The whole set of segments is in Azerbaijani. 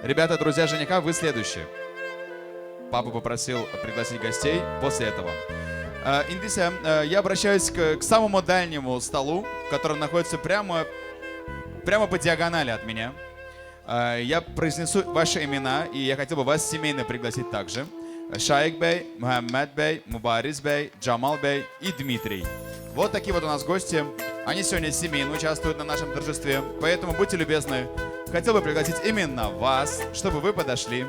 Ребята, друзья жениха, вы следующие. Папа попросил пригласить гостей после этого. İndi isə я обращаюсь к самому дальнему столу, который находится прямо по диагонали от меня. Я произнесу ваши имена, и я хотел бы вас семейно пригласить также. Шаик Бей, Мухаммед Бей, Мубариз Бей, Джамал Бей и Дмитрий. Вот такие вот у нас гости. Они сегодня семейно участвуют на нашем торжестве, поэтому будьте любезны. Хотел бы пригласить именно вас, чтобы вы подошли,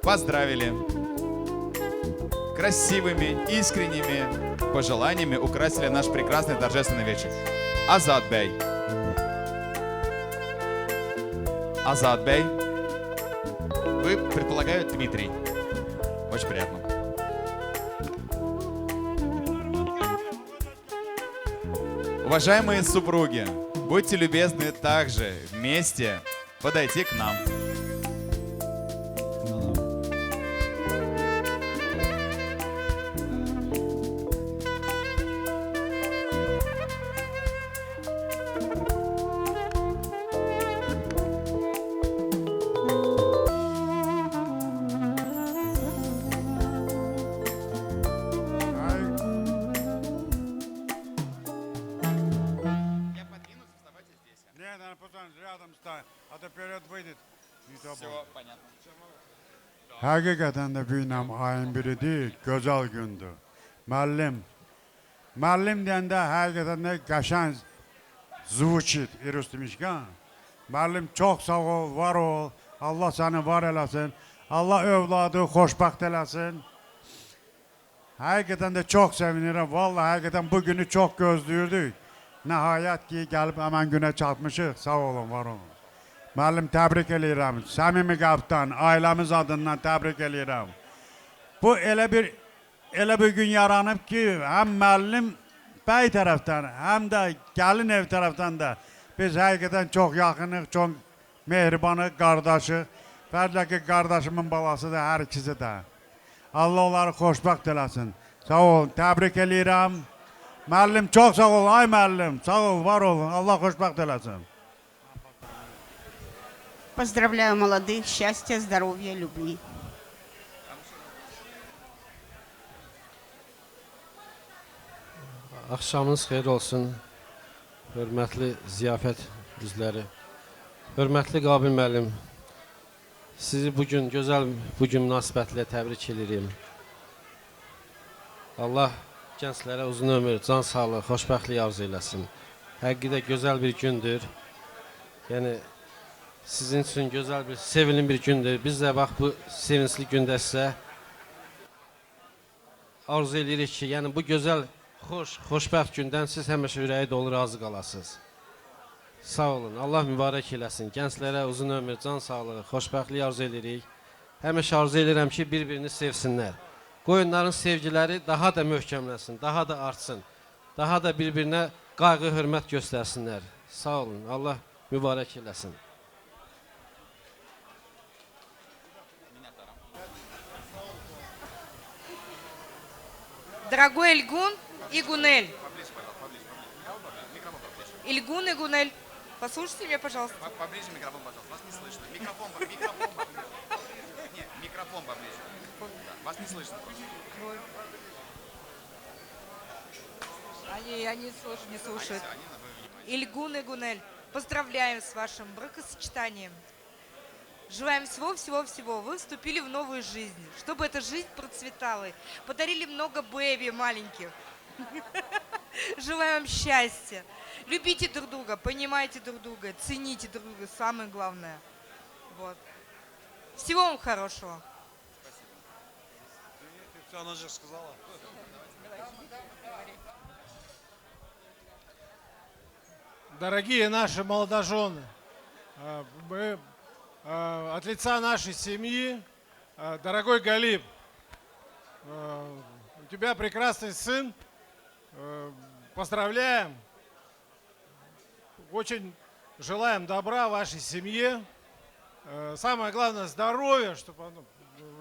поздравили красивыми, искренними пожеланиями украсили наш прекрасный торжественный вечер. Азат Бей. Азат Бей. Вы, предполагаю, Дмитрий. Очень приятно. Уважаемые супруги, будьте любезны также вместе подойти к нам. Я подвинусь, вставайте здесь. Не, наверное, пусть он рядом ставит, а то вперед выйдет. Не то Все будет. Понятно. Həqiqətən də bu günəm ayın biridir, gözəl gündür. Müəllim, müəllim deyəndə həqiqətən də qəşəng звучит İrus demişkən. Müəllim, çox sağ ol, var ol. Allah səni var eləsin. Allah övladı xoşbəxt eləsin. Həqiqətən də çox sevinirəm. Vallahi həqiqətən bu günü çox gözləyirdik. Nəhayət ki, gəlib həmən günə çatmışıq. Sağ olun, var olun. Müəllim, təbrik eləyirəm. Səmimi qəlbdən, ailəmiz adından təbrik eləyirəm. Bu elə bir gün yaranıb ki, həm müəllim bəy tərəfdən, həm də gəlin ev tərəfdən də biz həqiqətən çox yaxınıq, çox mehribanıq, qardaşıq. Fərqlə ki, qardaşımın balası da, hər ikisi də. Allah onları xoşbəxt eləsin. Sağ olun, təbrik eləyirəm. Müəllim, çox sağ ol, ay müəllim, sağ ol, var olun. Allah xoşbəxt eləsin. Поздравляю молодых, счастья, здоровья, любви. Axşamınız xeyir olsun, hörmətli ziyafət üzvləri. Hörmətli Qabil müəllim, sizi bu gün gözəl bu gün münasibətilə təbrik edirəm. Allah gənclərə uzun ömür, can sağlığı, xoşbəxtlik arzu eləsin. Həqiqətən gözəl bir gündür. Yəni sizin üçün gözəl bir, sevinimli bir gündür. Biz də bax bu sevincli gündə sizə arzu edirik ki, yəni bu gözəl, xoş, xoşbəxt gündən siz həmişə ürəyi dolu razı qalasınız. Sağ olun. Allah mübarək eləsin. Gənclərə uzun ömür, can sağlığı, xoşbəxtlik arzu edirik. Həmişə arzu edirəm ki, bir-birini sevsinlər. Qoy onların sevgiləri daha da möhkəmlənsin, daha da artsın. Daha da bir-birinə qayğı, hörmət göstərsinlər. Sağ olun. Allah mübarək eləsin. Дорогой Эльгун и Гунель. Ильгун и Гунель, послушайте меня, пожалуйста. Поближе микрофон, пожалуйста. Вас не слышно. Микрофон, микрофон поближе. Не, микрофон поближе. Да, вас не слышно просто. Они тоже не слушают. Ильгун и Гунель, поздравляем с вашим бракосочетанием. Желаем всего-всего-всего. Вы вступили в новую жизнь. Чтобы эта жизнь процветала. Подарили много baby маленьких. Желаем вам счастья. Любите друг друга, понимайте друг друга, цените друг друга. Самое главное. Вот. Всего вам хорошего. Все, она же сказала. Дорогие наши молодожены, мы от лица нашей семьи, дорогой Галиб, у тебя прекрасный сын, поздравляем, очень желаем добра вашей семье, самое главное здоровья, чтобы оно,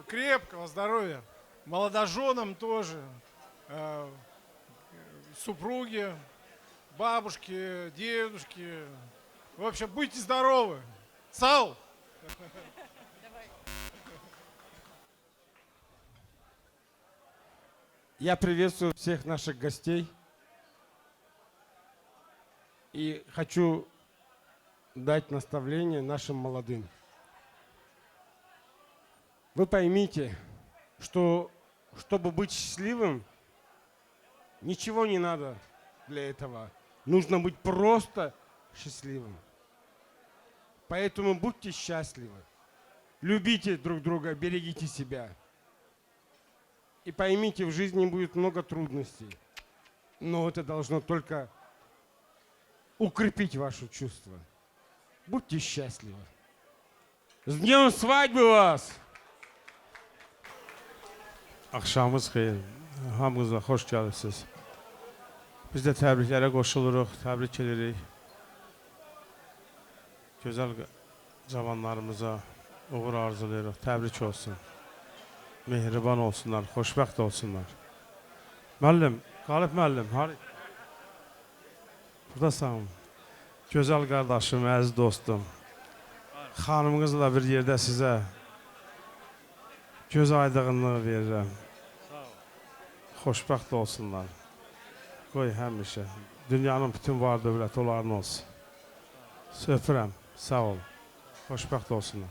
крепкого здоровья, молодоженам тоже, супруге, бабушки, дедушки. В общем, будьте здоровы. Sağ ol. Я приветствую всех наших гостей и хочу дать наставление нашим молодым. Вы поймите, что чтобы быть счастливым, ничего не надо для этого. Нужно быть просто счастливым. Поэтому будьте счастливы. Любите друг друга, берегите себя. И поймите, в жизни будет много трудностей. Но это должно только укрепить ваше чувство. Будьте счастливы. С днем свадьбы вас! Axşamınız xeyir. Hamınıza xoş gəlibsiz. Biz də təbriklərə qoşuluruq, təbrik edirik. Gözəl cavanlarımıza uğur arzulayırıq. Təbrik olsun. Mehriban olsunlar, xoşbəxt olsunlar. Müəllim, Qalib müəllim, buradasan. Gözəl qardaşım, əziz dostum. Xanımınızla bir yerdə sizə göz aydınlığı verirəm. Xoşbəxt olsunlar. Qoy həmişə. Dünyanın bütün var dövləti onların olsun. Öpürəm. Sağ ol. Xoşbəxt olsunlar.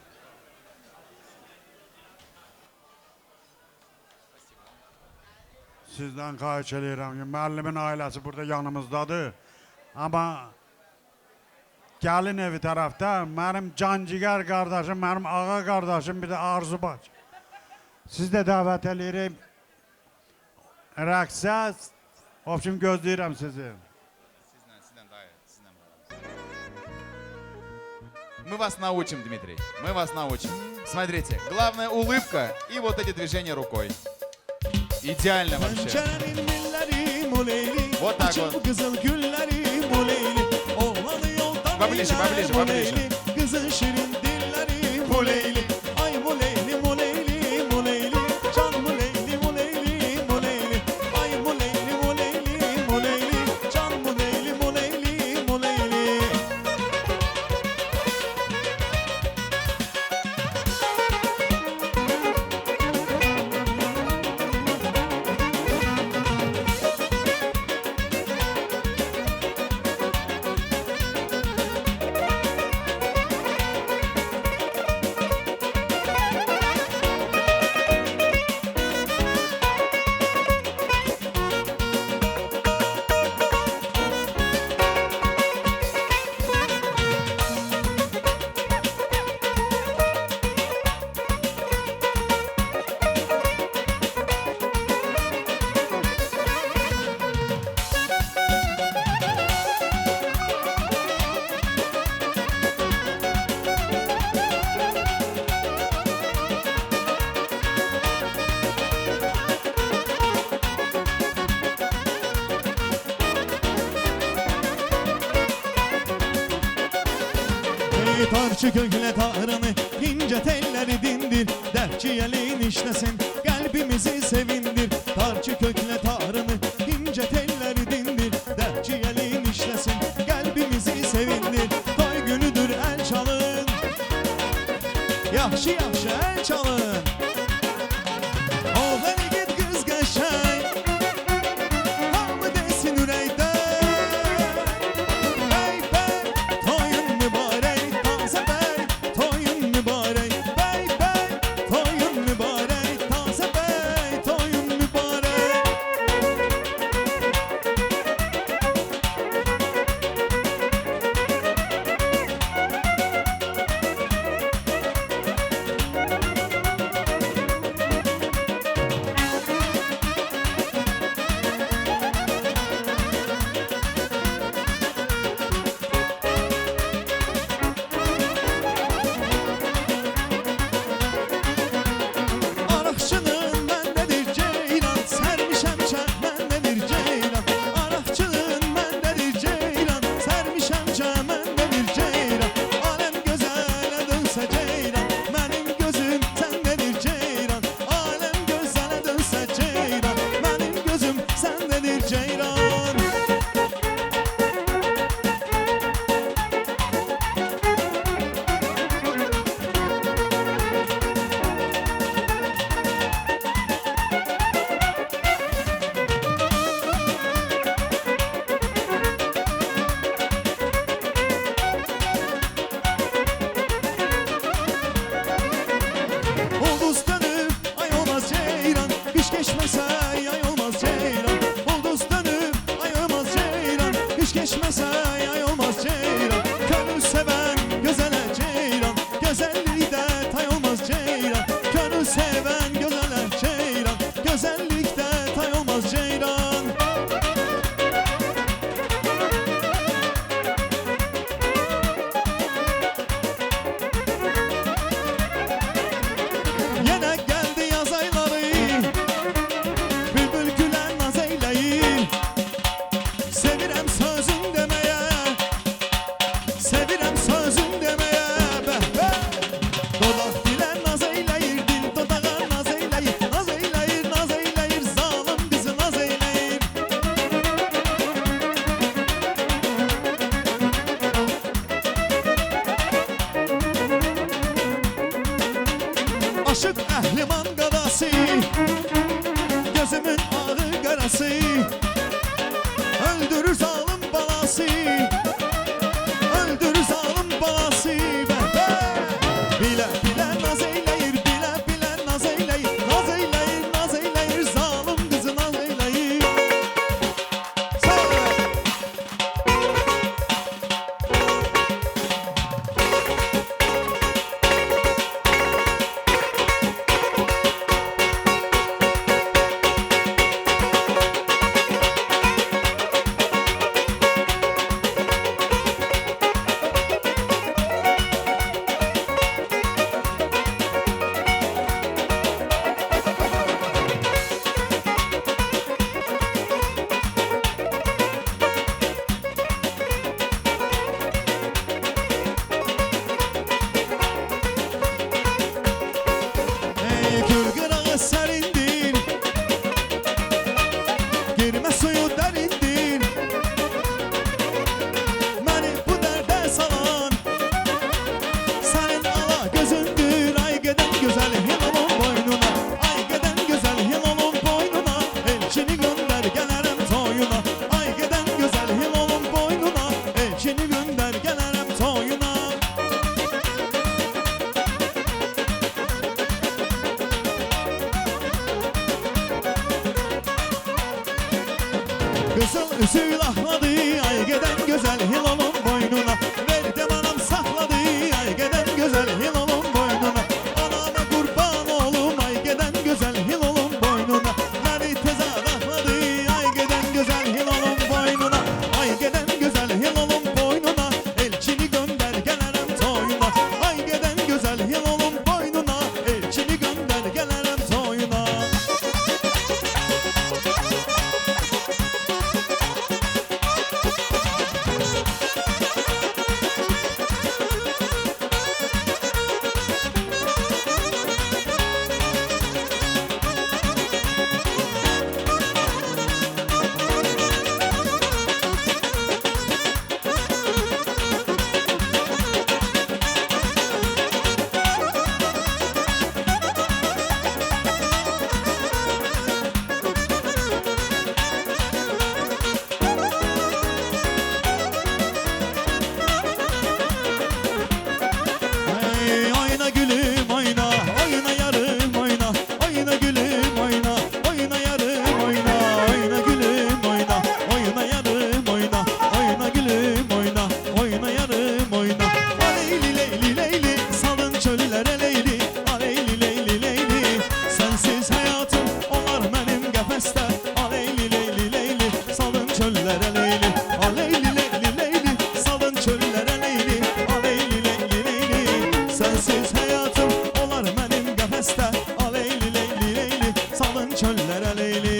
Sizdən xahiş eləyirəm ki, müəllimin ailəsi burada yanımızdadır. Amma gəlin evi tərəfdə mənim cancigər qardaşım, mənim ağa qardaşım, bir də Arzu bacı. Siz də dəvət eləyirəm. Rəqsə, в общем, gözləyirəm sizi. Мы вас научим, Дмитрий. Мы вас научим. Смотрите, главное улыбка и вот эти движения рукой. Идеально вообще. Вот так вот. Поближе, поближе, поближе. Tarçı kökle tarını, ince telleri dindir. Dertçi elin işlesin, kalbimizi sevindir. Tarçı kökle tarını, ince telleri dindir. Dertçi elin işlesin, kalbimizi sevindir. Toy günüdür el çalın, yaxşı yaxşı el çalın. Oğlan igid kız qəşəng, hamı desin ürəkdən. Bəy bəy, toyun mübarək, tazə bəy, toyun mübarək. Bəy bəy, toyun mübarək, tazə bəy, toyun mübarək. Aşıq əhliman qadası, gözümün ağı qarası, öldürür zalım balası, öldürür zalım balası. Bilə bilə naz eyləyir, bilə bilə naz eyləyir, naz eyləyir, naz eyləyir, zalım qızı naz eyləyir. Sağ olun. Kül qırağı sərindir, girmə suyu dərindir. Məni bu dərdə salan sənin ala gözündür. Ay gedən gözəl hilalın boynuna, ay gedən gözəl hilalın boynuna, elçini göndər gələrəm toyuna. Ay gedən gözəl hilalın boynuna, elçini göndər gələrəm toyuna. Qızıl üzü lahladı, ay gedən gözəl hilalın boynuna. Verdim anam saxladı, ay gedən gözəl hilalın boynuna. Anama qurban olum, ay gedən gözəl hilalın boynuna. Məni tez adaxladı, ay gedən gözəl hilalın boynuna. Ay gedən gözəl hilalın boynuna, elçini göndər gələrəm toyuna. Ay gedən gözəl hilalın boynuna, elçini göndər gələrəm toyuna. Ey, oyna gülüm oyna, oyna yarım oyna, oyna gülüm oyna, oyna yarım oyna, oyna gülüm oyna, oyna yarım oyna, oyna gülüm oyna, oyna yarım oyna. Aleyli leyli leyli, salın çöllərə leyli, aleyli leyli leyli, sənsiz həyatım olar mənim qəfəsdə. Aleyli leyli leyli, salın çöllərə leyli, aleyli leyli leyli, salın çöllərə leyli, aleyli leyli leyli, sənsiz həyatım olar mənim qəfəsdə. Aleyli leyli leyli, salın çöllərə leyli.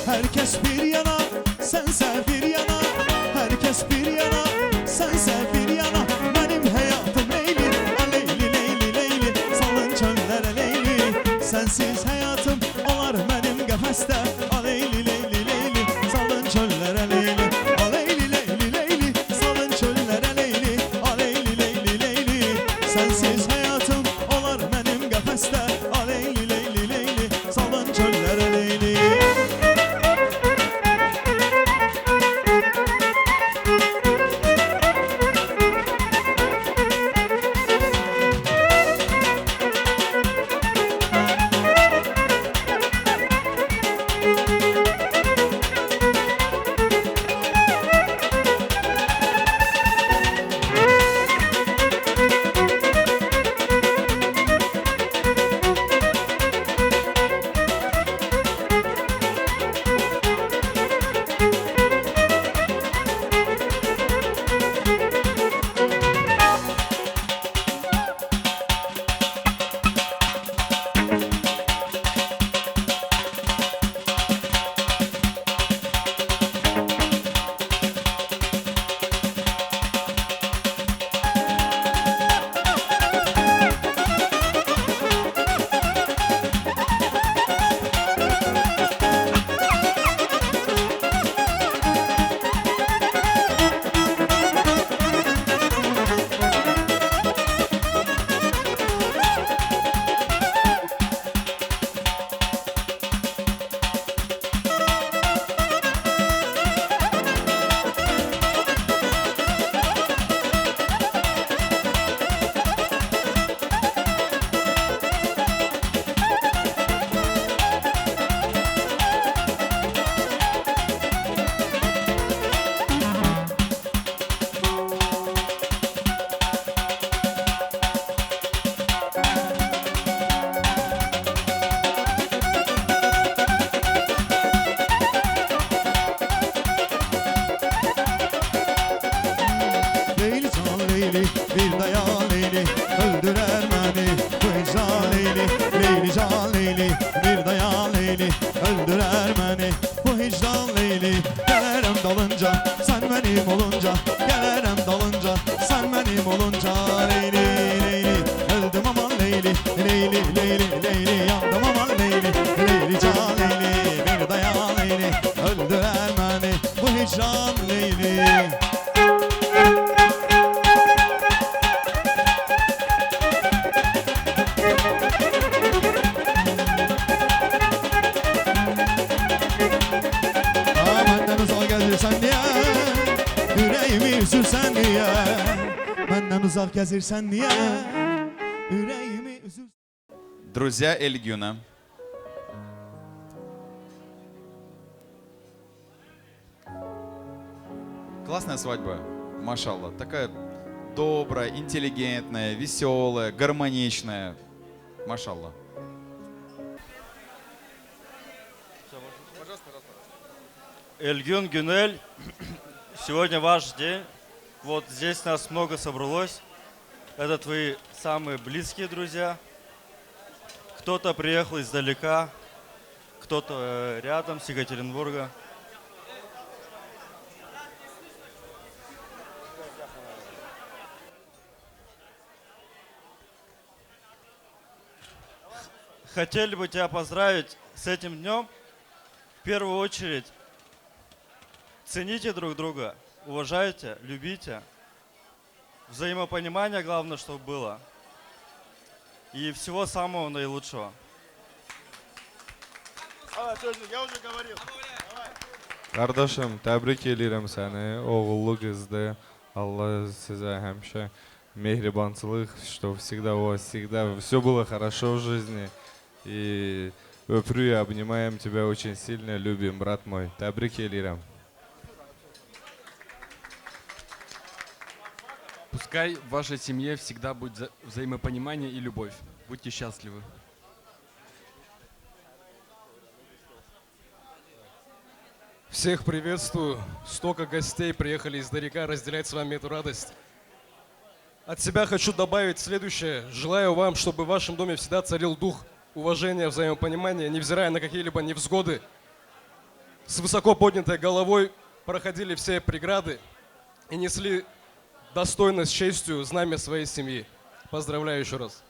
Herkes bir yana, sense bir yana. Herkes bir yana, sense bir yana. Benim hayatım Leyli, Leyli, Leyli, Leyli. Salın çöllərə Leyli. Sensiz hayatım olar benim qəfəsdə. Leyli, Leyli, Leyli. Salın çöllərə Leyli. Leyli, Leyli, Leyli. Salın çöllərə Leyli. Leyli, Leyli, Leyli. Sensiz hayatım olar benim qəfəsdə. Leyli, Leyli, Leyli. Salın çöllərə Leyli. benim olunca, gələrəm dalınca, sən mənim olunca. Leyli, Leyli, öldüm aman Leyli, Leyli, Leyli, Leyli, yandım aman Leyli, Leyli can Leyli, bir dayan Leyli, öldürer məni bu hicran Leyli. Üzürsən niyə? Məndən uzaq gəzirsən niyə? Ürəyimi üzürsən. Друзья Эльгюна. Классная свадьба, машалла. Такая добрая, интеллигентная, веселая, гармоничная. Машалла. Эльгюн, Гюнель, сегодня ваш день. Вот здесь нас много собралось. Это твои самые близкие друзья. Кто-то приехал издалека, кто-то рядом с Екатеринбурга. Хотели бы тебя поздравить с этим днем. В первую очередь, цените друг друга, уважайте, любите. Взаимопонимание главное, чтобы было. И всего самого наилучшего. Я уже говорил. Qardaşım, təbrik eləyirəm səni. Oğullu qızdı. Allah sizə həmişə mehribançılıq, что всегда у вас всегда все было хорошо в жизни. И öpürük, обнимаем тебя очень сильно, любим, брат мой. Təbrik eləyirəm. Пускай в вашей семье всегда будет взаимопонимание и любовь. Будьте счастливы. Всех приветствую. Столько гостей приехали издалека разделять с вами эту радость. От себя хочу добавить следующее. Желаю вам, чтобы в вашем доме всегда царил дух уважения, взаимопонимания, невзирая на какие-либо невзгоды. С высоко поднятой головой проходили все преграды и несли достойно, с честью знамя своей семьи. Поздравляю еще раз.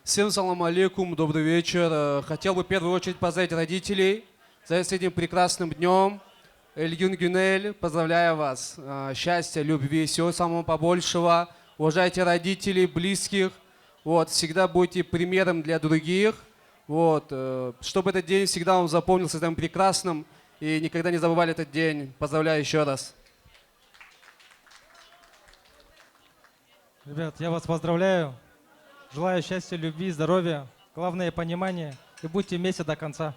Всем салам алейкум, добрый вечер. Хотел бы в первую очередь поздравить родителей с этим прекрасным днем. Эльгюн, Гюнель, поздравляю вас. Счастья, любви, всего самого побольшего. Уважайте родителей, близких. Вот, всегда будьте примером для других. Вот, чтобы этот день всегда вам запомнился этим прекрасным и никогда не забывали этот день. Поздравляю еще раз. Ребят, я вас поздравляю. Желаю счастья, любви, здоровья, главное понимание. И будьте вместе до конца.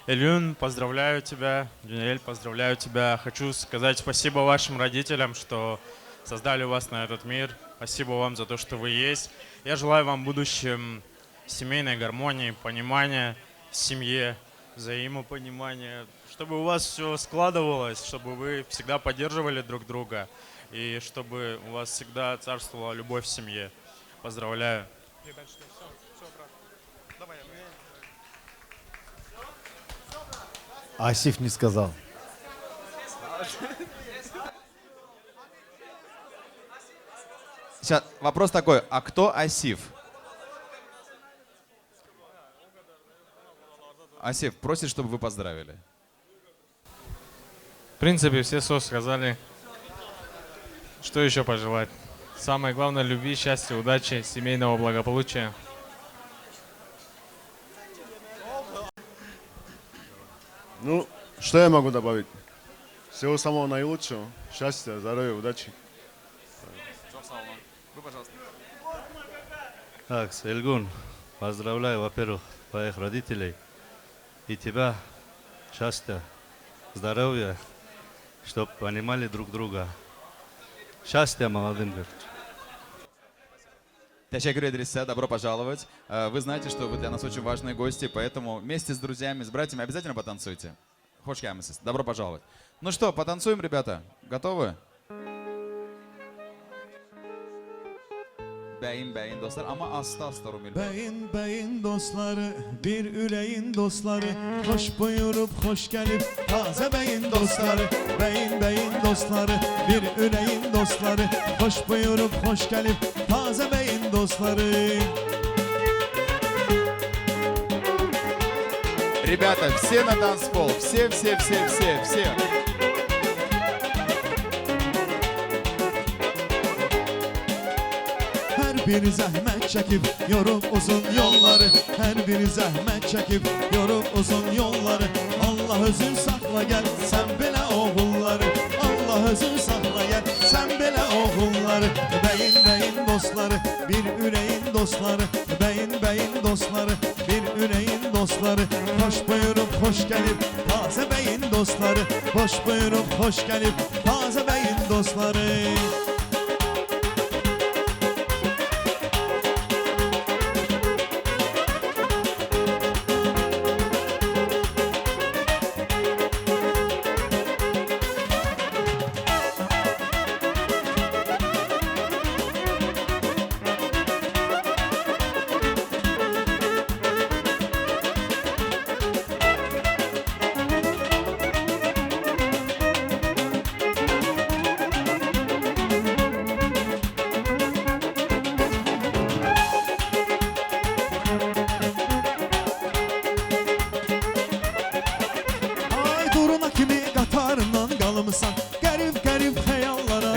Эльгюн, поздравляю тебя. Гюнель, поздравляю тебя. Хочу сказать спасибо вашим родителям, что создали вас на этот мир. Спасибо вам за то, что вы есть. Я желаю вам в будущем семейной гармонии, понимания в семье, взаимопонимания, чтобы у вас все складывалось, чтобы вы всегда поддерживали друг друга и чтобы у вас всегда царствовала любовь в семье. Поздравляю. Асиф не сказал. Сейчас вопрос такой, а кто Асиф? Асиф просит, чтобы вы поздравили. В принципе, все сказали. Что еще пожелать? Самое главное – любви, счастья, удачи, семейного благополучия. Ну, что я могу добавить? Всего самого наилучшего. Счастья, здоровья, удачи. Вы, пожалуйста. Так, Эльгюн, поздравляю, во-первых, твоих родителей и тебя. Счастья, здоровья, чтобы понимали друг друга. Счастья молодым, короче. Təşəkkür edirik sizə, добро пожаловать. Вы знаете, что вы для нас очень важные гости, поэтому вместе с друзьями, с братьями обязательно потанцуйте. Xoş gəlmisiniz. Добро пожаловать. Ну что, потанцуем, ребята? Готовы? Bəyin, bəyin dostlar, amma asta-asta Rumil bəy. Bəyin, bəyin dostları, bir ürəyin dostları, xoş buyurub, xoş gəlib, taze bəyin dostları. Bəyin, bəyin dostları, bir ürəyin dostları, xoş buyurub, xoş gəlib, taze bəyin dostları. Ребята, все на танцпол, все, все, все, все, все. Hər biri zəhmət çəkib, yorub uzun yolları. Hər biri zəhmət çəkib, yorub uzun yolları. Allah özün saxla gəl, sən belə oğulları. Allah özün saxla gəl, sən belə oğulları. Bəyin, bəyin dostları, bir ürəyin dostları. Bəyin, bəyin dostları, bir ürəyin dostları. Xoş buyurub, xoş gəlib, taze bəyin dostları. Xoş buyurub, xoş gəlib, taze bəyin dostları.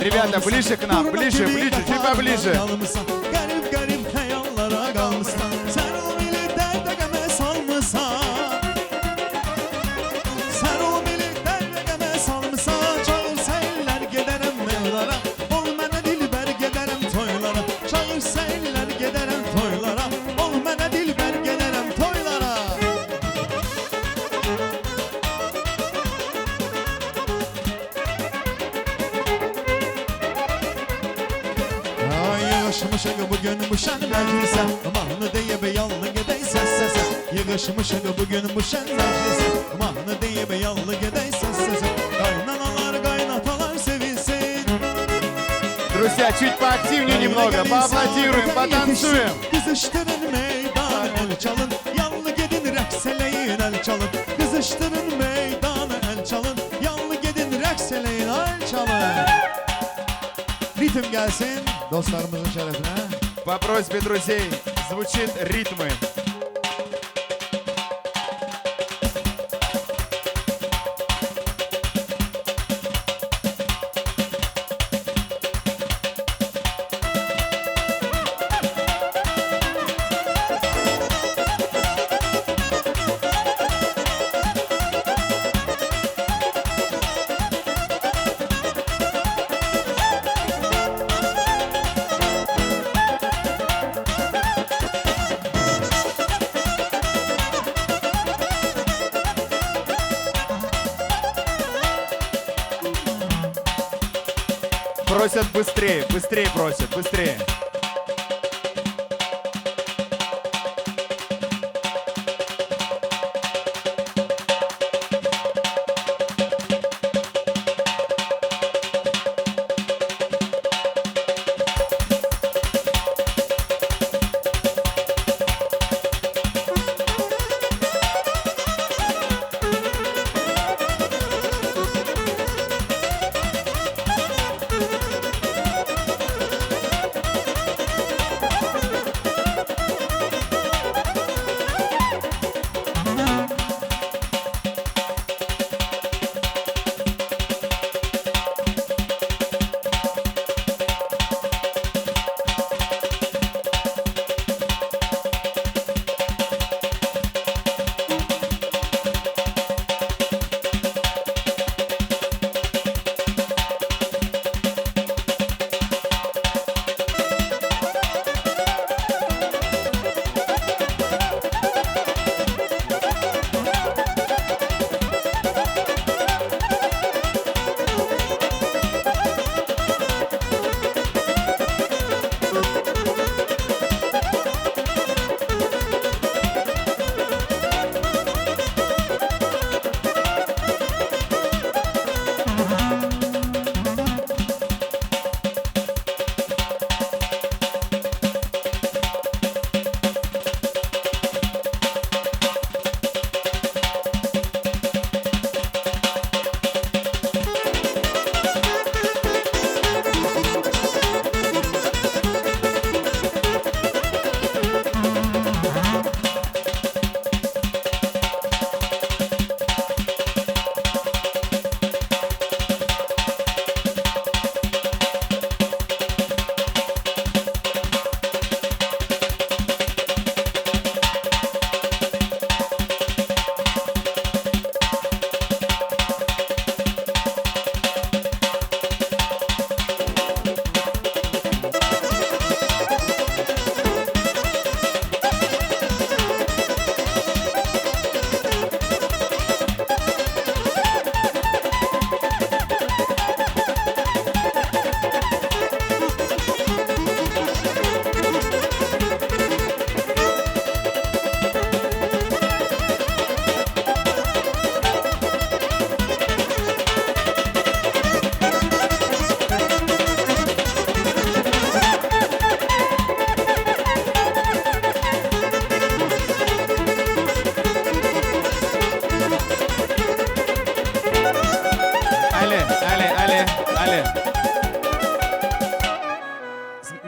Ребята, ближе к нам, ближе, ближе, чуть поближе. Qərib qərib xəyallara qalmısan. Sən o mili dərdə qəmə salmısan. Sən o mili dərdə qəmə salmısan. Çağırsa ellər gedərəm meylara. Ol mənə dilbər gedərəm toylara. Çağırsa ellər gedərəm toylara. Ol mənə dilbər gedərəm toylara. Yığışmışıq bugün bu şən məclisə, mahnı deyib yallı gedək səs səsə. Yığışmışıq bugün bu şən məclisə, mahnı deyib yallı gedək səs səsə. Qaynanalar, qaynatalar sevinsin. Друзья, чуть поактивнее немного, поаплодируем, потанцуем. Qızışdırın meydanı, əl çalın, yallı gedin rəqs eləyin, əl çalın. Qızışdırın meydanı, əl çalın, yallı gedin rəqs eləyin, əl çalın. Ritim gelsin dostlarımızın şerefine. По просьбе друзей звучит ритмы. Просят быстрее, быстрее просят, быстрее.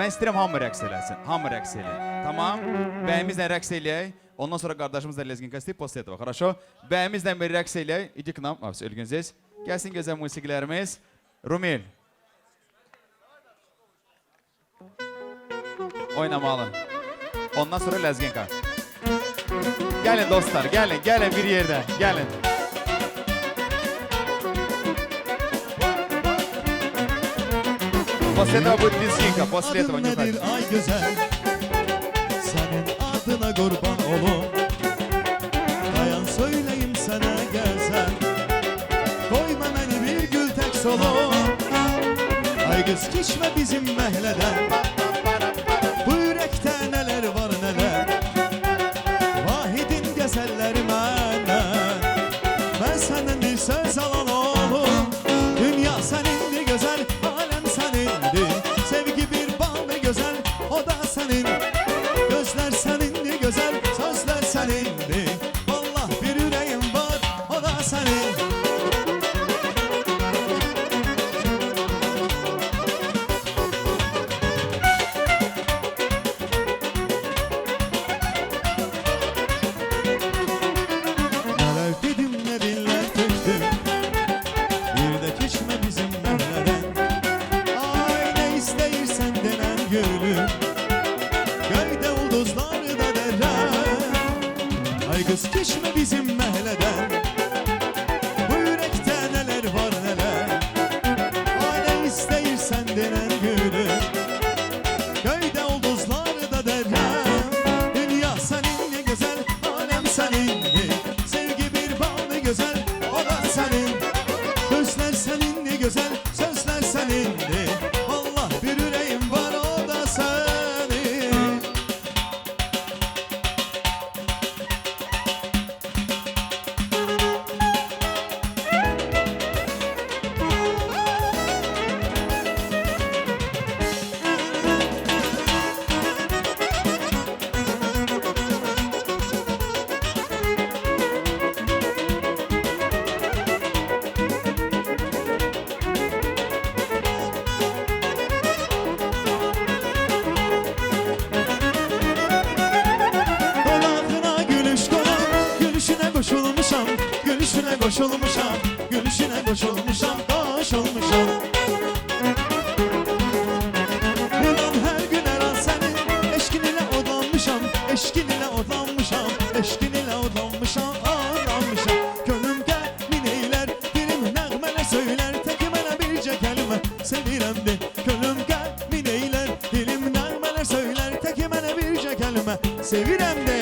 Mən istəyirəm hamı rəqs eləsin. Hamı rəqs eləyin. Tamam. Bəyimizlə rəqs eləyək. Ondan sonra qardaşımızla lezginka istəyib после этого. Хорошо? Bəyimizlə bir rəqs eləyək. İdi к нам. А, всё, Elgün здесь. Gəlsin gözəl musiqilərimiz. Rumil. Oynamalı. Ondan sonra lezginka. Gəlin dostlar, gəlin, gəlin bir yerdə, gəlin. После этого будет лезгинка, после этого Adın не nedir уходите. ay güzel? Senin adına kurban olum. Dayan söyleyeyim sana güzel. Koyma beni bir gül tek solum. Ay kız keçme bizim mehleden. Bu yürekte neler var neler. Vahidin gezelleri məndən. Ben senden bir söz alan oğlum. Dünya senindir güzel, alem senindir. Sevgi bir bağlı güzel, o da senin. Gözler senindir güzel, sözler senindir. Vallahi bir yüreğim var, o da senin. Neler dedim ne diller töktüm. Bir de keçme bizim mehleden. Ay ne isteyirsen denen gülüm. Göyde ulduzlar da deren. Ay kız keçme bizim mehleden. Bu yürekte neler var neler. Ay ne isteyirsen denen gülüm. Göyde ulduzlar da deren. Dünya seninle güzel, alem seninle. Sevgi bir bağlı güzel, o da senin. Gözler seninle güzel, sözler seninle. Allah bir yüreğim var, o da senin. Dodağına gülüş konan, gülüşüne koşulmuşam, gülüşüne koşulmuşam, gülüşüne koşulmuşam, koşulmuşam. İnan her gün her an senin eşkin ile odlanmışam, eşkin ile odlanmışam, eşkin ile odlanmışam, odlanmışam. Gönlüm gəmin eylər, dilim nəğmələr söylər, tək mənə bircə kəlmə sevirəm de. Gönlüm gəmin eylər, dilim nəğmələr söylər, tək mənə bircə kəlmə sevirəm de.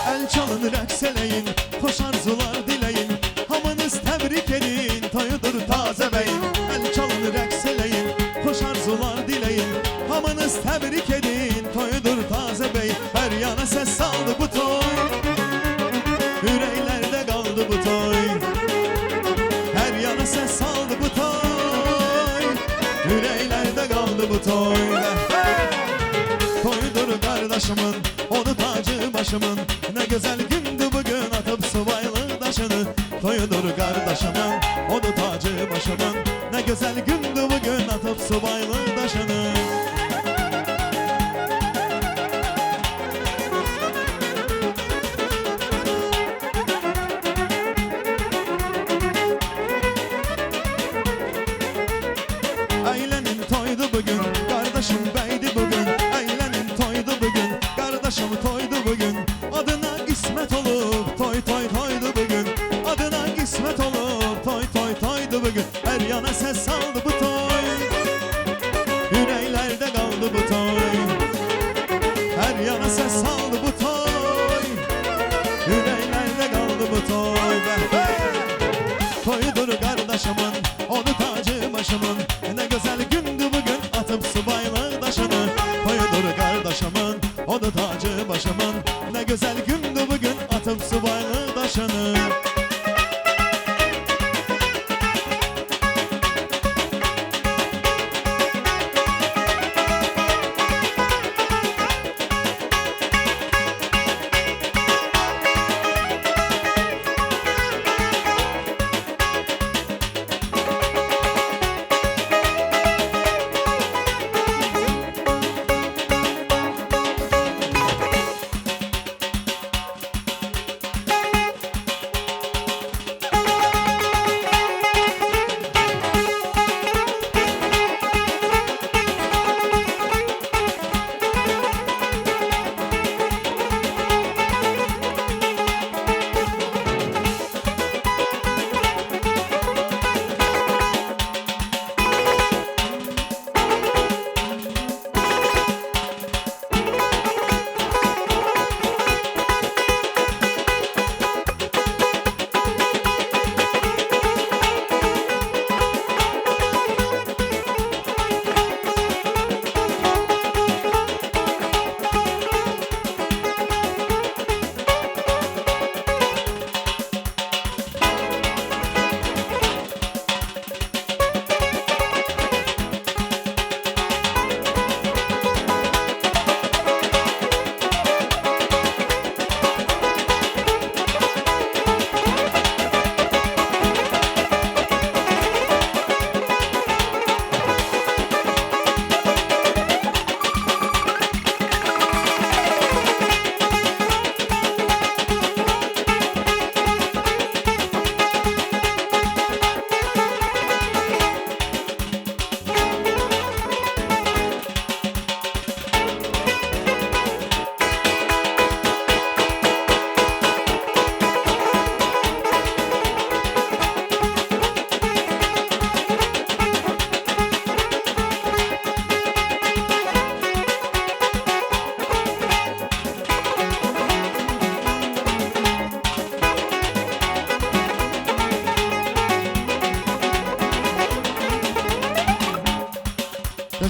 El çalın, rəqs eləyin, xoş arzular diləyin. Hamınız təbrik edin, toyudur taze bəyin. El çalın, rəqs eləyin, xoş arzular diləyin. Hamınız təbrik edin, toyudur taze bəyin. Hər yana səs saldı bu toy, ürəklərdə qaldı bu toy. Hər yana səs saldı bu toy, ürəklərdə qaldı bu toy. Toydur qardaşımın, onu tacı başımın. Ne güzel gündü bugün atıp subaylı daşını. Toyudur kardeşimin, onu tacı başımın. Ne güzel gündü bugün atıp subaylı daşını. Ailenin toydu bugün, kardeşim beydi bugün. Ailenin toydu bugün, kardeşim toydu bugün. Adına kısmet olup toy toy toydu bugün. Adına kısmet olup toy toy toydu bugün. Her yana ses saldı bu toy, yüreklerde kaldı bu toy. Her yana ses saldı bu toy, yüreklerde kaldı bu toy. Toyudur kardeşimin, onu tacı başımın. Ne güzel gündü bugün atıp subaylı daşını. Toyudur kardeşimin, onu tacı başımın. Ne güzel gündü bugün atıp subaylı daşını.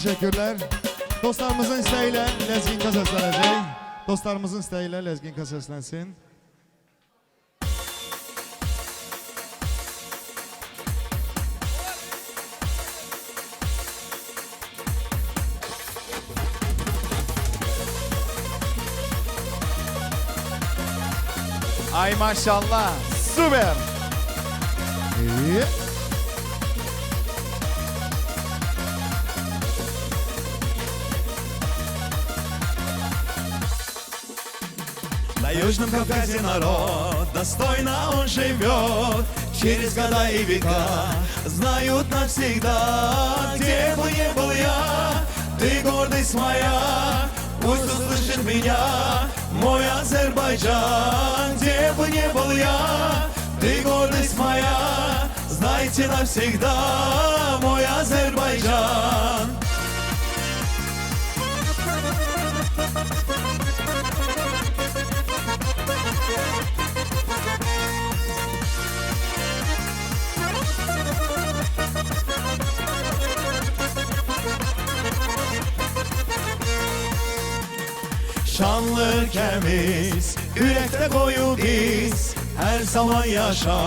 Teşekkürler. Dostlarımızın isteğiyle Lezginka seslenecek. Dostlarımızın isteğiyle Lezginka seslensin. Ay maşallah. Süper. İyi. На Южном Кавказе народ достойно он живет. Через года и века знают навсегда. Где бы ни был я, ты гордость моя. Пусть услышит меня мой Азербайджан. Где бы ни был я, ты гордость моя. Знайте навсегда мой Азербайджан. Şanlı ülkemiz, ürəkdə qoyub iz, hər zaman yaşa,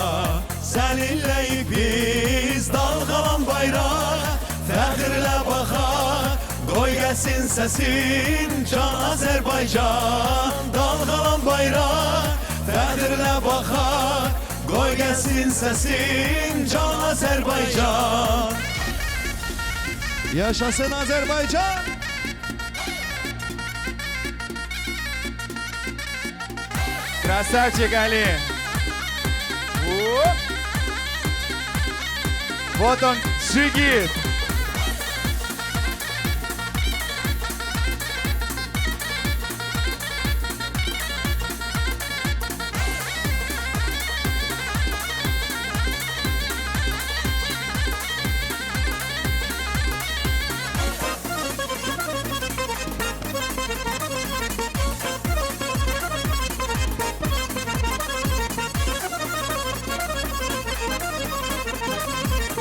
səninləyik biz. Dalğalan bayraq, fəxrlə baxaq, qoy gəlsin səsin, can Azərbaycan. Dalğalan bayraq, fəxrlə baxaq, qoy gəlsin səsin, can Azərbaycan. Yaşasın Azerbaycan. Красавчик, Али! Оп! Вот он, джигит!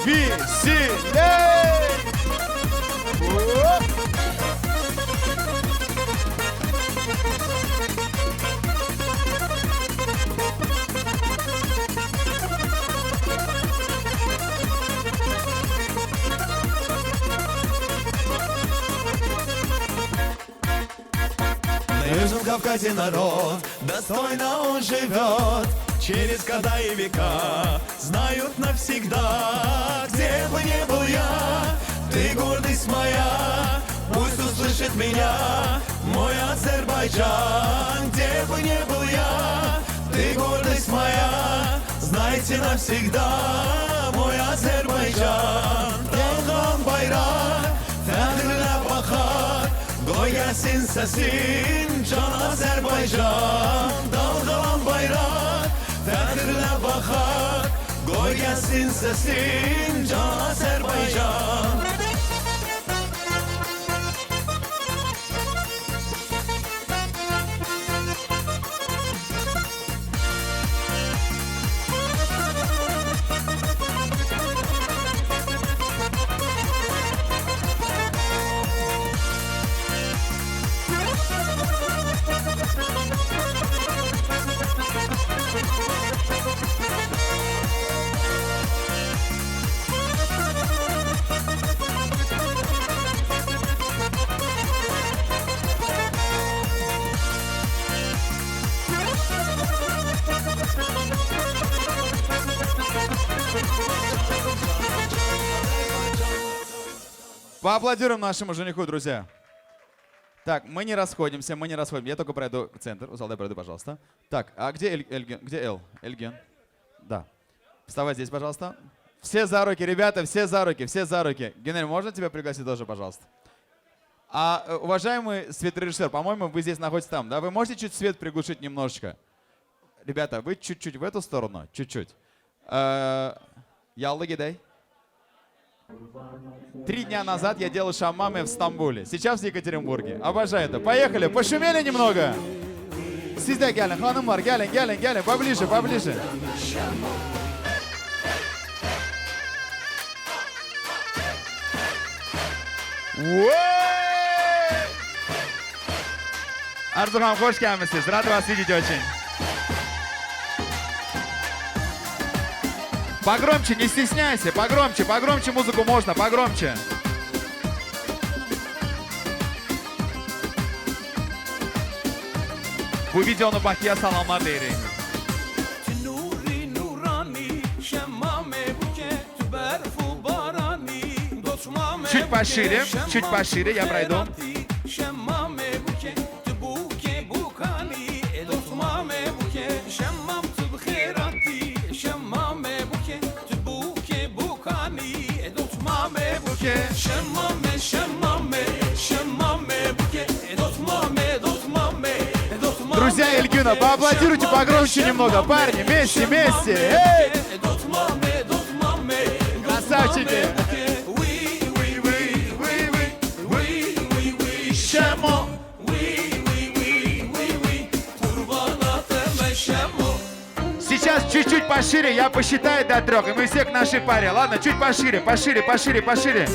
Веселей! Оп! На Южном Кавказе народ достойно он живет. Через года и века знают навсегда. Где бы ни был я, ты гордость моя. Пусть услышит меня мой Азербайджан. Где бы ни был я, ты гордость моя. Знайте навсегда мой Азербайджан. Dalğan bayraq, fəxrlə baxar, qoy gəlsin səsin, can Azərbaycan. Dalğalan bayraq, fəxrlə baxar, qoy gəlsin səsin, can Azərbaycan. Поаплодируем нашему жениху, друзья. Так, мы не расходимся, мы не расходимся. Я только пройду в центр. Узалдай, пройду, пожалуйста. Так, а где Эльген? Где Эл? Эльген? Да. Вставай здесь, пожалуйста. Все за руки, ребята, все за руки, все за руки. Генель, можно тебя пригласить тоже, пожалуйста? А, уважаемый светорежиссер, по-моему, вы здесь находитесь там, да? Вы можете чуть свет приглушить немножечко? Ребята, вы чуть-чуть в эту сторону, чуть-чуть. Ялла гидай. 3 дня назад я делал шамамы в Стамбуле. Сейчас в Екатеринбурге. Обожаю это. Поехали, пошумели немного. Siz də gəlin, xanımlar, gəlin, gəlin, gəlin. Поближе, поближе. Arzu xoş gəlmisiniz. Рад вас видеть очень. Погромче, не стесняйся. Погромче, погромче музыку можно, погромче. Bu videonu Bakıya salamlar deyirik. Чуть пошире, я пройду. Друзья Эльгюна, поаплодируйте погромче немного, парни, вместе, вместе. Эй! Красавчики! Сейчас чуть-чуть пошире, я посчитаю до 3, и мы все к нашей паре. Ладно, чуть пошире, пошире, пошире, пошире.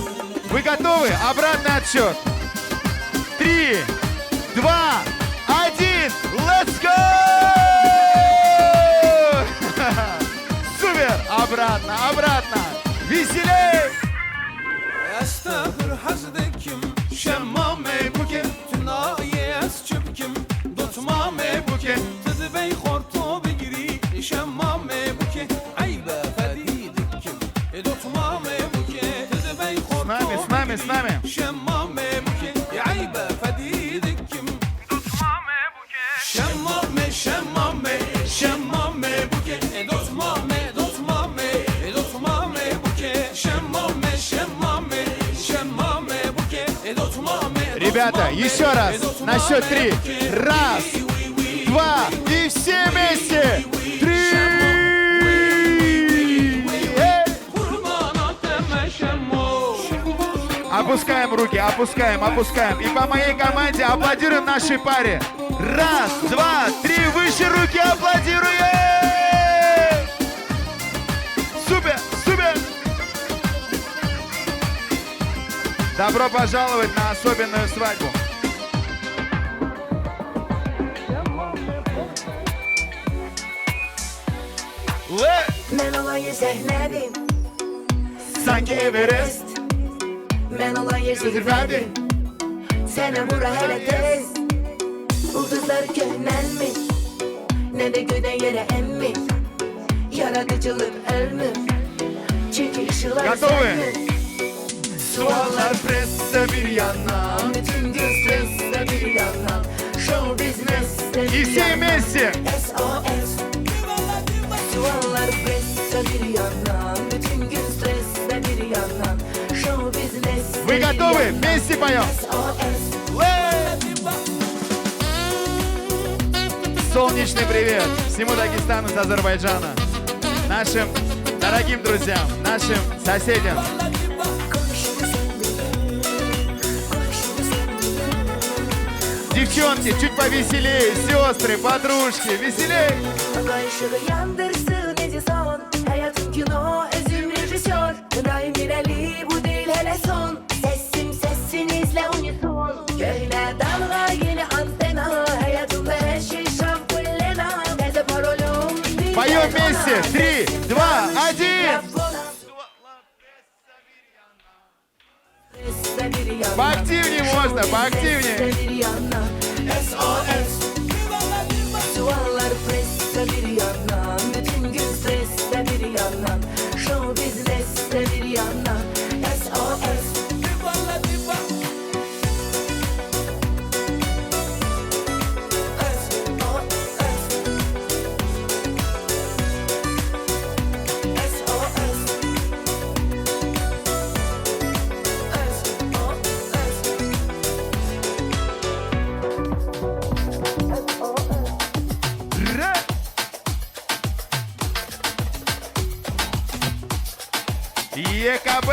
Вы готовы? Обратный отсчет. 3, 2, 1, let's go! Супер! Обратно, обратно! Веселей! С нами, с нами, с нами! Ребята, еще раз, на счет 3. 1, 2, и все вместе. 3. Опускаем руки, опускаем, опускаем. И по моей команде аплодируем нашей паре. 1, 2, 3, выше руки, аплодируем! Супер, супер! Добро пожаловать на особенную свадьбу. Sanki Everest. Mən olayı zirvədir. Sənə bura hələ tez. Ulduzlar köhnəlmir, nə də göydən yerə enmir. Yaradıcılıq ölmür, çünki işıqlar sönmür. Suallar presse bir yandan, bütün gün stresse bir yandan, show business'te bir И все yandan. Вместе. SOS. Suallar presse bir yandan, bütün gün stresse bir yandan, show business'te Вы bir готовы? yandan. Вместе поем. SOS. Солнечный привет всему Дагестану с Азербайджана, нашим дорогим друзьям, нашим соседям. Девчонки, чуть повеселее, сестры, подружки, веселее! Ay ışığı yandırsın Edison. Hayatım kino, özüm rejisör. Daim irəli, bu deyil hələ son. Sesim sesinizle unison. Köhnə dalga, yeni antena. Hayatımda her şey şampulena. Təzə parolum bir Поем вместе! 3, 2, 1! Поактивнее можно, поактивнее! SOS. Suallar presse bir yandan, bütün gün stresse bir yandan, show business'te bir yandan. SOS. SOS. SOS. ЕКБ!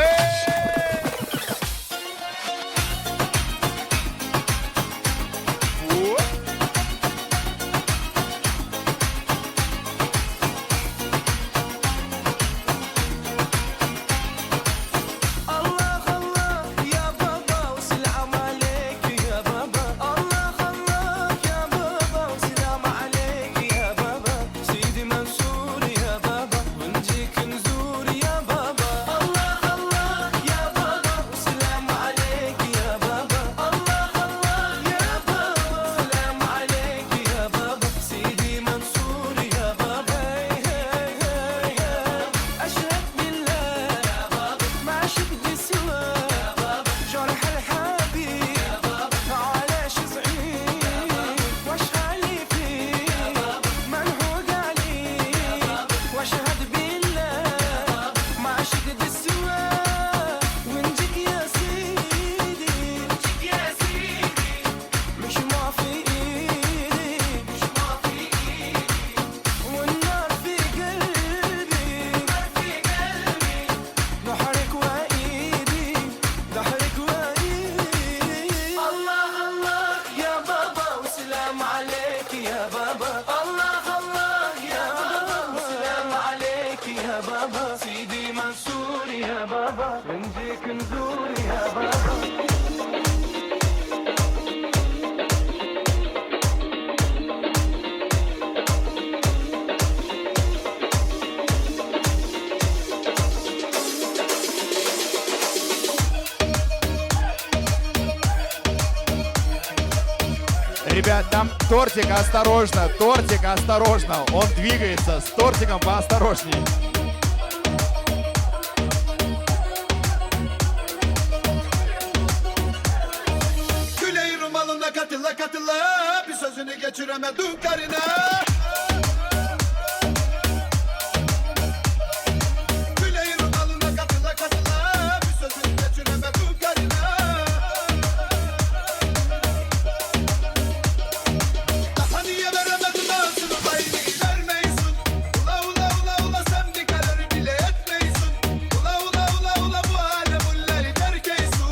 Allah Allah ya baba. ساكن زوري يا بابا. Ребят, там тортик, осторожно, тортик, осторожно. Он двигается, с тортиком поосторожней. Güley rumalına katıla katıla, bir sözünü geçiremedim karına. Güley rumalına katıla katıla, bir sözünü geçiremedim karına. Daha niye veremedin ağzını payını vermeysin. Ula ula ula ula sen bir kararı bile etmeysin. Ula ula ula ula bu alem ulleri terk eysin.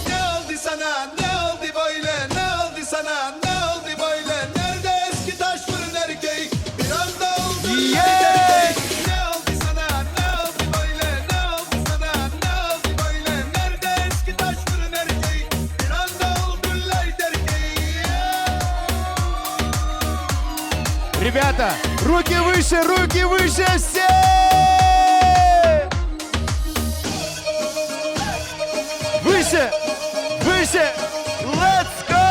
Ne oldu sana, ne oldu böyle, ne oldu sana, ne oldu böyle? Nerede eski taş fırın erkeği? Bir anda oldu erkeği. Ne oldu sana, ne oldu böyle, ne oldu sana, ne oldu böyle? Nerede eski taş fırın erkeği? Bir anda oldu light erkeği. Ребята, руки выше, руки выше, все! Выше, выше, let's go!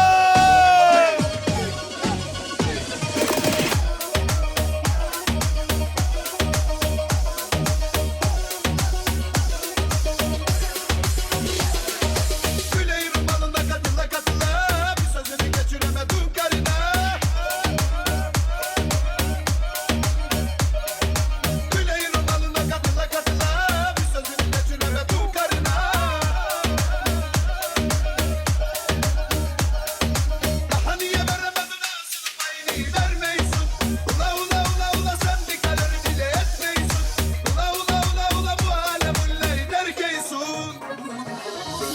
Güley rumalına katıla katıla, bir sözünü geçiremedim karına. Güley rumalına katıla katıla, bir sözünü geçiremedim karına. Daha niye veremedin ağzını payını vermeysin. Ula ula ula ula sen bir kararı bile etmeysin. Ula ula ula ula bu alem ulleri terk eysin.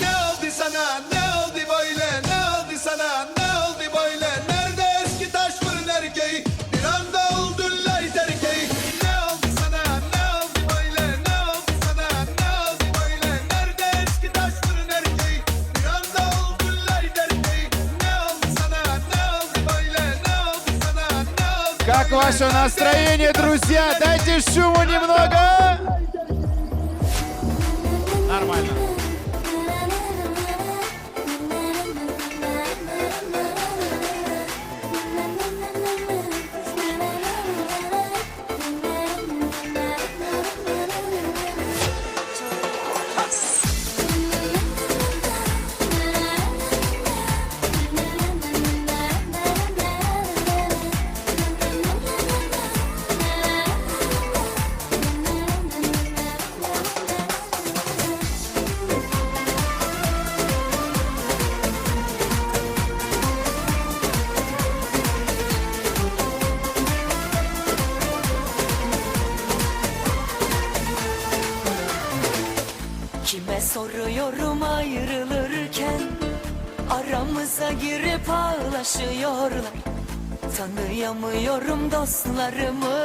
Ne oldu sana, ne oldu böyle, ne oldu sana, ne oldu böyle? Nerede eski taş fırın erkeği? Bir anda oldu light erkeği. Ne oldu sana, ne oldu böyle, ne oldu sana, ne oldu böyle? Nerede eski taş fırın erkeği? Bir anda oldu light erkeği. Ne oldu sana, ne oldu böyle, ne oldu sana, ne oldu Как ваше настроение, друзья? Дайте шуму немного! Нормально. Kime soruyorum ayrılırken, aramıza girip ağlaşıyorlar. Tanıyamıyorum dostlarımı,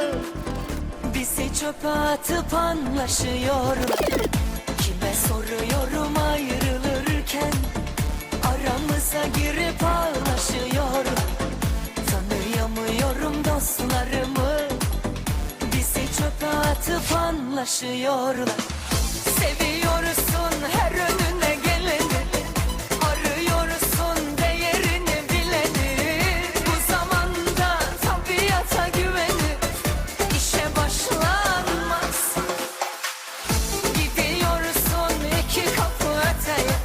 bizi çöpe atıp anlaşıyorlar. Kime soruyorum ayrılırken, aramıza girip ağlaşıyorlar. Tanıyamıyorum dostlarımı, bizi çöpe atıp anlaşıyorlar. Seviyorsun her önüne geleni, arıyorsun değerini bileni. Bu zamanda tabiata güveni işe başlanmaz. Gidiyorsun iki kapı öteye,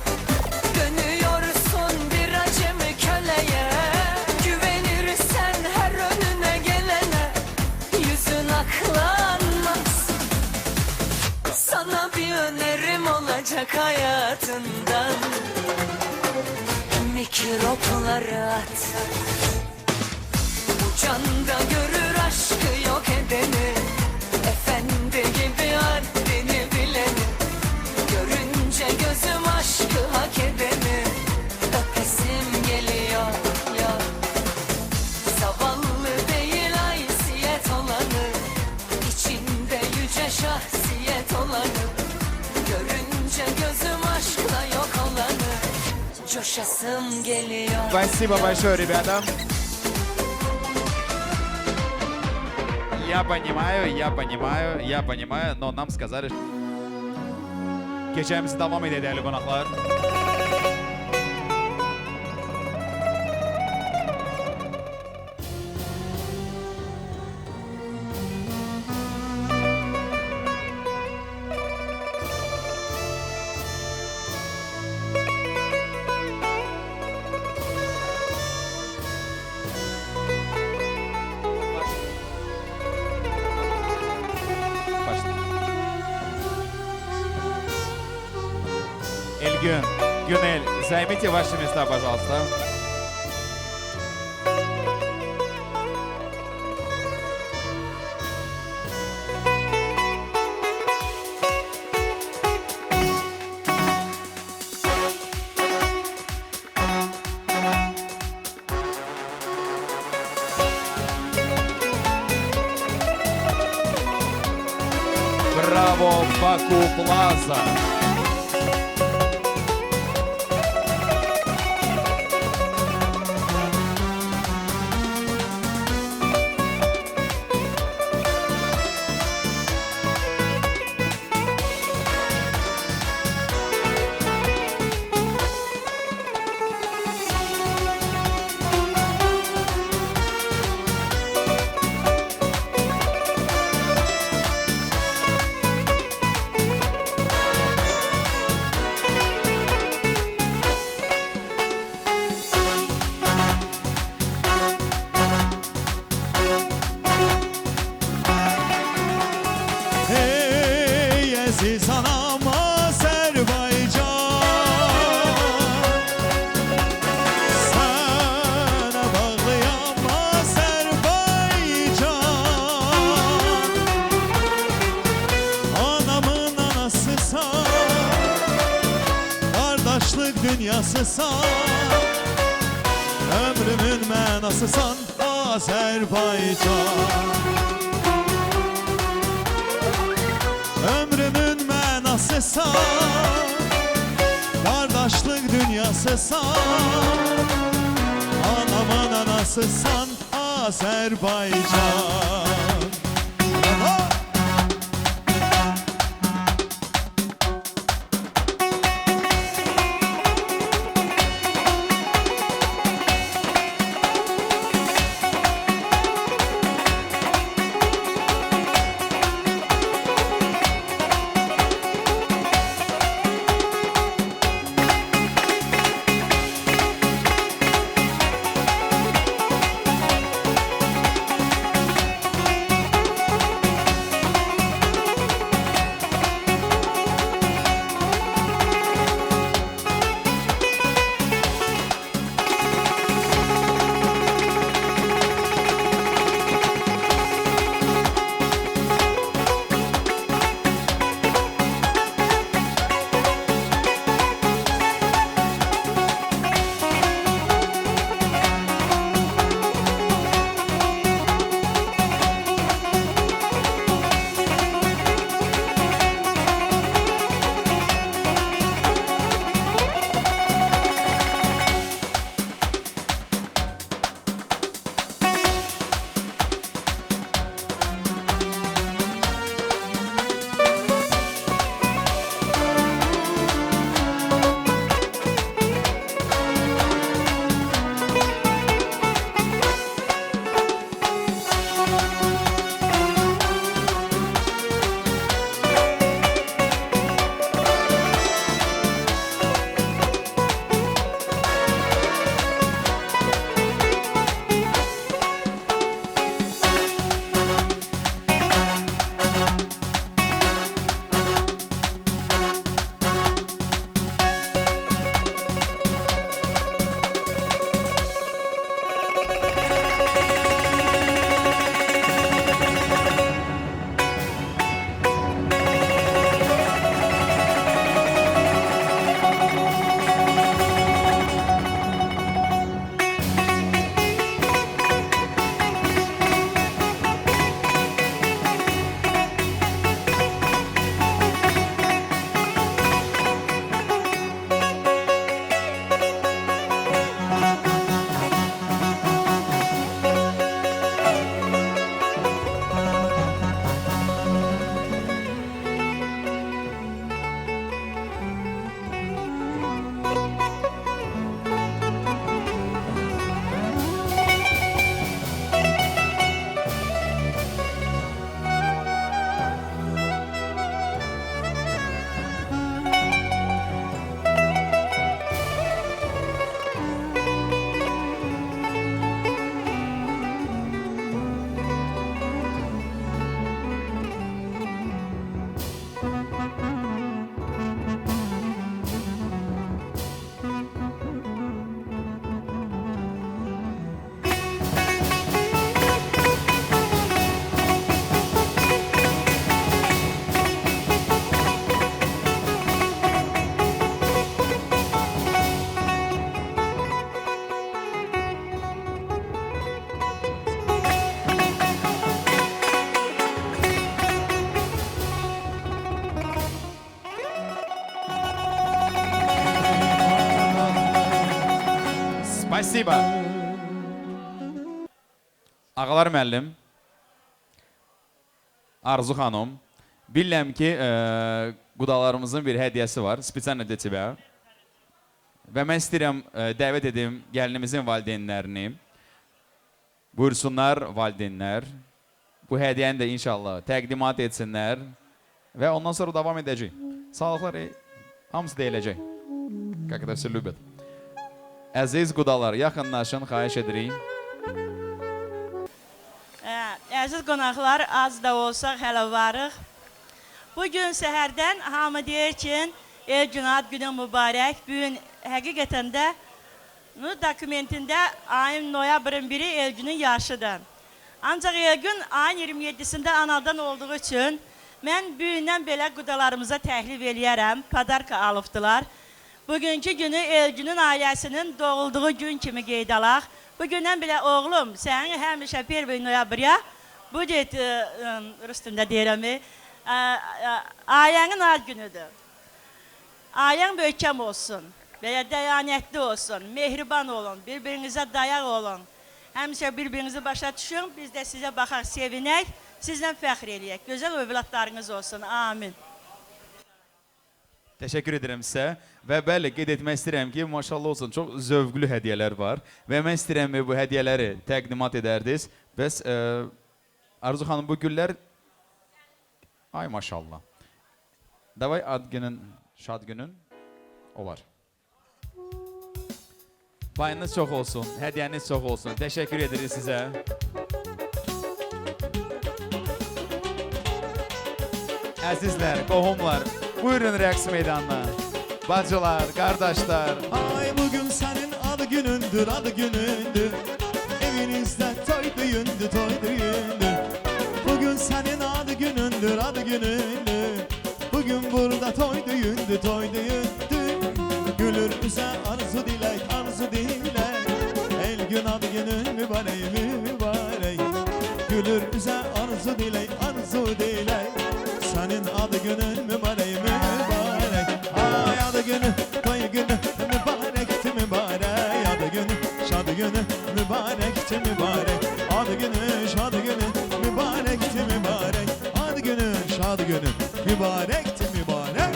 dönüyorsun bir acemi köleye. Güvenirsen her önüne gelene, yüzün aklanmaz. Sana bir önerim olacak hayatından, mikropları at. Bu canda görür aşkı yok edeni, efendi gibi haddini bileni. Görünce gözüm aşkı hak edeni, öpesim geliyor ya. Zavallı değil haysiyet olanı, içinde yüce şahsiyet olanı. Görünce Görünce gözüm aşkla yok olanı Coşasım geliyor. Спасибо большое, ребята. Я понимаю, я понимаю, я понимаю, но нам сказали... Gecəmizi davam edək, dəyərli qonaqlar. Эльгюн, Гюнель, займите ваши места, пожалуйста. Браво, Баку Плаза! Ey əziz anam Azərbaycan, sənə bağlıyam Azərbaycan. Anamın anasısan, qardaşlıq dünyasısan, ömrümün mənasısan Azərbaycan. Ömrümün mənasısan, qardaşlıq dünyasısan, anamın anasısan Azərbaycan. Bravo! Спасибо. Ağalar müəllim, Arzu xanım, bilirəm ki, qudalarımızın bir hədiyyəsi var, специально для тебя. Və mən istəyirəm, dəvət edim gəlinimizin valideynlərini. Buyursunlar valideynlər. Bu hədiyyəni də inşallah təqdimat etsinlər. Və ondan sonra davam edəcək. Sağlıqlar, hamısı deyiləcək. Как это все любят. Əziz qudalar, yaxınlaşın, xahiş edirik. Əziz qonaqlar, az da olsaq hələ varıq. Bugün səhərdən hamı deyir ki, Elgün ad günü mübarək. Bugün həqiqətən də dokumentində ayın noyabrın 1-i Elgünün yaşıdır. Ancaq Elgün ayın 27-sində anadan olduğu üçün mən bugündən belə qudalarımıza təklif eləyərəm, padarka alıbdılar. Bugünkü günü Elgünün ailəsinin doğulduğu gün kimi qeyd alaq. Bugündən belə oğlum, sənin həmişə 1 noyabrya, bu get, rus dilində deyirəm, ailənin ad günüdür. Ailən möhkəm olsun, belə dəyanətli olsun, mehriban olun, bir-birinizə dayaq olun. Həmişə bir-birinizi başa düşün, biz də sizə baxaq, sevinək, sizlə fəxr eləyək. Gözəl övladlarınız olsun, amin. Təşəkkür edirəm sizə və bəli, qeyd etmək istəyirəm ki, maşallah olsun, çox zövqlü hədiyyələr var və mən istəyirəm bu hədiyyələri təqdimat edərdiniz. Bəs Arzu xanım, bu güllər, ay maşallah. Davay ad günün, şad günün olar. Payınız çox olsun, hədiyyəniz çox olsun. Təşəkkür edirik sizə. Əzizlər, qohumlar, buyurun rəqs meydanına. Bacılar, qardaşlar. Ay bugün sənin ad günündür, ad günündür. Evinizdə toy düyündür, toy düyündür. Bugün sənin ad günündür, ad günündür. Bugün burada toy düyündür, toy düyündür. Gülür üzə arzu dilək, arzu dilək. Elgün ad günün mübarək, mübarək. Gülür üzə arzu dilək, arzu dilək. Sənin ad günün mübarək, mübarək. Ay ad günü, toy günü, mübarəkdir, mübarək. Ad günü, şad günü, mübarəkdir, mübarək. Ad günü, şad günü, mübarəkdir, mübarək. Ad günü, şad günü, mübarəkdir, mübarək.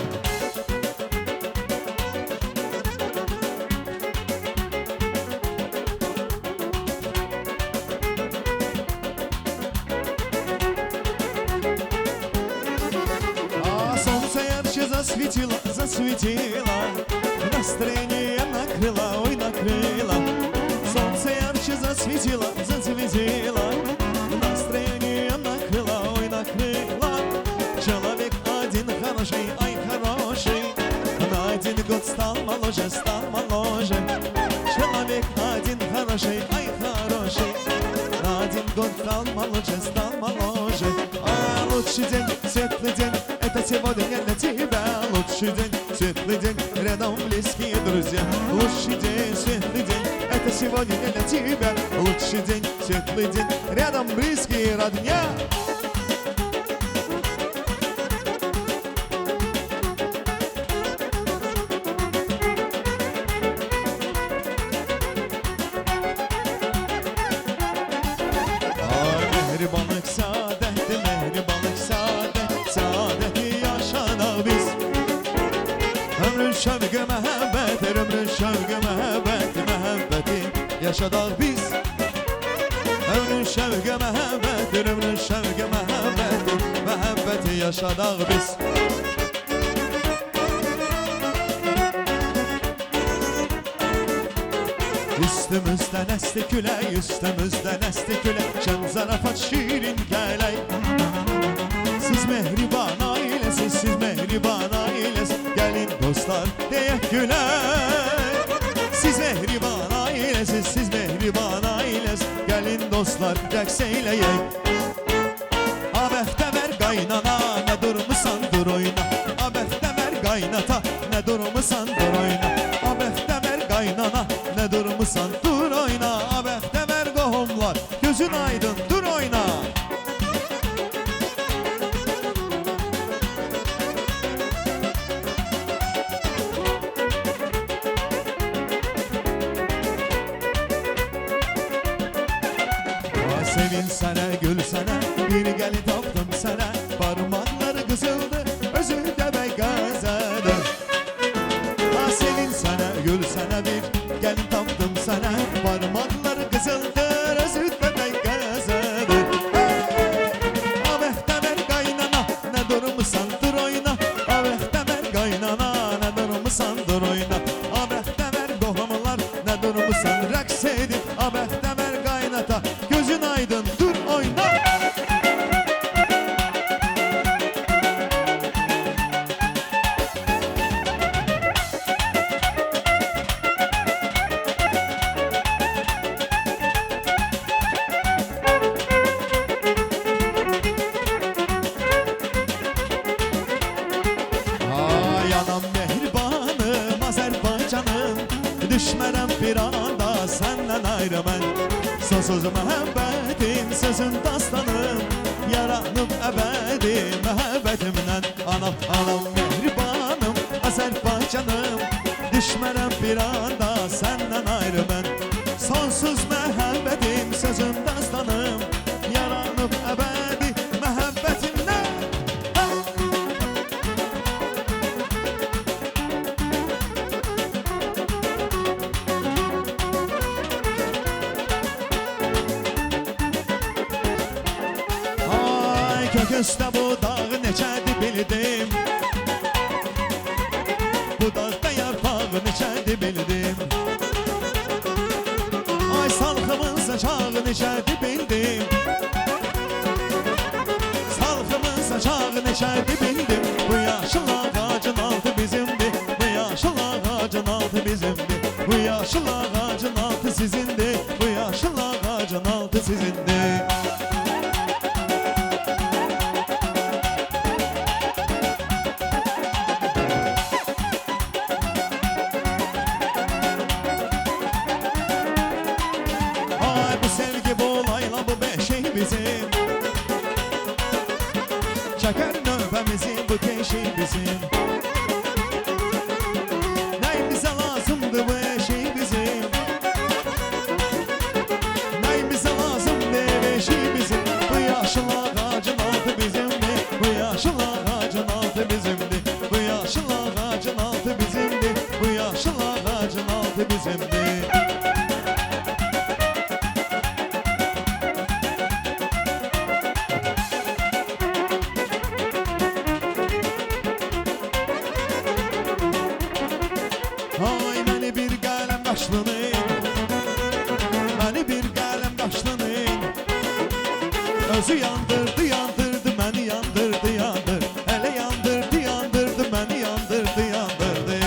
Засветила, засветила, настроение накрыла, ой, накрыла. Солнце ярче засветило, засветило, настроение накрыла, ой, накрыла. Человек один хороший, ай, хороший, на один год стал моложе, стал моложе. Человек один хороший, ай, хороший, на один год стал моложе, стал моложе. А лучший день, светлый день, это сегодня для тебя. Лучший день, светлый день, рядом близкие друзья. Лучший день, светлый день, это сегодня для тебя. Лучший день, светлый день, рядом близкие родня. Mehribanlık saadettir, mehribanlık saadet, saadeti yaşadaq biz. Ömrün şövqü məhəbbət, ömrün şövqü məhəbbət, məhəbbəti yaşadaq biz. Ömrün şövqü məhəbbət, ömrün şövqü məhəbbət, məhəbbəti yaşadaq biz. Üstümüzdən əsdi külək, üstümüzdən əsdi külək, şən zarafat şirin gələk. Siz mehriban ailəsiz, siz mehriban ailəsiz, gəlin dostlar deyək gülək. Siz mehriban ailəsiz, siz mehriban ailəsiz, gəlin dostlar rəqs eyləyək. A bəxtəvər qaynana, nə durmusan dur oyna. A bəxtəvər qaynata, nə durmusan dur oyna. A bəxtəvər qaynana, nə durmusan dur oyna. A bəxtəvər qohumlar, gözün aydın dur oyna. Sevinsene gülsene, bir gelin tapdım sənə. Parmakları kızıldı, özü də bəqəzədir. Ha sevinsene gülsene, bir gelin tapdım sənə. Parmakları kızıldır, özü də bəqəzədir. Abəxtəmər qaynana, nə durmusan dur oyna. Abəxtəmər qaynana, nə durmusan dur oyna. Abəxtəmər qohumlar, nə durmusan rəqs edin. Abəxtəmər qaynata, gözün aydın dur oyna. Ay anam mehribanım, Azərbaycanım, düşmərəm bir anda səndən ayrı mən. Sonsuz məhəbbətim, sözün dastanım, yaranıb əbədi məhəbbətimlə. Anam, anam mehribanım, Azərbaycanım, düşmərəm bir anda səndən ayrı mən. Sonsuz məhəbbətim, sözün dastanım, yaranıb əbədi məhəbbətimlə. Ay kök üstə bu dağı neçədir bildim, bu dağda yarpağı neçədir bildim. Ay salxımın saçağı neçədir bildim, salxımın saçağı neçədir bildim. Bu yaşıl ağacın altı bizimdir, bu yaşıl ağacın altı bizimdir. Bu yaşıl ağacın altı sizindir, bu yaşıl ağacın altı sizindir. Ay bu sevgi, bu layla, bu beşik bizim. Çeker növbəmizi bu teşik bizim. Nəyimizə lazımdır bu eşik bizim. Nəyimizə lazımdır eşik bizim. Bu yaşıl ağacın altı bizimdir, bu yaşıl ağacın altı bizimdir. Bu yaşıl ağacın altı bizimdir, bu yaşıl ağacın altı bizimdir. Ay məni bir qələm qaşlının, məni bir qələm qaşlının. Özü yandırdı, yandırdı, məni yandırdı, yandır. Hələ yandırdı, yandırdı, məni yandırdı, yandırdı.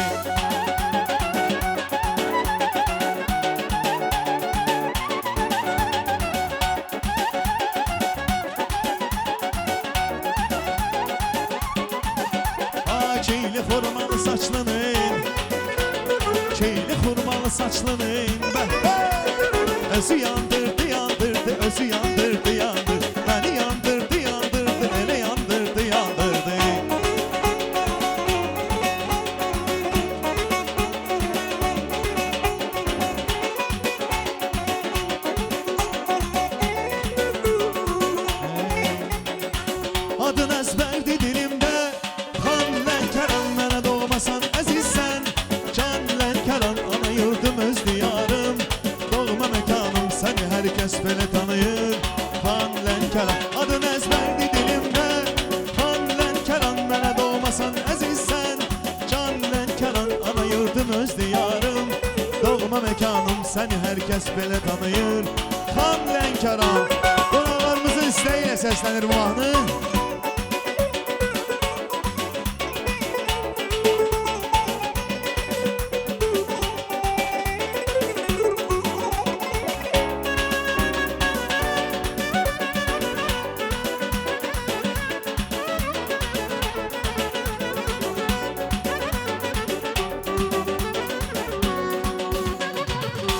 Ay çeyli xurmalı saçlının, çeyli xurmalı saçlının. Özü yandırdı, yandırdı, özü yandırdı, yandırdı. Məni yandırdı, yandırdı, elə yandırdı, yandırdı. Adın əzbərdi dilimdə, xan Lənkəran, mənə doğmasan əzizsən. Can Lənkəran, ana yurdum, öz diyarım, doğma məkanım, səni hər kəs belə tanıyır. Xan Lənkəran, adın əzbərdi dilimdə, xan Lənkəran, mənə doğmasan əzizsən. Can Lənkəran, ana yurdum, öz diyarım, doğma məkanım, səni hər kəs belə tanıyır. Xan Lənkəran. Qonaqlarımızın istəyi ilə səslənir bu mahnı.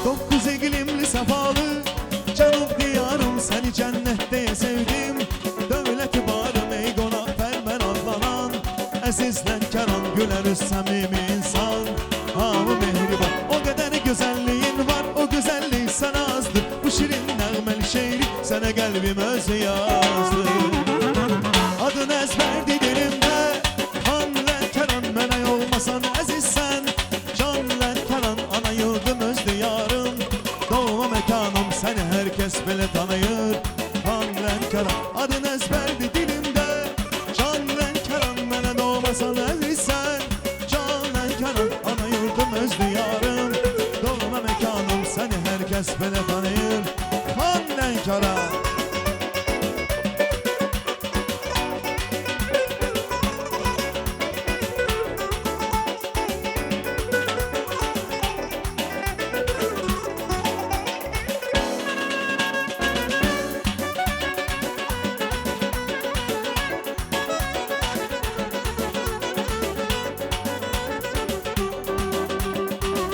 Dokuz iqlimli səfalı cənub diyarım, səni cənnətdə sevdim. Dövləti barım ey qonaqpərvər adlanan, əziz Lənkəran, gülər üz səmimi insan. Hamı mehriban, o qədər gözəlliyin var, o gözəllik sənə azdır. Bu şirin nəğməli şeiri sənə gəl. özü yazdı. Adın əzbərdi dilimdə, Xan Lənkəran, mənə olmasan əzizsən. Can Lənkəran, ana yurdum öz diyarım, doğma məkanım, səni hər kəs belə tanıyır. Xan Lənkəran, adın əzbərdi dilimdə, Can Lənkəran, mənə doğmasan əzizsən. Can Lənkəran, ana yurdum öz diyarım, doğma məkanım, səni hər kəs belə tanıyır. Xan Lənkəran.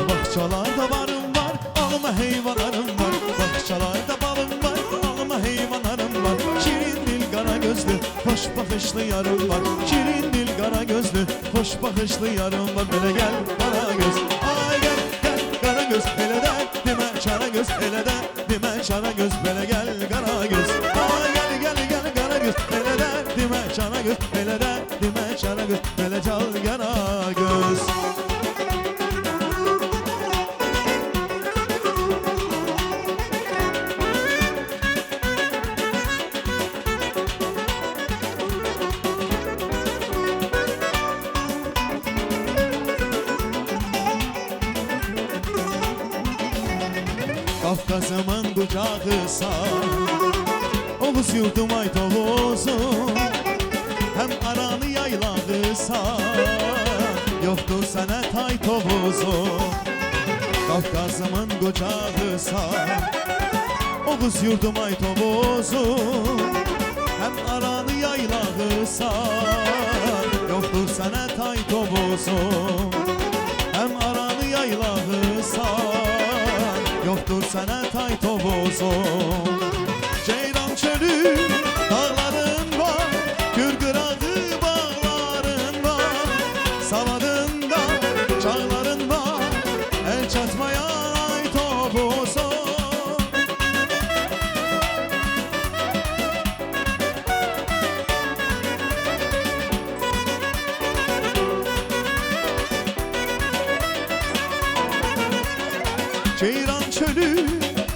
Bağçalarda varım var, alma heyvanlarım var. Bağçalarda balım var, alma heyvanlarım var. Şirin dil qara gözlü, xoş baxışlı yarım var. Şirin dil qara gözlü, xoş baxışlı yarım var. Belə gəl qara göz, ay gəl gəl qara göz, elə də demə çara göz, elə də demə çara göz. Belə gəl qara göz, ay gəl gəl gəl qara göz, elə də demə çara göz, elə də demə çara göz. Belə çal qara göz. Qafqazımın qucağısan, Oğuz yurdum ay Tovuzum, həm aranı yaylağısan, yoxdur sənə tay Tovuzum. Qafqazımın qucağısan, Oğuz yurdum ay Tovuzum, həm aranı yaylağısan, yoxdur sənə tay Tovuzum. Həm aranı yaylağısan, yoxdur sənə tay Tovuzum. Ceyran çölü dağların var, Kür qırağı bağların var, Savadında çağların var, el çatmayan ay Tovuzum. Ceyran çölü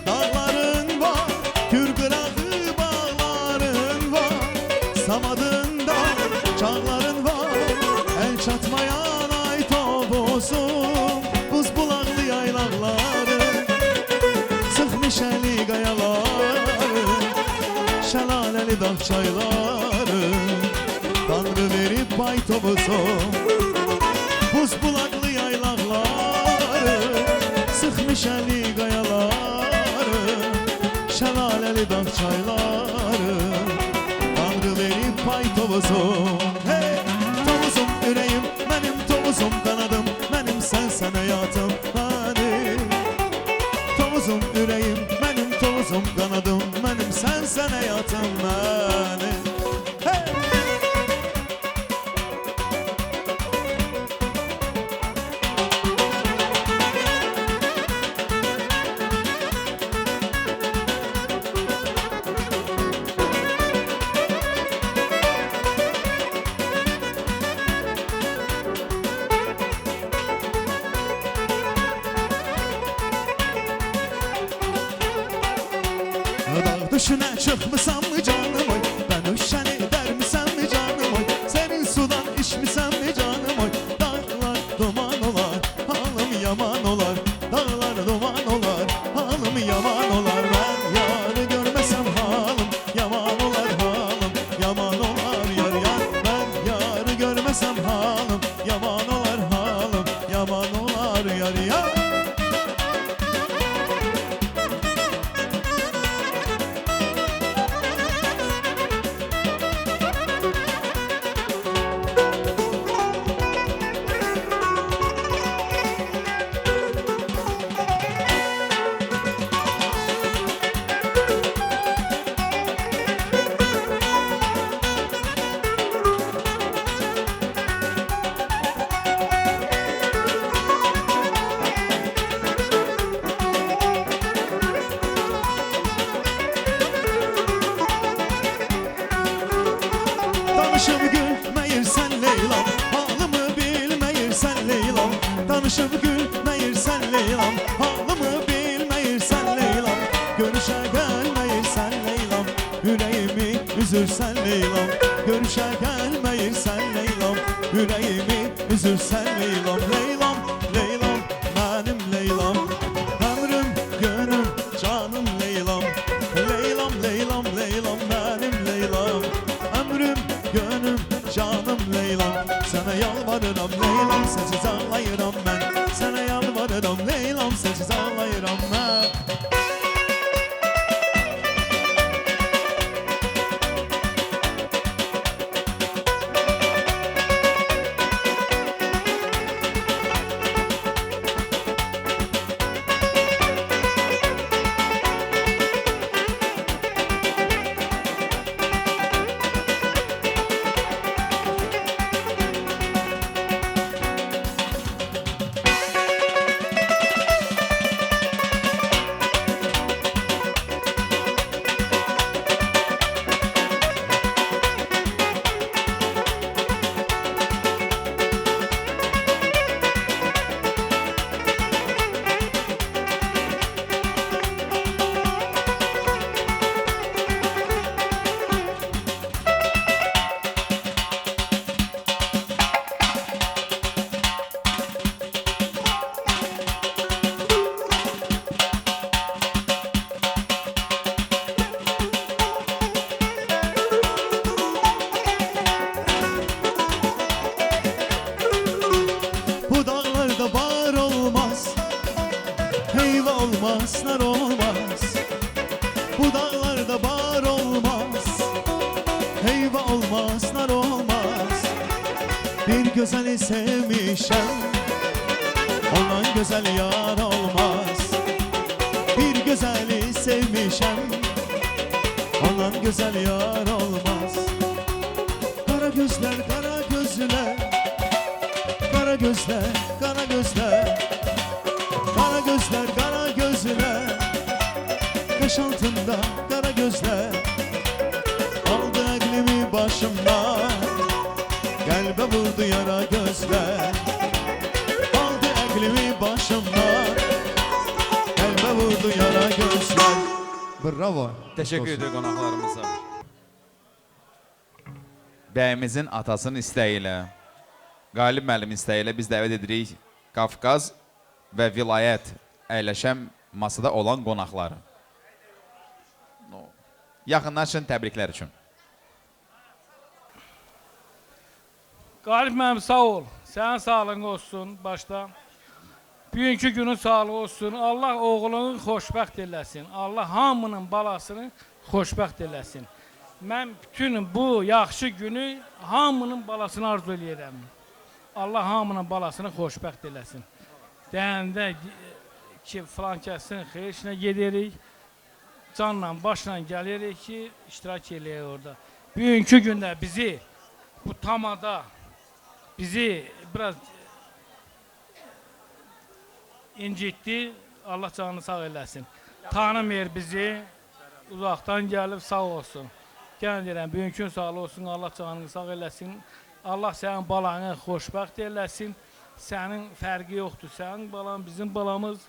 dağların var, Kür qırağı bağların var, Samadında çağların var, el çatmayan ay Tovuzum. Buz bulaqlı yaylaqları, sıx mişəli qayaları, şəlaləli dağ çayları, Tanrı verib ay Tovuzum. Buz bulaqlı yaylaqları, sıx mişəli qayaları, şəlaləli dağ çayları, Tanrı verib pay Tovuzum. Hey! Tovuzum ürəyim, mənim Tovuzum qanadım, mənim sənsən həyatım, mənim. Tovuzum ürəyim, mənim Tovuzum qanadım, mənim sənsən həyatım, mənim. Hey! Dağ düşünə çıxmısan mı canım oy, bənövşəni dərmisən mi canım oy, sərin sudan içmisən mi canım oy. Dağlar duman olar, halım yaman olar, dağlar duman olar, halım yaman olar. Mən yarı görməsəm halım yaman olar, halım yaman olar yar yar. Mən yarı görməsəm halım yaman olar, halım yaman olar yar yar. Danışıb gülməyirsən Leylam, halımı bilməyirsən Leylam. Görüşə gəlməyirsən Leylam, ürəyimi üzürsən Leylam. Görüşə gəlməyirsən Leylam, ürəyimi üzürsən Leylam. Leylam, Leylam, mənim Leylam, ömrüm, günüm, canım Leylam. Leylam, Leylam, Leylam, mənim Leylam, ömrüm, günüm, canım Leylam. Sənə yalvarıram Leylam, sənsiz ağlayıram mən. Sənə yalvarıram Leylam, sənsiz ağlayıram mən. Bu dağlarda bar olmaz, heyva olmaz, nar olmaz. Bu dağlarda bar olmaz, heyva olmaz, nar olmaz. Bir gözeli sevmişem, ondan güzel yar olmaz. Bir gözeli sevmişem, ondan güzel yar olmaz. Kara gözler, kara gözler, kara gözler, kara gözler, kara gözler, kara gözler, kaş altında kara gözler. Aldı aklımı başımdan, kalbe vurdu yara gözler. Aldı aklımı başımdan, kalbe vurdu yara gözler. Bravo. Teşekkür edirik qonaqlarımıza. Bəyimizin atasının istəyi ilə, Qalib müəllimin istəyi ilə biz dəvət edirik Qafqaz və vilayət əyləşən masada olan qonaqları. Yaxınlaşın təbriklər üçün. Qalib müəllim sağ ol. Sənin sağlığın olsun başda. Bugünkü günün sağlığı olsun. Allah oğlunu xoşbəxt eləsin. Allah hamının balasını xoşbəxt eləsin. Mən bütün bu yaxşı günü hamının balasını arzu eləyirəm. Allah hamının balasını xoşbəxt eləsin. Deyəndə ki, filan kəsin xeyir işinə gedirik, canla başla gəlirik ki, iştirak eləyək orada. Bugünkü gündə bizi bu tamada bizi biraz incitdi. Allah canını sağ eləsin. Tanımır bizi, uzaqdan gəlib sağ olsun. Gəlin deyirəm, bugünkü gün sağlı olsun, Allah canını sağ eləsin. Allah sənin balanı xoşbəxt eləsin. Sənin fərqi yoxdur. Sənin balan, bizim balamız.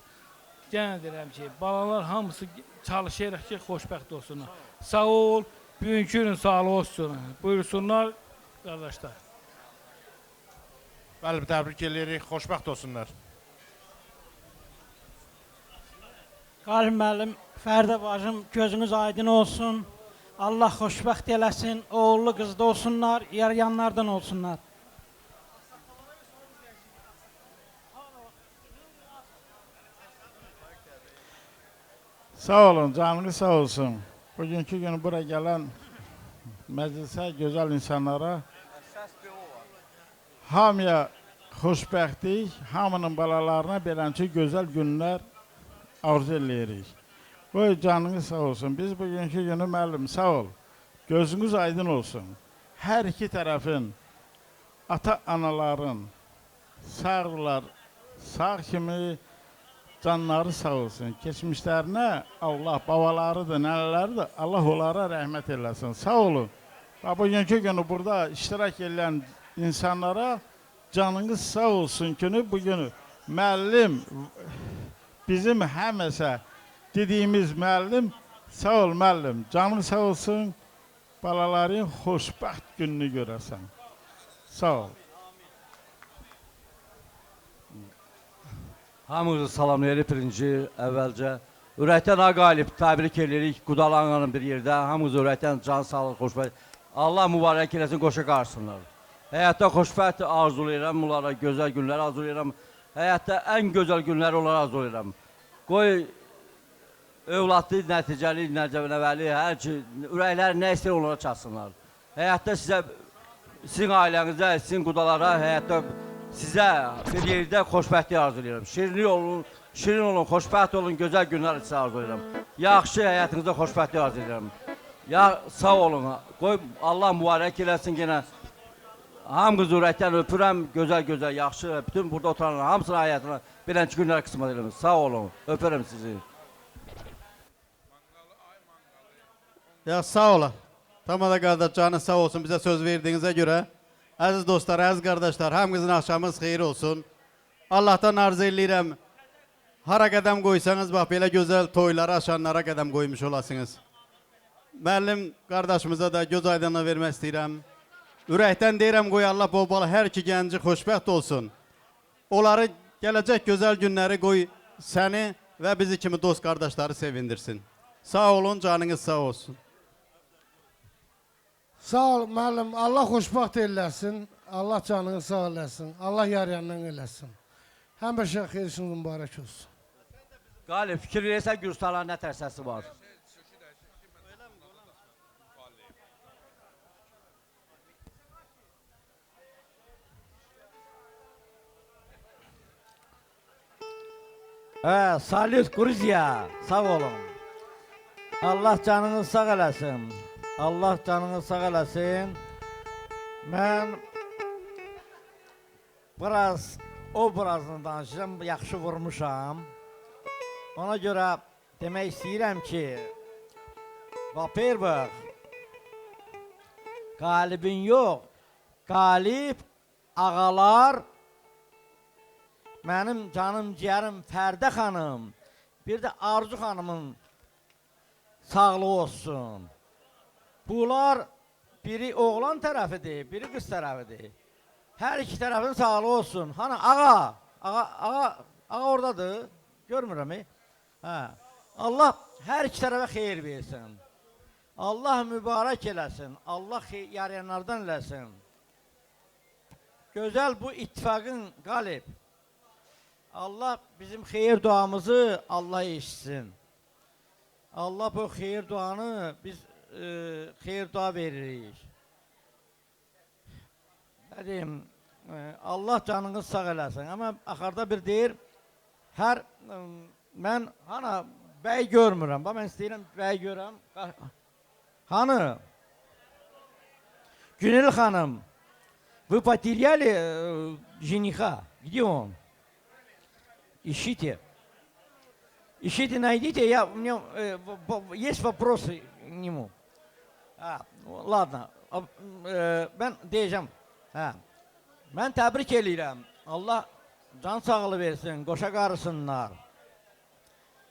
Gəlin deyirəm ki, balalar hamısı çalışırıq ki, xoşbəxt olsunlar. Sağ ol, bugünkü gün sağlı olsun. Buyursunlar qardaşlar. Bəli, təbrik edirik, xoşbəxt olsunlar. Qalib müəllim, Fərdə bacım, gözünüz aydın olsun. Allah xoşbəxt eləsin, oğullu qızlı olsunlar, yarayanlardan olsunlar. Sağ olun, canınız sağ olsun. Bugünkü gün bura gələn məclisə, gözəl insanlara hamıya xoşbəxtlik, hamının balalarına beləncə gözəl günlər arzu eləyirik. Qoy canınız sağ olsun. Biz bugünkü günü müəllim sağ ol. Gözünüz aydın olsun. Hər iki tərəfin, ata-anaların sağlar, sağ kimi canları sağ olsun. Keçmişlərinə Allah, babalarıdır, nənələridir, Allah onlara rəhmət eləsin. Sağ olun. Və bugünkü günü burada iştirak edən insanlara canınız sağ olsun günü bugünü Müəllim, bizim həmişə dediyimiz müəllim, sağ ol müəllim, canın sağ olsun, balaların xoşbəxt gününü görəsən. Sağ ol. Hamınızı salamlayırıq birinci əvvəlcə. Ürəkdən ha Qalib təbrik edirik Qudalananın bir yerdə. Hamınızı ürəkdən can sağlıq, xoşbəxt. Allah mübarək eləsin, qoşa qarsınlar. Həyatda xoşbəxt arzulayıram, onlara gözəl günlər arzulayıram. Həyatda ən gözəl günləri onlara arzulayıram. Qoy övladlı, nəticəli, nəvəli, hər ki, ürəkləri nə istəyir onlara çatsınlar. Həyatda sizə, sizin ailənizə, sizin qudalara, həyatda sizə bir yerdə xoşbəxtlik arzulayıram. Şirinlik olun, şirin olun, xoşbəxt olun, gözəl günlər sizə arzulayıram. Yaxşı həyatınızda xoşbəxtlik arzulayıram. Ya sağ olun, qoy Allah mübarək eləsin yenə. Hamınızı ürəkdən öpürəm, gözəl-gözəl, yaxşı, bütün burada oturanların hamısının həyatına beləncə günlər qismət eləsin. Sağ olun, öpürəm sizi. Ya sağ olun. Tamada qardaş, canı sağ olsun bizə söz verdiyinizə görə. Əziz dostlar, əziz qardaşlar, hamınızın axşamınız xeyir olsun. Allahdan arzu eləyirəm, hara qədəm qoysanız, bax belə gözəl toylara, aşanlara qədəm qoymuş olasınız. Müəllim qardaşımıza da göz aydınlığı vermək istəyirəm. Ürəkdən deyirəm, qoy Allah bol bala hər iki gənci xoşbəxt olsun. Onları gələcək gözəl günləri qoy səni və bizi kimi dost qardaşları sevindirsin. Sağ olun, canınız sağ olsun. Sağ ol müəllim, Allah xoşbəxt eləsin, Allah canını sağ eləsin, Allah yar yanından eləsin. Həmişə xeyir işiniz mübarək olsun. Qalib, fikir verirsən Gürstanların nə tər səsi var? Hə, salyut Gruziya, sağ olun. Allah canınızı sağ eləsin. Allah canınızı sağ eləsin. Mən biraz obrazını danışacağım, yaxşı vurmuşam. Ona görə demək istəyirəm ki, во-первых, Qalibin yox, Qalib ağalar, mənim canım ciyərim Fərdə xanım, bir də Arzu xanımın sağlığı olsun. Bunlar biri oğlan tərəfidir, biri qız tərəfidir. Hər iki tərəfin sağlığı olsun. Hani ağa, ağa, ağa, ağa oradadır, görmürəm. Hə. Allah hər iki tərəfə xeyir versin. Allah mübarək eləsin, Allah yarayanlardan eləsin. Gözəl bu ittifaqın Qalib. Allah bizim xeyir duamızı Allah eşitsin. Allah bu xeyir duanı biz xeyir dua veririk. Nə deyim, Allah canınız sağ eləsin. Amma axırda bir deyir, hər mən hana bəy görmürəm. Bax, mən istəyirəm bəy görəm. Hanı? Günel xanım, вы потеряли жениха? Где он? Ищите. Ищите, найдите. У меня есть вопросы к нему. Ладно. Mən deyəcəm. Hə. Mən təbrik eləyirəm. Allah can sağlığı versin, qoşa qarısınlar.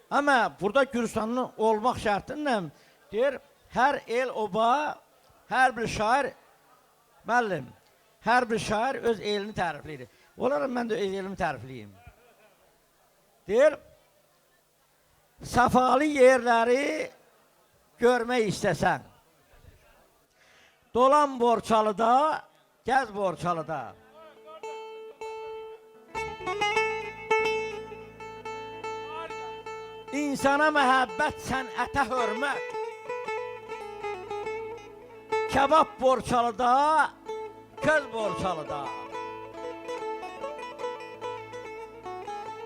Amma burada Gürstanlı olmaq şərti ilə deyir, hər el oba, hər bir şair, müəllim, hər bir şair öz elini tərifləyir. Olarım mən də öz elimi tərifləyim. Deyir, səfalı yerləri görmək istəsən, dolan Borçalıda, gəz Borçalıda. İnsana məhəbbət, sənətə hörmət. Kebab Borçalıda, köz Borçalıda.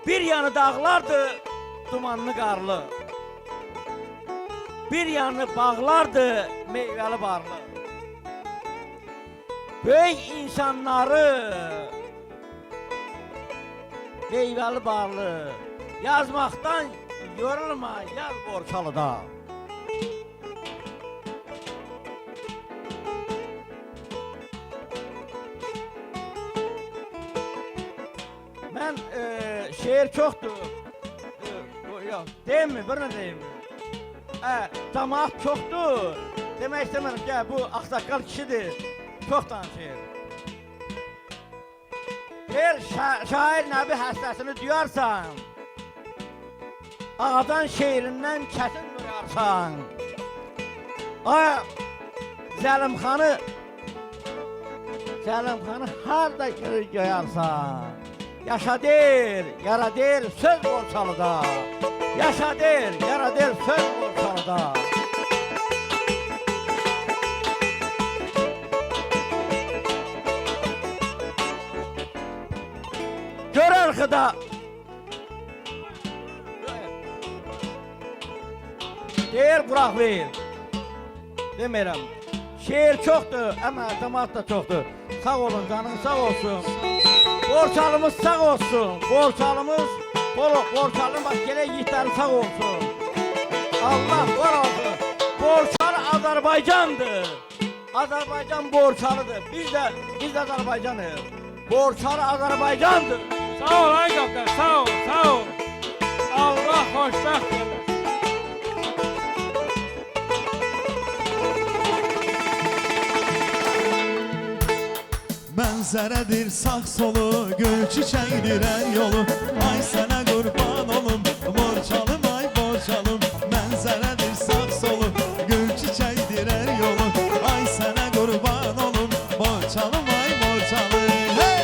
Bir yanı dağlardı, dumanlı qarlı. Bir yanı bağlardı, meyvəli barlı. Böyük insanları, meyvəli barlı. Yazmaqdan yorulma, yaz Borçalıda. Mən şeir çoxdur. Yox, deyim mi? Bir nə deyim mi? Camaat çoxdur. Demək istəmirəm ki, bu ağsaqqal kişidir. Çox danışır. Deyir, şair Nəbi həssəsini duyarsan, ağadan şeirindən çətin duyarsan. Ay, Zəlimxanı harda qoyarsan? Yaşa deyir, yara deyir, söz Borçalıda. Yaşa deyir, yara deyir, söz Borçalıda. Gör arxıda. Deyir, buraxlayır. Demirəm. Şeir çoxdur, amma camaat da çoxdur. Sağ olun, canın sağ olsun. Borçalımız sağ olsun. Borçalımız, Borçalının bax gələk yiğitləri sağ olsun. Allah var olsun. Borçalı Azərbaycandır. Azərbaycan Borçalıdır. Biz də Azərbaycanıq. Borçalı Azərbaycandır. Sağ ol ay qapqar, sağ ol, sağ ol. Allah xoşbəxt eləsin. Mənzərədir sağ solu, gül çiçəkdir hər yolu. Ay sənə qurban olum, Borçalım ay Borçalım. Mənzərədir sağ solu, gül çiçəkdir hər yolu. Ay sənə qurban olum, Borçalım ay Borçalım. Hey!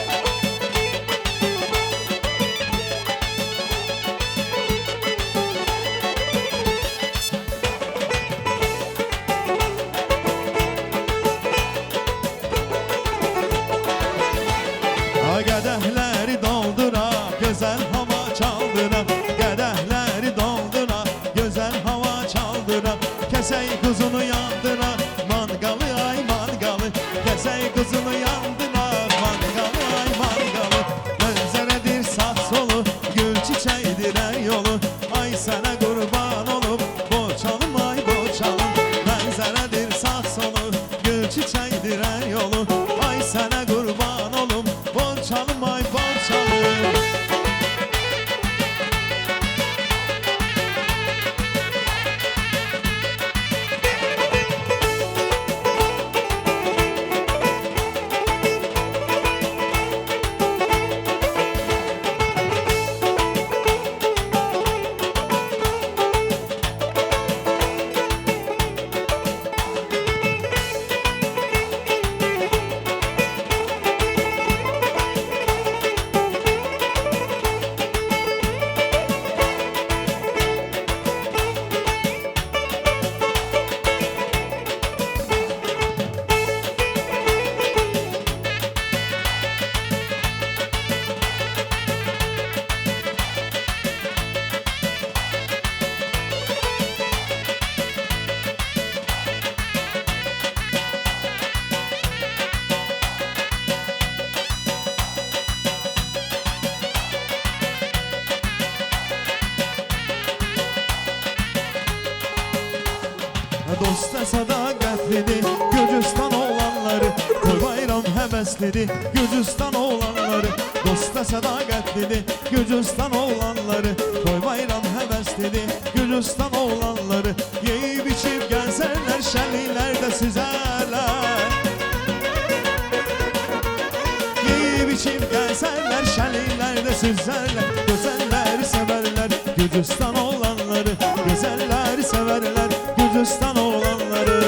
Qədəhləri doldura, gözəl hava çaldıra. Qədəhləri doldura, gözəl hava çaldıra. Kəsək quzunu yandıra, manqalı ay manqalı. Kəsək quzunu yandıra, manqalı ay manqalı. Mənzərədir sağ solu, gül çiçəkdir hər yolu. Ay sənə qurban olum, Borçalım ay Borçalım. Mənzərədir sağ solu, gül çiçəkdir hər yolu. Ay sənə qurban olum, Borçalım ay Borçalım. Dosta sədaqətlidir Gürcüstan oğlanları, toy bayram həvəslidir Gürcüstan oğlanları. Dosta sədaqətlidir Gürcüstan oğlanları, toy bayram həvəslidir Gürcüstan oğlanları. Yeyib içib gəlsərlər, şənliklərdə süzərlər. Yeyib içib gəlsərlər, şənliklərdə süzərlər. Gözəlləri sevərlər Gürcüstan oğlanları, gözəlləri sevərlər Gürcüstan oğlanları.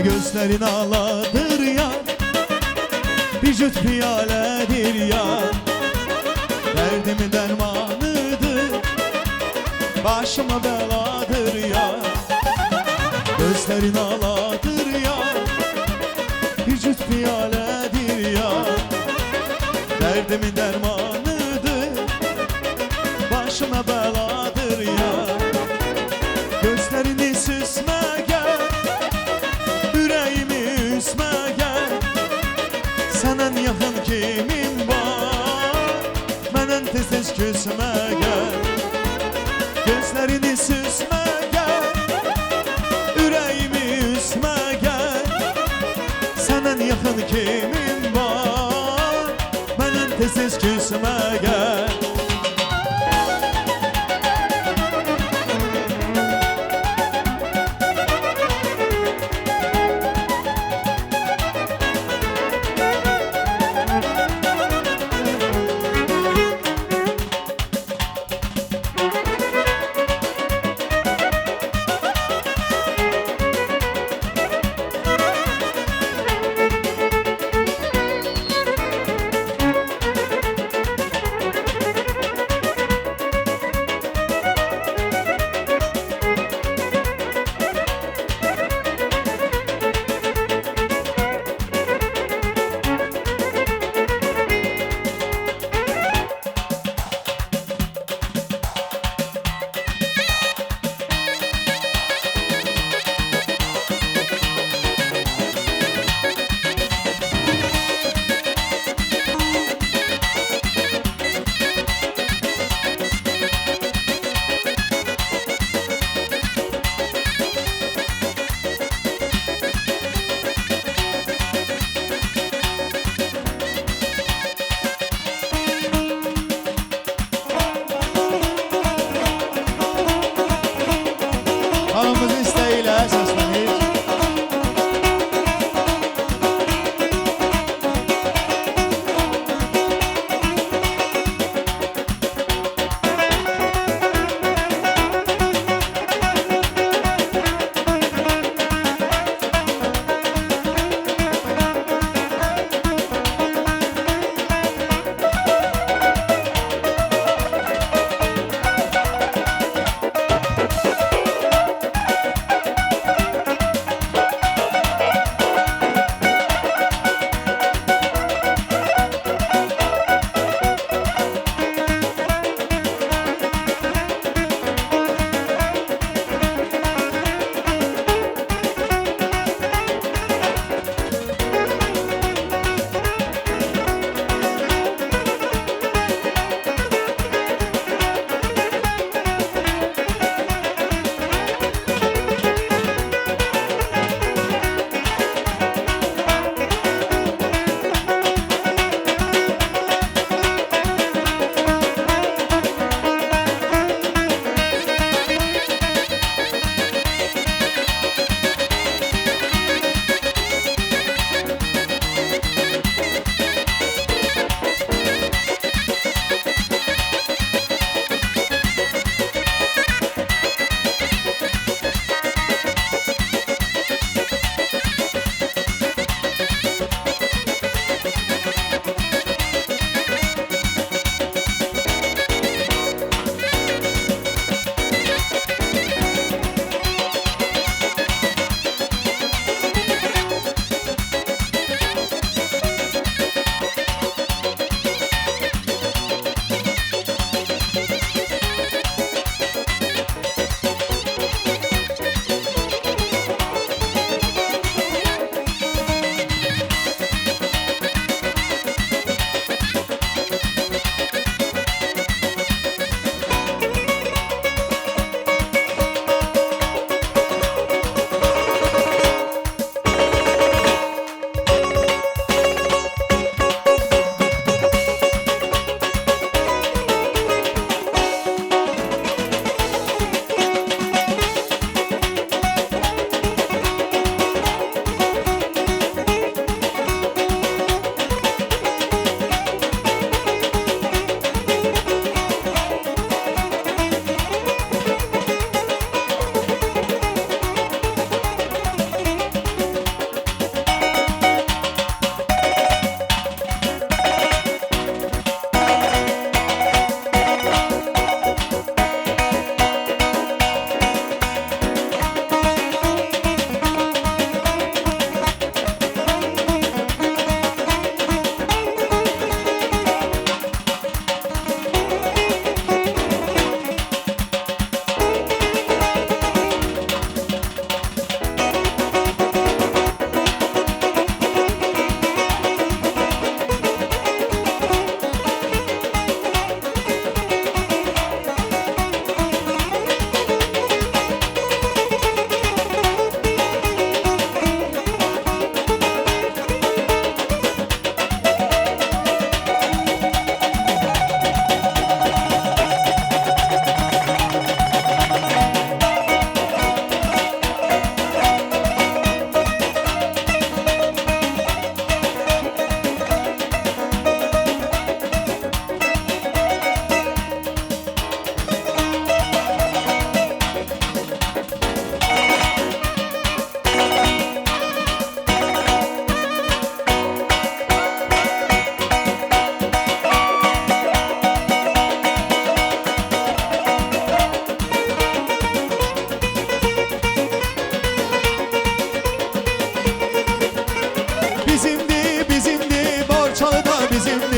Gözlerin ağladır ya, bir cüt piyaledir ya. Derdimin dermanıdır, başıma beladır ya. Gözlerin ağladır ya, bir cüt piyaledir ya. Derdimin dermanıdır, başıma beladır ya. Gözlerini süsme gel, yüreğimi üsme gel. Senden yakın kimim var, menen tez tez küsme gel. Gözlerini süsme gel, yüreğimi üsme gel. Senden yakın kimim var, menen tez tez küsme gel. Xanımımızın istəyi ilə səslənir.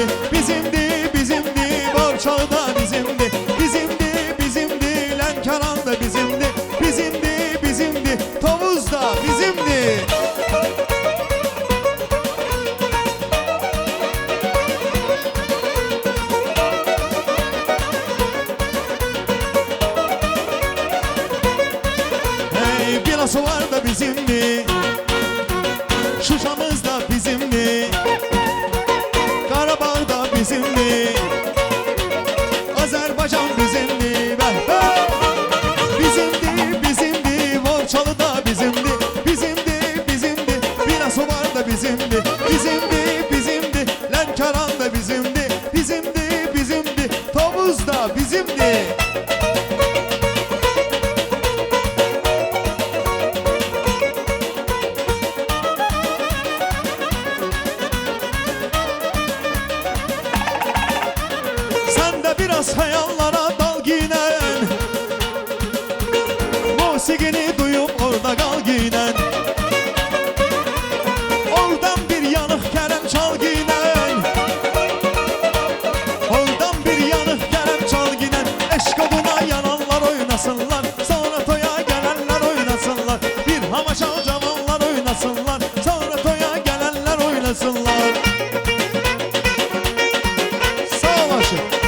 bizimdi, bizimdi, bizimdi, Borçalı da bizimdi, bizimdi, bizimdi, Lənkəran da bizimdi, bizimdi, bizimdi, Tovuz da bizimdi. Hey, Bilasovar da bizimdi, Şuşamız da bizimdi, Qarabağ da bizimdi, Azərbaycan bizimdi, bizimdi, bizimdi, Borçalı da bizimdi, bizimdi, bizimdi, Bilasovar da bizimdi, bizimdi, bizimdi, Lənkəran da bizimdi, bizimdi, bizimdi, Tovuz da bizimdi. Sen de biraz hayallara dal ginen, musikini duyup orada kal ginen, oradan bir yanık kərəm çal ginen, oradan bir yanık kərəm çal ginen. Eşq oduna yananlar oynasınlar, sonra toya gelenler oynasınlar, bir hamaşal cavanlar oynasınlar, sonra toya gelenler oynasınlar. Sağ ol aşık.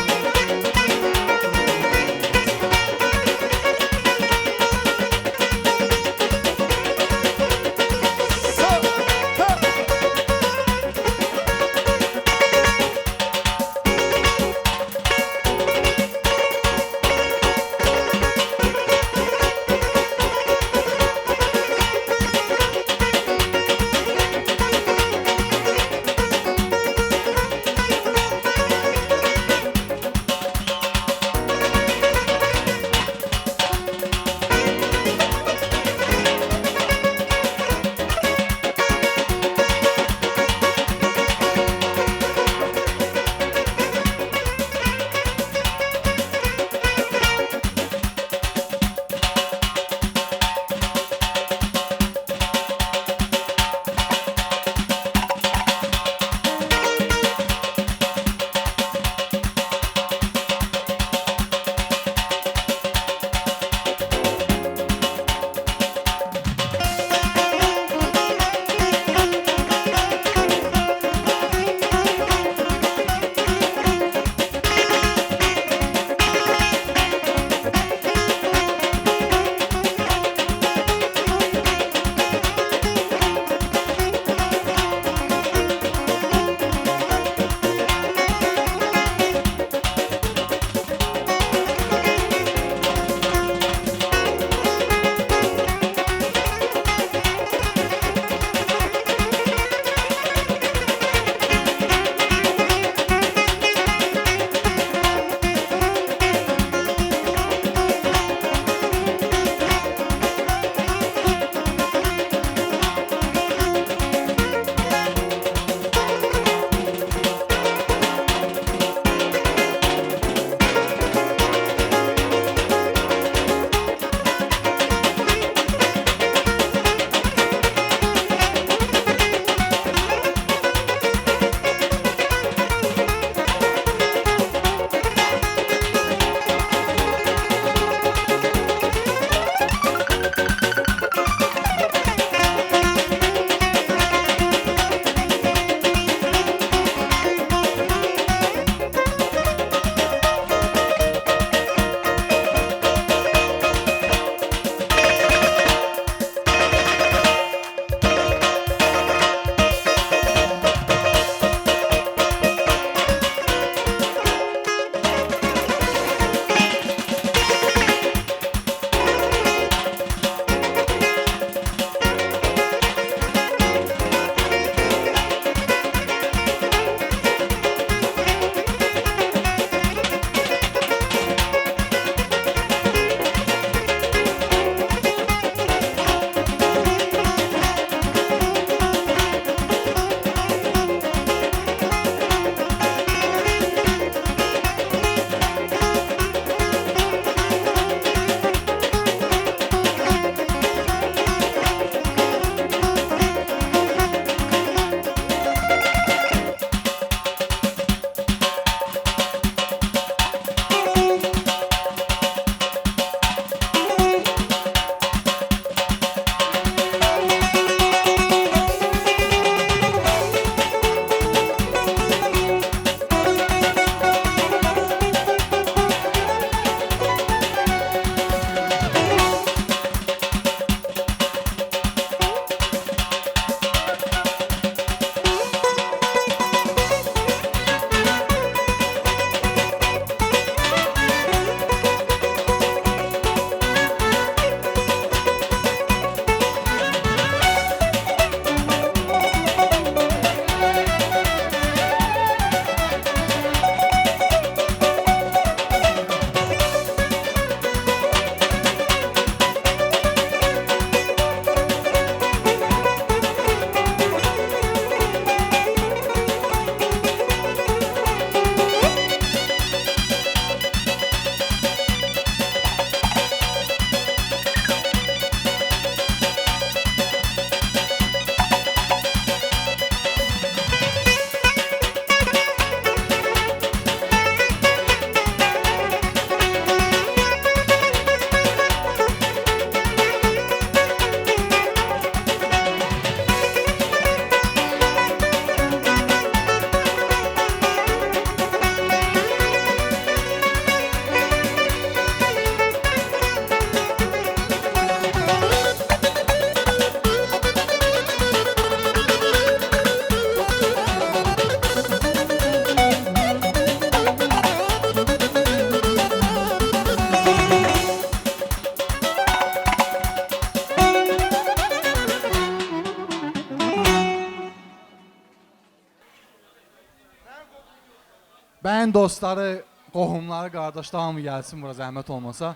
Bəyin dostları, qohumları, qardaşları hamı gəlsin bura, zəhmət olmasa.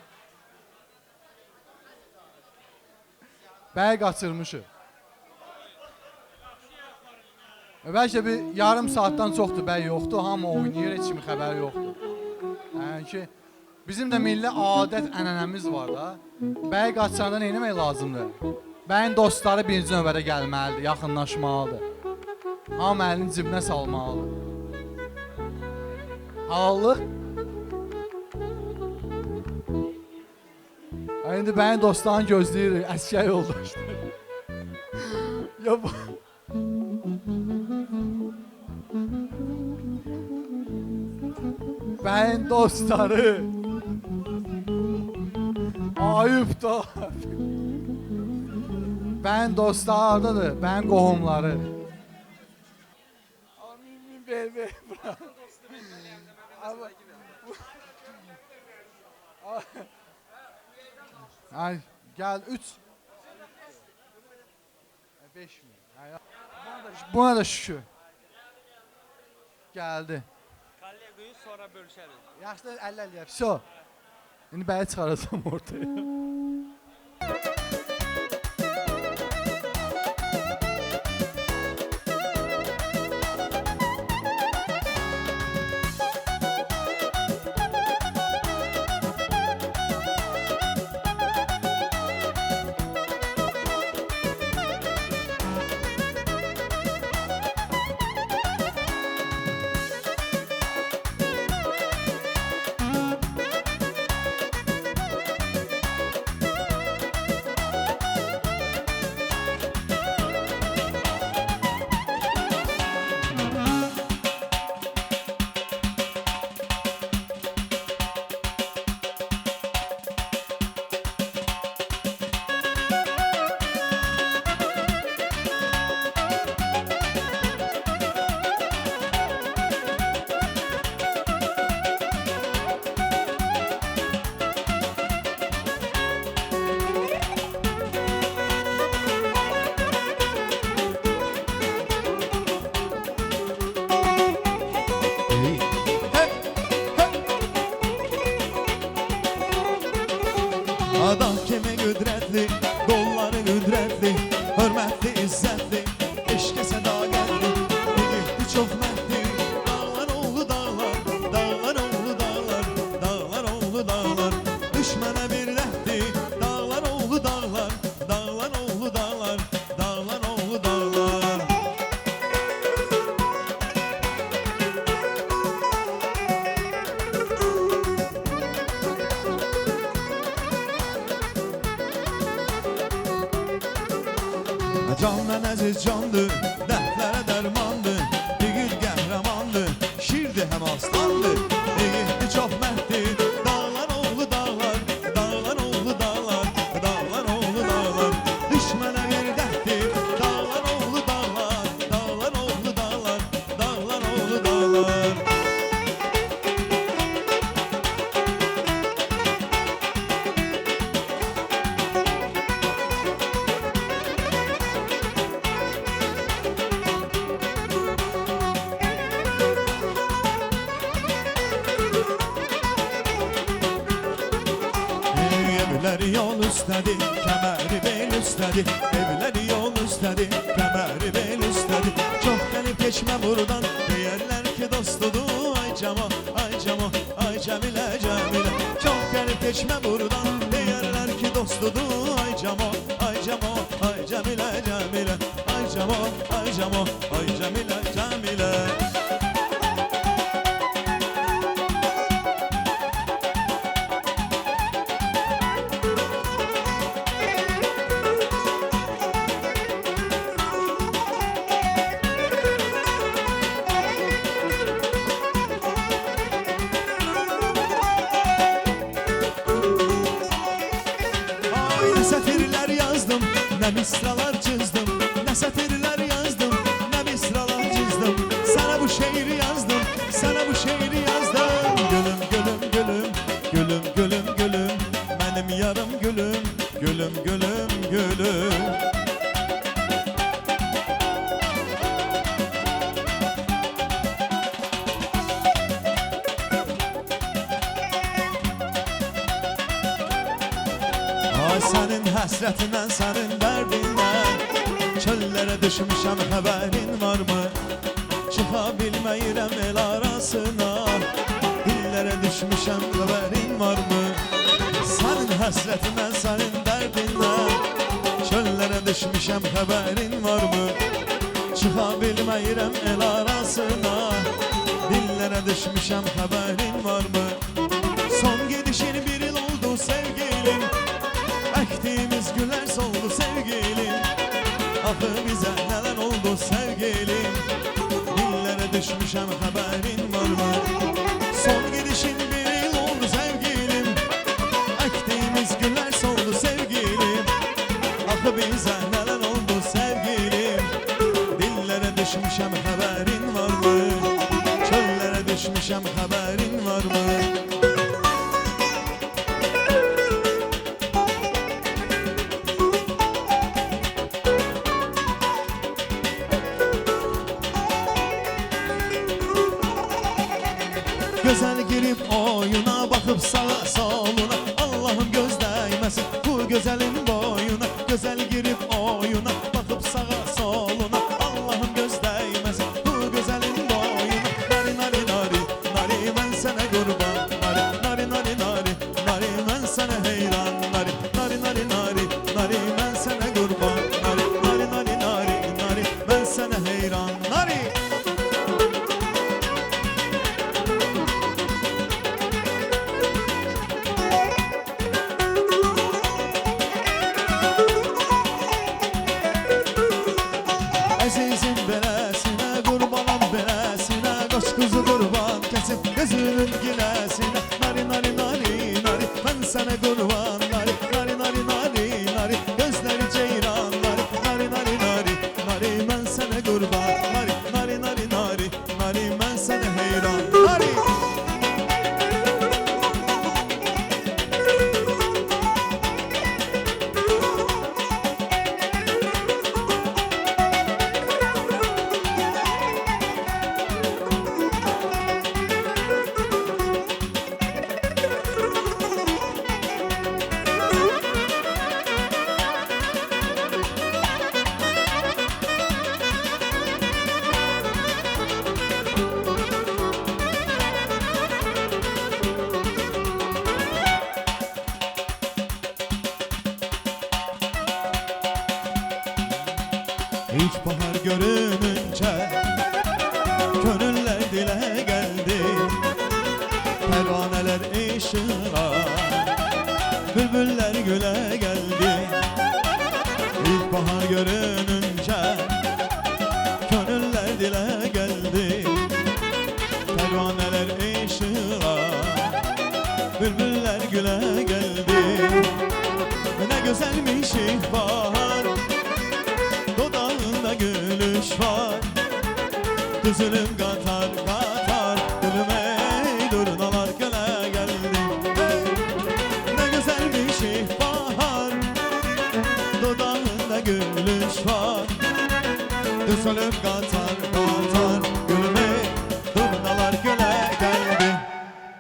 Bəyi qaçırmışıq. Bəlkə bir yarım saatdan çoxdur, bəy yoxdur, hamı oynayır, heç kimin xəbəri yoxdur. Yəni ki, bizim də milli adət ənənəmiz var da. Bəyi qaçıranda nə etmək lazımdır? Bəyin dostları birinci növbədə gəlməlidir, yaxınlaşmalıdır. Hamı əlini cibinə salmalıdır. Halallıq. İndi bəyin dostlarını gözləyirik, əsgər yoldaşlar. Ya bu... Bəyin dostları. Ayıp da. Bəyin dostları hardadır? Bəyin qohumları. Ver, ver, bırak. Ay, gel 3 5 mi? Buna da şükür. Geldi. Kollegayı sonra bölüşərik. Yaxşı, 50-50. Vso. İndi bəyi çıxaracam ortaya. Adam kimi qüdrətli, qolları qüdrətli, hörmətli, izzətli, eşqə sədaqətli, yiğitli, çox mərdli. Dağlar oğlu dağlar, dağlar oğlu dağlar, dağlar oğlu dağlar, düşmənə bir rəhdi. Dağlar oğlu dağlar, dağlar oğlu dağlar, dağlar oğlu dağlar. Candan əziz candır, dərdlərə dərmandır, yiğit qəhrəmandır, şirdir həm aslandır, yiğitli çox mərddir. Dağlar oğlu dağlar, dağlar oğlu dağlar, dağlar oğlu dağlar, düşmənə bir dərddir. Dağlar oğlu dağlar, dağlar oğlu dağlar, dağlar oğlu dağlar. Evləri yol üstədir, kəməri bel üstədir. Evləri yol üstədir, kəməri bel üstədir. Çox gəlib keçmə buradan, deyərlər ki dostudur. Ay Camo, ay Camo, ay Cəmilə, Cəmilə. Çox gəlib keçmə buradan, deyərlər ki dostudur. Ay Camo, ay Camo, ay Cəmilə, Cəmilə. Ay Camo, ay Camo, ay Cəmilə, Cəmilə. Nə sətirlər yazdım, nə misralar cızdım. Nə sətirlər yazdım, nə misralar cızdım. Sənə bu şeiri yazdım, sənə bu şeiri yazdım. Gülüm, gülüm, gülüm, gülüm, gülüm, gülüm. Mənim yarım gülüm, gülüm, gülüm, gülüm. Həsrətindən, sənin dərdindən çöllərə düşmüşəm, xəbərin varmı? Çıxa bilməyirəm el arasına, dillərə düşmüşəm, xəbərin varmı? Sənin həsrətindən, sənin dərdindən çöllərə düşmüşəm, xəbərin varmı? Çıxa bilməyirəm el arasına, dillərə düşmüşəm, xəbərin varmı? Son gedişin bir il oldu sevgilim, əkdiyimiz güller soldu sevgilim. Axı bizə nələr oldu sevgilim, dillərə düşmüşəm, xəbərin varmı? Son gedişin bir il oldu sevgilim, əkdiyimiz güller soldu sevgilim. Axı bizə nələr oldu sevgilim, dillərə düşmüşəm, xəbərin varmı? Çöllərə düşmüşəm, xəbərin varmı? Gözəl girib oyuna, baxıb sağa soluna, Allahım göz dəyməsin bu gözəlin boyuna. Gözəl girib oyuna, baxıb sağa soluna, Allahım göz dəyməsin bu gözəlin boyuna. Nari nari nari, nari mən sənə qurban, nari nari nari nari, nari mən sənə heyran, nari nari nari nari, nari mən sənə qurban, nari nari nari nari, nari mən sənə heyran, nari. Əzizim beləsinə, qurbanam beləsinə, qaç quzu qurban kəsim gözünün giləsinə. Nari nari nari nari, mən sənə qurban, nari nari nari nari nari, gözləri ceyran, nari nari nari nari nari, mən sənə qurban, nari nari nari nari nari, mən sənə heyran, nari. İlkbahar görününce gönüller dile geldi, pervaneler ışığa, bülbüller güle geldi. İlkbahar görününce gönüller dile geldi, pervaneler ışığa, bülbüller güle geldi. Ne güzelmiş ilkbahar, dodağında gülüş var. Düzülüm katar katar, gülüm ey durnalar göle geldi. Hey! Ne güzelmiş ilkbahar, dodağında gülüş var. Düzülüm katar katar, gülüm ey durnalar göle geldi.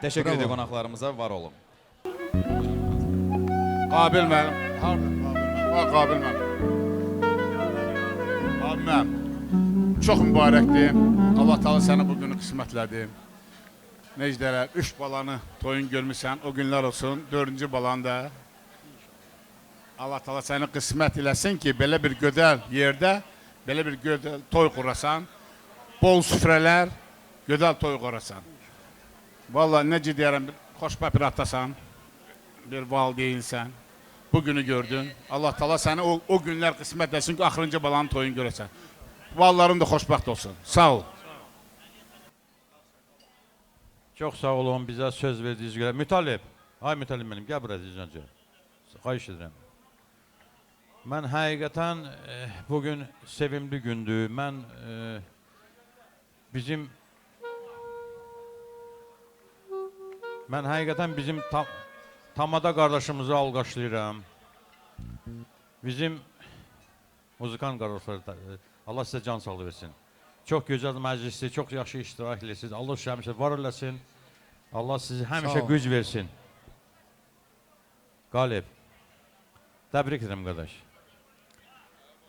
Teşekkür ediyorum qonaqlarımıza, var olun. Qabil mənim. Harda Qabil mənim? Ha, Qabil mənim. Abi mənim, çox mübarəkdir. Allah Taala səni bu günü qismətlədi. Necə deyərlər, 3 balanı toyun görmüsən, o günlər olsun. 4-cü balanı da Allah Taala səni qismət eləsin ki, belə bir gözəl yerdə, belə bir gözəl toy qurasan, bol süfrələr, gözəl toy qurasan. Vallahi necə deyərəm, xoşbəxt bir atasan, bir valideynsən. Bu günü gördün. Allah Taala səni o günlər qismət etsin ki, axırıncı balanın toyunu görəsən. Vallarım da xoşbəxt olsun. Sağ ol. Çox sağ olun bizə söz verdiyiniz görə. Mütəllib, ay Mütəllib mənim, gəl bura öncə. Xahiş edirəm. Mən həqiqətən bugün sevimli gündür. Mən bizim tamada qardaşımızı alqışlayıram. Bizim muzikan qardaşları, Allah sizə can sağlığı versin. Çox gözəl məclisdir, çox yaxşı iştirak edirsiniz. Allah sizi həmişə var eləsin. Allah sizi həmişə güc versin. Qalib, Təbrik edirəm qardaş.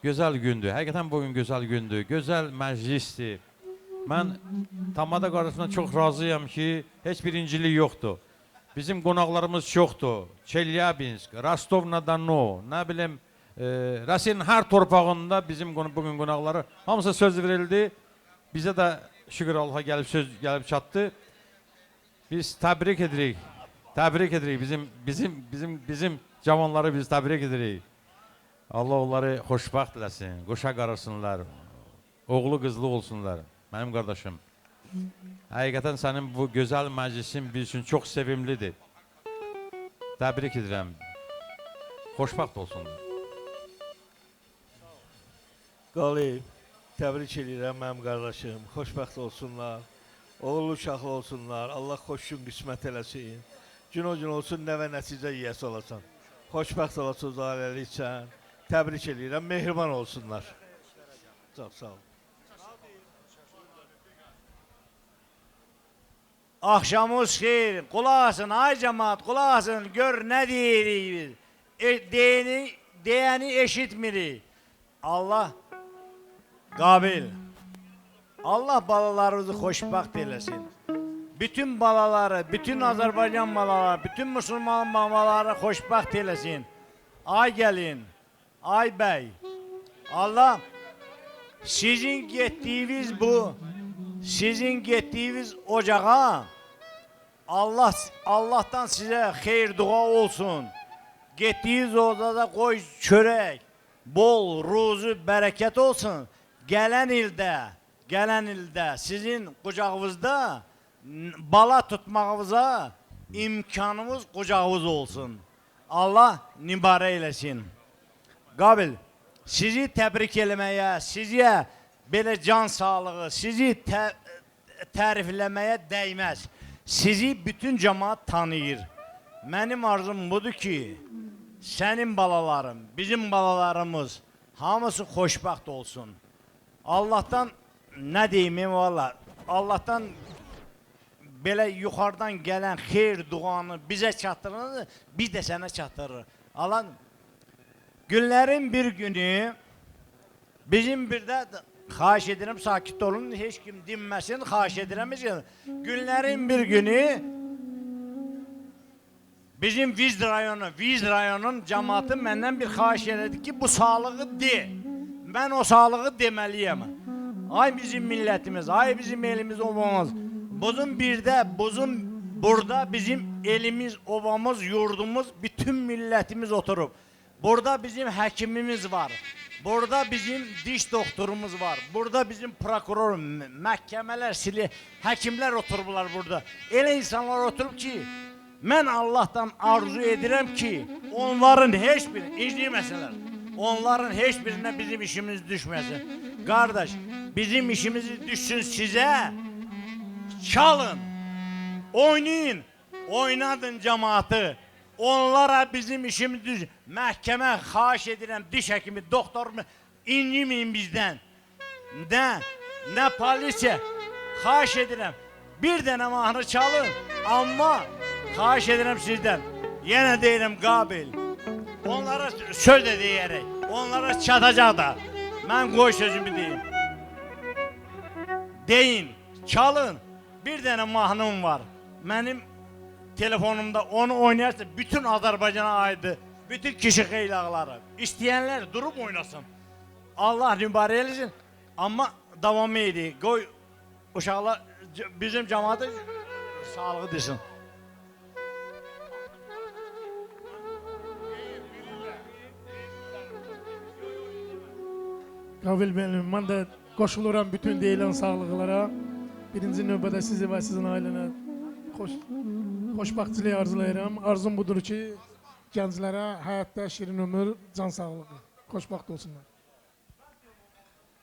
Gözəl gündür. Həqiqətən bugün gözəl gündür. Gözəl məclisdir. Mən Tamada qardaşımdan çox razıyam ki, heç bir incilik yoxdur. Bizim qonaqlarımız çoxdur. Çelyabinsk, Rostov-na-Donu, nə bilim, Rusiyanın hər torpağında bizim bugün qonaqları hamısı söz verildi. Bizə də şükür Allaha gəlib söz gəlib çatdı. Biz təbrik edirik. Təbrik edirik. Bizim cavanları biz təbrik edirik. Allah onları xoşbəxt eləsin, qoşa qarasınlar, oğlu qızlı olsunlar. Mənim qardaşım, həqiqətən sənin bu gözəl məclisin biz üçün çox sevimlidir. Təbrik edirəm. Xoşbəxt olsunlar. Qalib, təbrik edirəm mənim qardaşım. Xoşbəxt olsunlar, oğullu uşaqlı olsunlar. Allah xoş gün qismət eləsin. Gün o gün olsun, nə və nəticə yiyəsi olasan. Xoşbəxt olasınız ailəlikcən. Təbrik edirəm, mehriban olsunlar. Çox sağ olun. Axşamınız xeyir, qulaq asın, ay cəmaat, qulaq asın, gör nə deyirik biz. Deyəni eşitmirik. Allah qabil. Allah balalarımızı xoşbəxt eləsin. Bütün balaları, bütün Azərbaycan balaları, bütün müsəlman balaları xoşbəxt eləsin. Ay gəlin, ay bəy. Allah sizin getdiyiniz bu, sizin getdiyiniz ocağa Allah'tan sizə xeyir dua olsun. Getdiyiniz odada qoy çörək, bol, ruzu, bərəkət olsun. Gələn ildə sizin qucağınızda bala tutmağınıza imkanımız qucağınız olsun. Allah mübarək eləsin. Qabil, sizi təbrik eləməyə, sizə belə can sağlığı, sizi tərifləməyə dəyməz. Sizi bütün cemaat tanıyır. Mənim arzum budur ki, sənin balaların, bizim balalarımız hamısı xoşbəxt olsun. Allah'tan nə deyim valla, Allah'tan belə yuxarıdan gələn xeyir duanı bizə çatdırır, biz də sənə çatdırırıq. Allah, günlərin bir günü bizim bir də xahiş edirəm, sakit olun, heç kim dinməsin, xahiş edirəm. Günlərin bir günü bizim Viz rayonunun cəmaatı məndən bir xahiş elədi ki, bu sağlığı de. Mən o sağlığı deməliyəm. Ay bizim millətimiz, ay bizim elimiz, obamız. Burada bizim elimiz, obamız, yurdumuz, bütün millətimiz oturub. Burada bizim həkimimiz var. Burada bizim diş doktorumuz var. Burada bizim prokuror, məhkəmələr, həkimlər oturublar burada. Elə insanlar oturub ki, mən Allah'tan arzu edirəm ki, onların heç biri, inciyməsinlər, onların heç birinə bizim işimiz düşməsin. Qardaş, bizim işimizi düşsün sizə, çalın, oynayın, oynadın cəmaatı. Onlara bizim işimiz düz. Məhkəmə xahiş edirəm, diş həkimi, doktorumu inciməyin bizdən. Nə polisiya, xahiş edirəm. Bir dənə mahnı çalın, amma xahiş edirəm sizdən. Yenə deyirəm qabil. Onlara söz də deyərək, onlara çatacaq da. Mən qoy sözümü deyim. Deyin, çalın. Bir dənə mahnım var. Mənim telefonumda onu oynayarsa bütün Azərbaycana aiddir. Bütün kişi xeylaqları. İstəyənlər durub oynasın. Allah mübarək eləsin. Amma davam edirik. Qoy uşaqlar bizim cəmaatı sağlığı desin. Qabil müəllim, mən də qoşuluram bütün deyilən sağlıqlara. Birinci növbədə sizi və sizin ailənə xoşbəxtçilik arzulayıram. Arzum budur ki, gənclərə həyatda şirin ömür, can sağlığı, xoşbəxt olsunlar.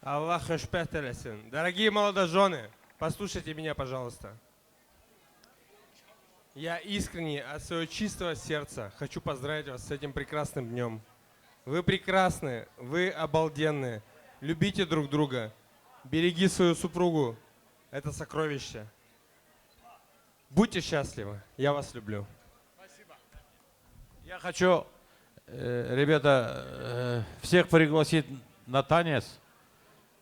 Allah xoşbəxt eləsin. Дорогие молодожены, послушайте меня, пожалуйста. Я искренне от своего чистого сердца хочу поздравить вас с этим прекрасным днем. Вы прекрасны, вы обалденны. Любите друг друга, береги свою супругу. Это сокровище. Будьте счастливы, я вас люблю. Спасибо. Я хочу ребята, всех пригласить на танец.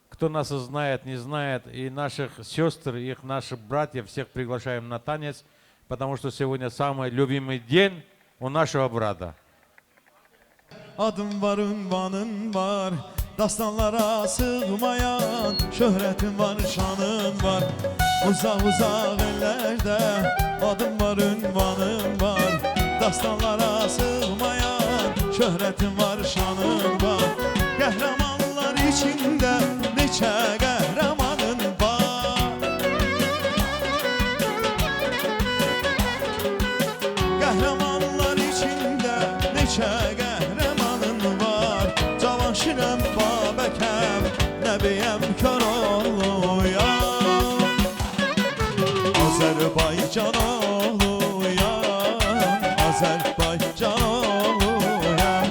Кто нас знает, не знает, и наших сестр, и их наших братьев, всех приглашаем на танец, потому что сегодня самый любимый день у нашего брата. Adım var, ünvanın var, dastanlara sığmayan şöhrətin var, şanın var. Uzaq uzaq ellərdə adım var, ünvanın var, dastanlara sığmayan şöhrətin var, şanın var. Qəhrəmanlar içində neçə qəhrəmanın var. Qəhrəmanlar içində neçə qəhrəmanın var. Cavanşirəm, Babəkəm, Nəbiyəm, Koroğluyam. Azərbaycan oğluyam, Azərbaycan oğluyam.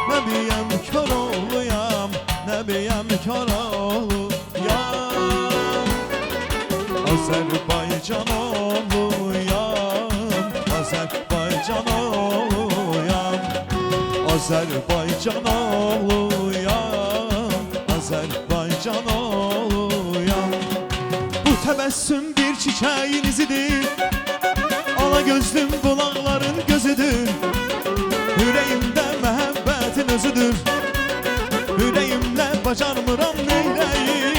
Nəbiyəm, Koroğluyam, Nəbiyəm, Koroğluyam. Azərbaycan oğluyam, Azərbaycan oğluyam. Azərbaycan oğluyam, Azərbaycan oğluyam. Bu təbəssüm bir çiçəyin izidir, ala gözlüm bulaqların gözüdür. Ürəyimdə məhəbbətin özüdür, ürəyimlə bacarmıram neyləyim.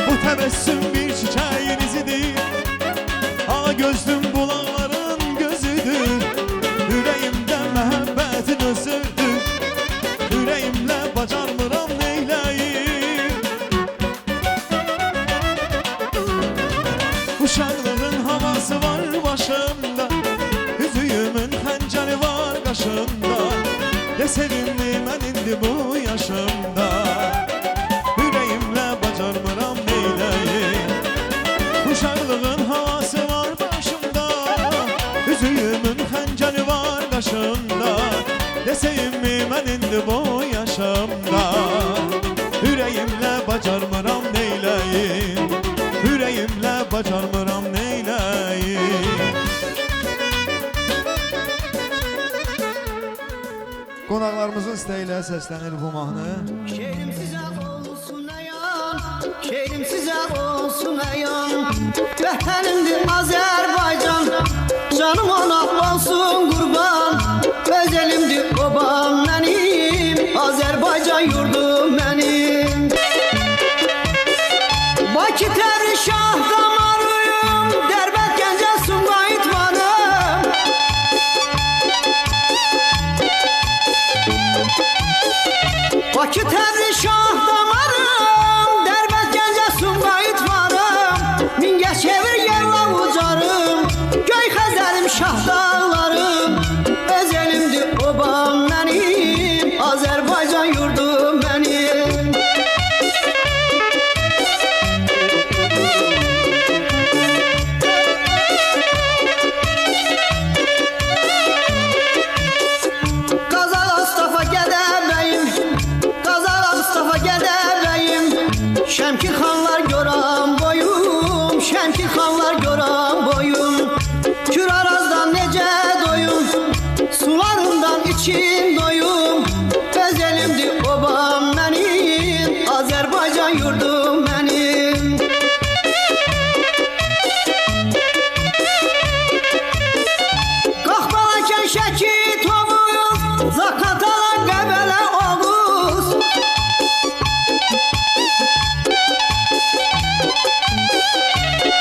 Bu təbəssüm bir çiçəyin izidir, ala gözlüm bulaqların gözüdür. Ürəyimdə məhəbbətin özüdür, ürəyimlə bacarmıram neyləyim. Uşaqlığın havası var başımda, üzüyümün xəncəri var qaşımda. Ne sevimli mən indi bu yaşımda, ürəyimlə bacarmıram neyləyim. Uşaqlığın havası var başımda, üzüyümün xəncəri var qaşımda. Ne sevimli mən indi bu yaşımda, ürəyimlə bacarmıram neyləyim. Ürəyimlə bacarmıram neyləyim. Qonaqlarımızın istəyi ilə səslənir bu mahnı. Şeirim sizə olsun əyan, şeirim sizə olsun əyan. Vətənimdir Azərbaycan, canım ona olsun qurban. Özəlimdir obam mənim, Azərbaycan yurdum mənim. Bakı Təbriz şah damarıyım, Dərbənd Gəncə Sumqayıt varım. Bakı Təbriz şah damarım, Dərbənd Gəncə Sumqayıt varım. Mingəçevir yerlə ucarım, Göy Xəzərim şah dağlarım. Özəlimdir obam mənim, Azərbaycan yurdum mənim. Şəmkir xanlar göran boyum, Şəmkir xanlar göran boyum. Kür Arazdan necə doyum, sularından içim doyum. Özəlimdir obam mənim, Azərbaycan yurdum mənim. Qalx Balakən Şəki Tovuz, Zaqatala Qəbələ Oğuz.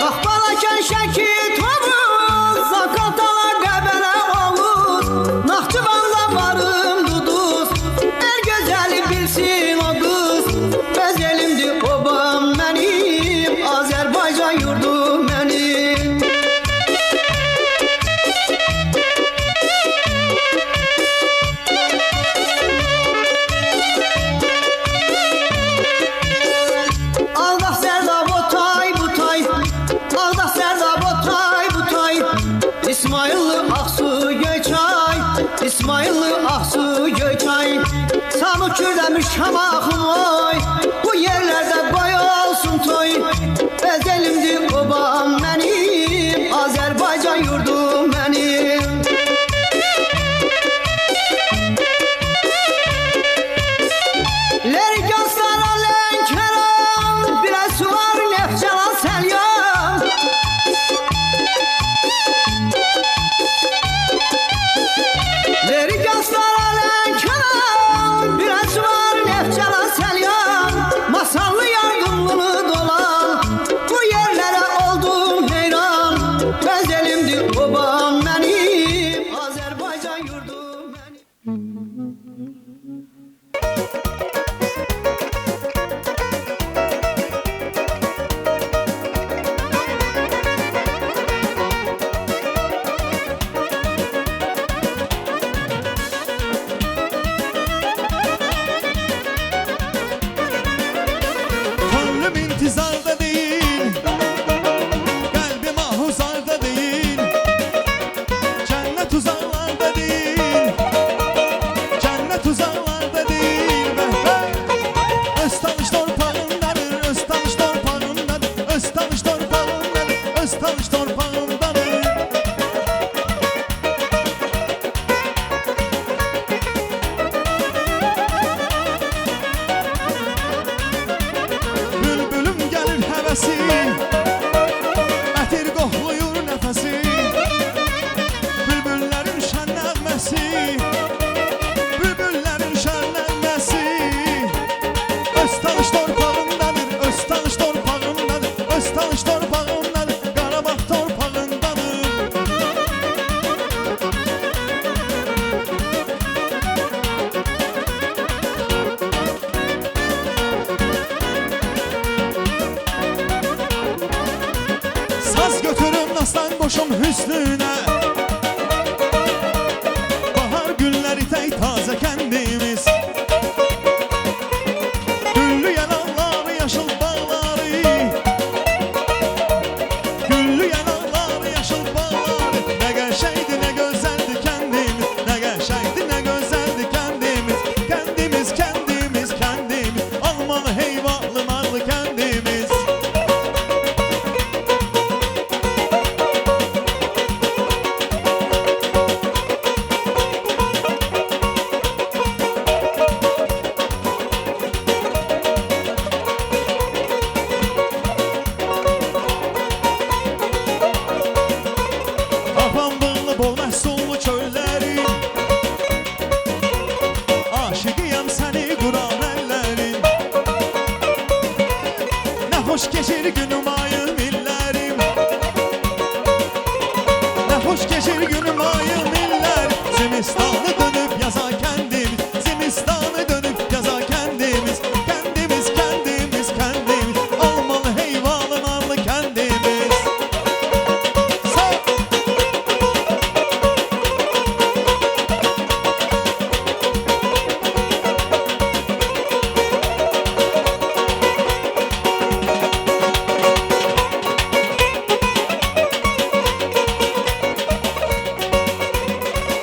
Qalx Balakən Şəki Tovuz, Zaqatala Qəbələ Oğuz. Naxçıvanda varım duduz, el gözəli bilsin o qız. Özəlimdir obam mənim, Azərbaycan yurdum mənim. Ağdah Sərdab otay butay, Ağdah Sərdab otay butay. İsmayıllı Ağsu Göyçay, İsmayıllı Ağsu Göyçay. Samı Kürdəmiş Şamaxım oy, bu yerlərdə qoy olsun toy. Özəlimdir obam mənim, Azərbaycan yurdum mənim. çöhrəsi, ətir qoxluyur nəfəsi, bülbüllərin şən nəğməsi, bülbüllərin şən nəğməsi. Öz tanış torpağındadır, öz tanış torpağındadır, öz tanış torpağındadır, Qarabağ torpağındadır. Saz götürüm dastan qoşum hüsnünə, bahar günləri tək tazə kəndimiz, güllü yanaqları, yaşıl bağları, güllü yanaqları, yaşıl bağları. Nə qəşəngdir, nə gözəldir kəndimiz, nə qəşəngdir, nə gözəldir kəndimiz, kəndimiz, kəndimiz, kəndimiz, almalı, heyvanlı, narlı kəndimiz. Pambıqlı, bol məhsullu çöllərin, aşiqiyəm səni quran əllərin. Nə xoş keçir günüm, ayım, illərim, nə xoş keçir günüm, ayım, illərim. Zimistanı dönüb yaza kəndimiz, zimistanı dönüb yaza kəndimiz, kəndimiz, kəndimiz, kəndimiz, almalı, heyvalı, narlı kəndimiz. Sağ ol.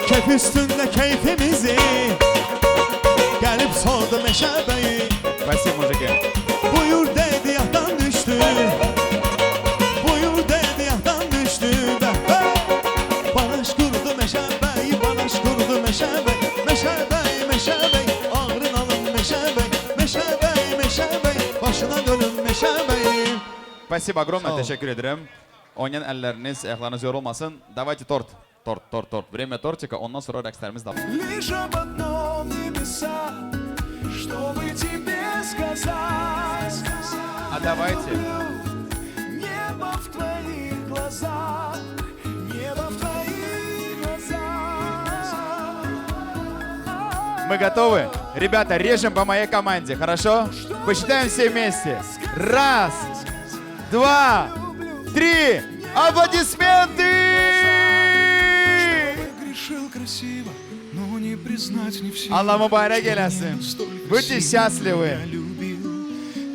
Keyf üstünde keyfimizi gelip sordu Meşe Bey'i. Спасибо, мужики. Buyur dedi yahtan düştü, buyur dedi yahtan düştü. Balaş kurdu Meşe Bey, balaş kurdu Meşe Bey, Meşe Bey, Meşe Bey, ağrın alın Meşe Bey, Meşe Bey, Meşe Bey, başına dönün Meşe Bey. Спасибо огромное, Sağ ol. teşekkür ederim. Oynayan əlləriniz, ayaqlarınız yorulmasın. Давайте торт. Торт, торт, торт. Время тортика, ondan sonra rəqslərimiz davam. Лишь об одном небеса, чтобы тебе сказать. А давайте. Небо в твоих глазах, небо в твоих глазах. Мы готовы? Ребята, режем по моей команде, хорошо? Посчитаем все вместе. Раз, два, три. Аплодисменты! Грешил красиво, но не признать не в силах. Allah mübarək eləsin. Будьте счастливы.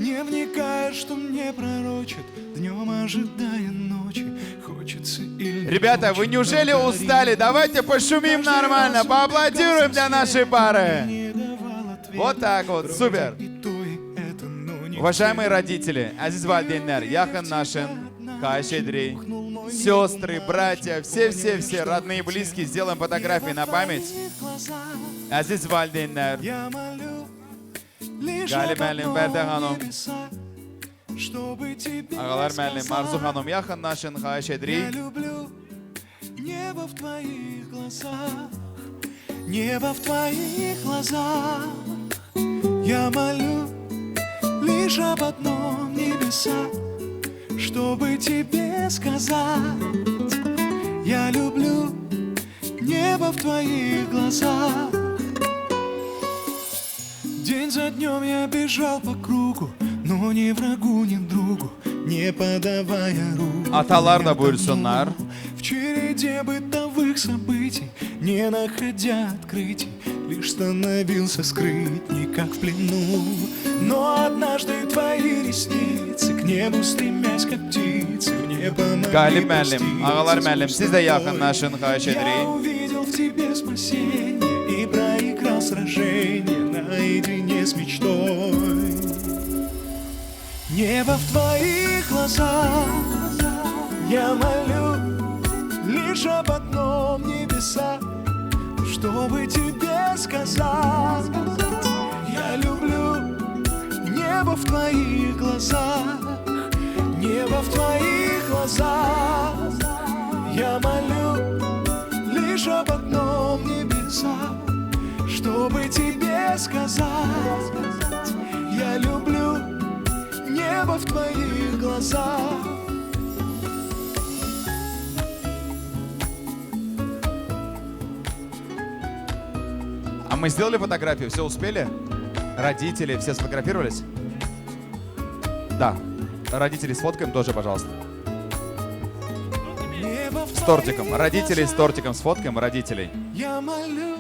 Не вникая, что мне пророчат, днем ожидая ночи, хочется или Ребята, вы неужели устали? Давайте пошумим нормально, поаплодируем для нашей пары. Вот так вот, супер. Уважаемые родители, əziz valideynlər, yaxınlaşın, xahiş edirik. Сестры, братья, все-все-все, родные и близкие, сделаем фотографии на память. Əziz valideynlər, лишь Qalib об müəllim, одном Fərdə xanım, небеса, чтобы тебе ağalar müəllim, Arzu xanım, yaxınlaşın, xahiş Я edirik. люблю небо в твоих глазах, небо в твоих глазах. Я молю лишь об одном небеса, чтобы тебе сказать. Я люблю небо в твоих глазах. День за днем я бежал по кругу, но ни врагу, ни другу, не подавая руку. Atalar da buyursunlar. В череде бытовых событий, не находя открытий, лишь становился скрытней, как в плену. Но однажды твои ресницы, к небу стремясь, как птицы, мне помогли Qalib müəllim, проститься ağalar с müəllim, siz də пустотой. yaxınlaşın, xahiş Я edirik. увидел в тебе спасение и проиграл сражение наедине с мечтой. Небо в твоих глазах, я молю лишь об одном небеса, чтобы тебе сказать. Я люблю небо в твоих глазах, Небо в твоих глазах. Я молю лишь об одном небеса, чтобы тебе сказать: я люблю небо в твоих глазах. А мы сделали фотографию? Все успели? Родители все сфотографировались? Да. Родителей сфоткаем тоже, пожалуйста. С тортиком. Родителей с тортиком сфоткаем, родителей. Я молю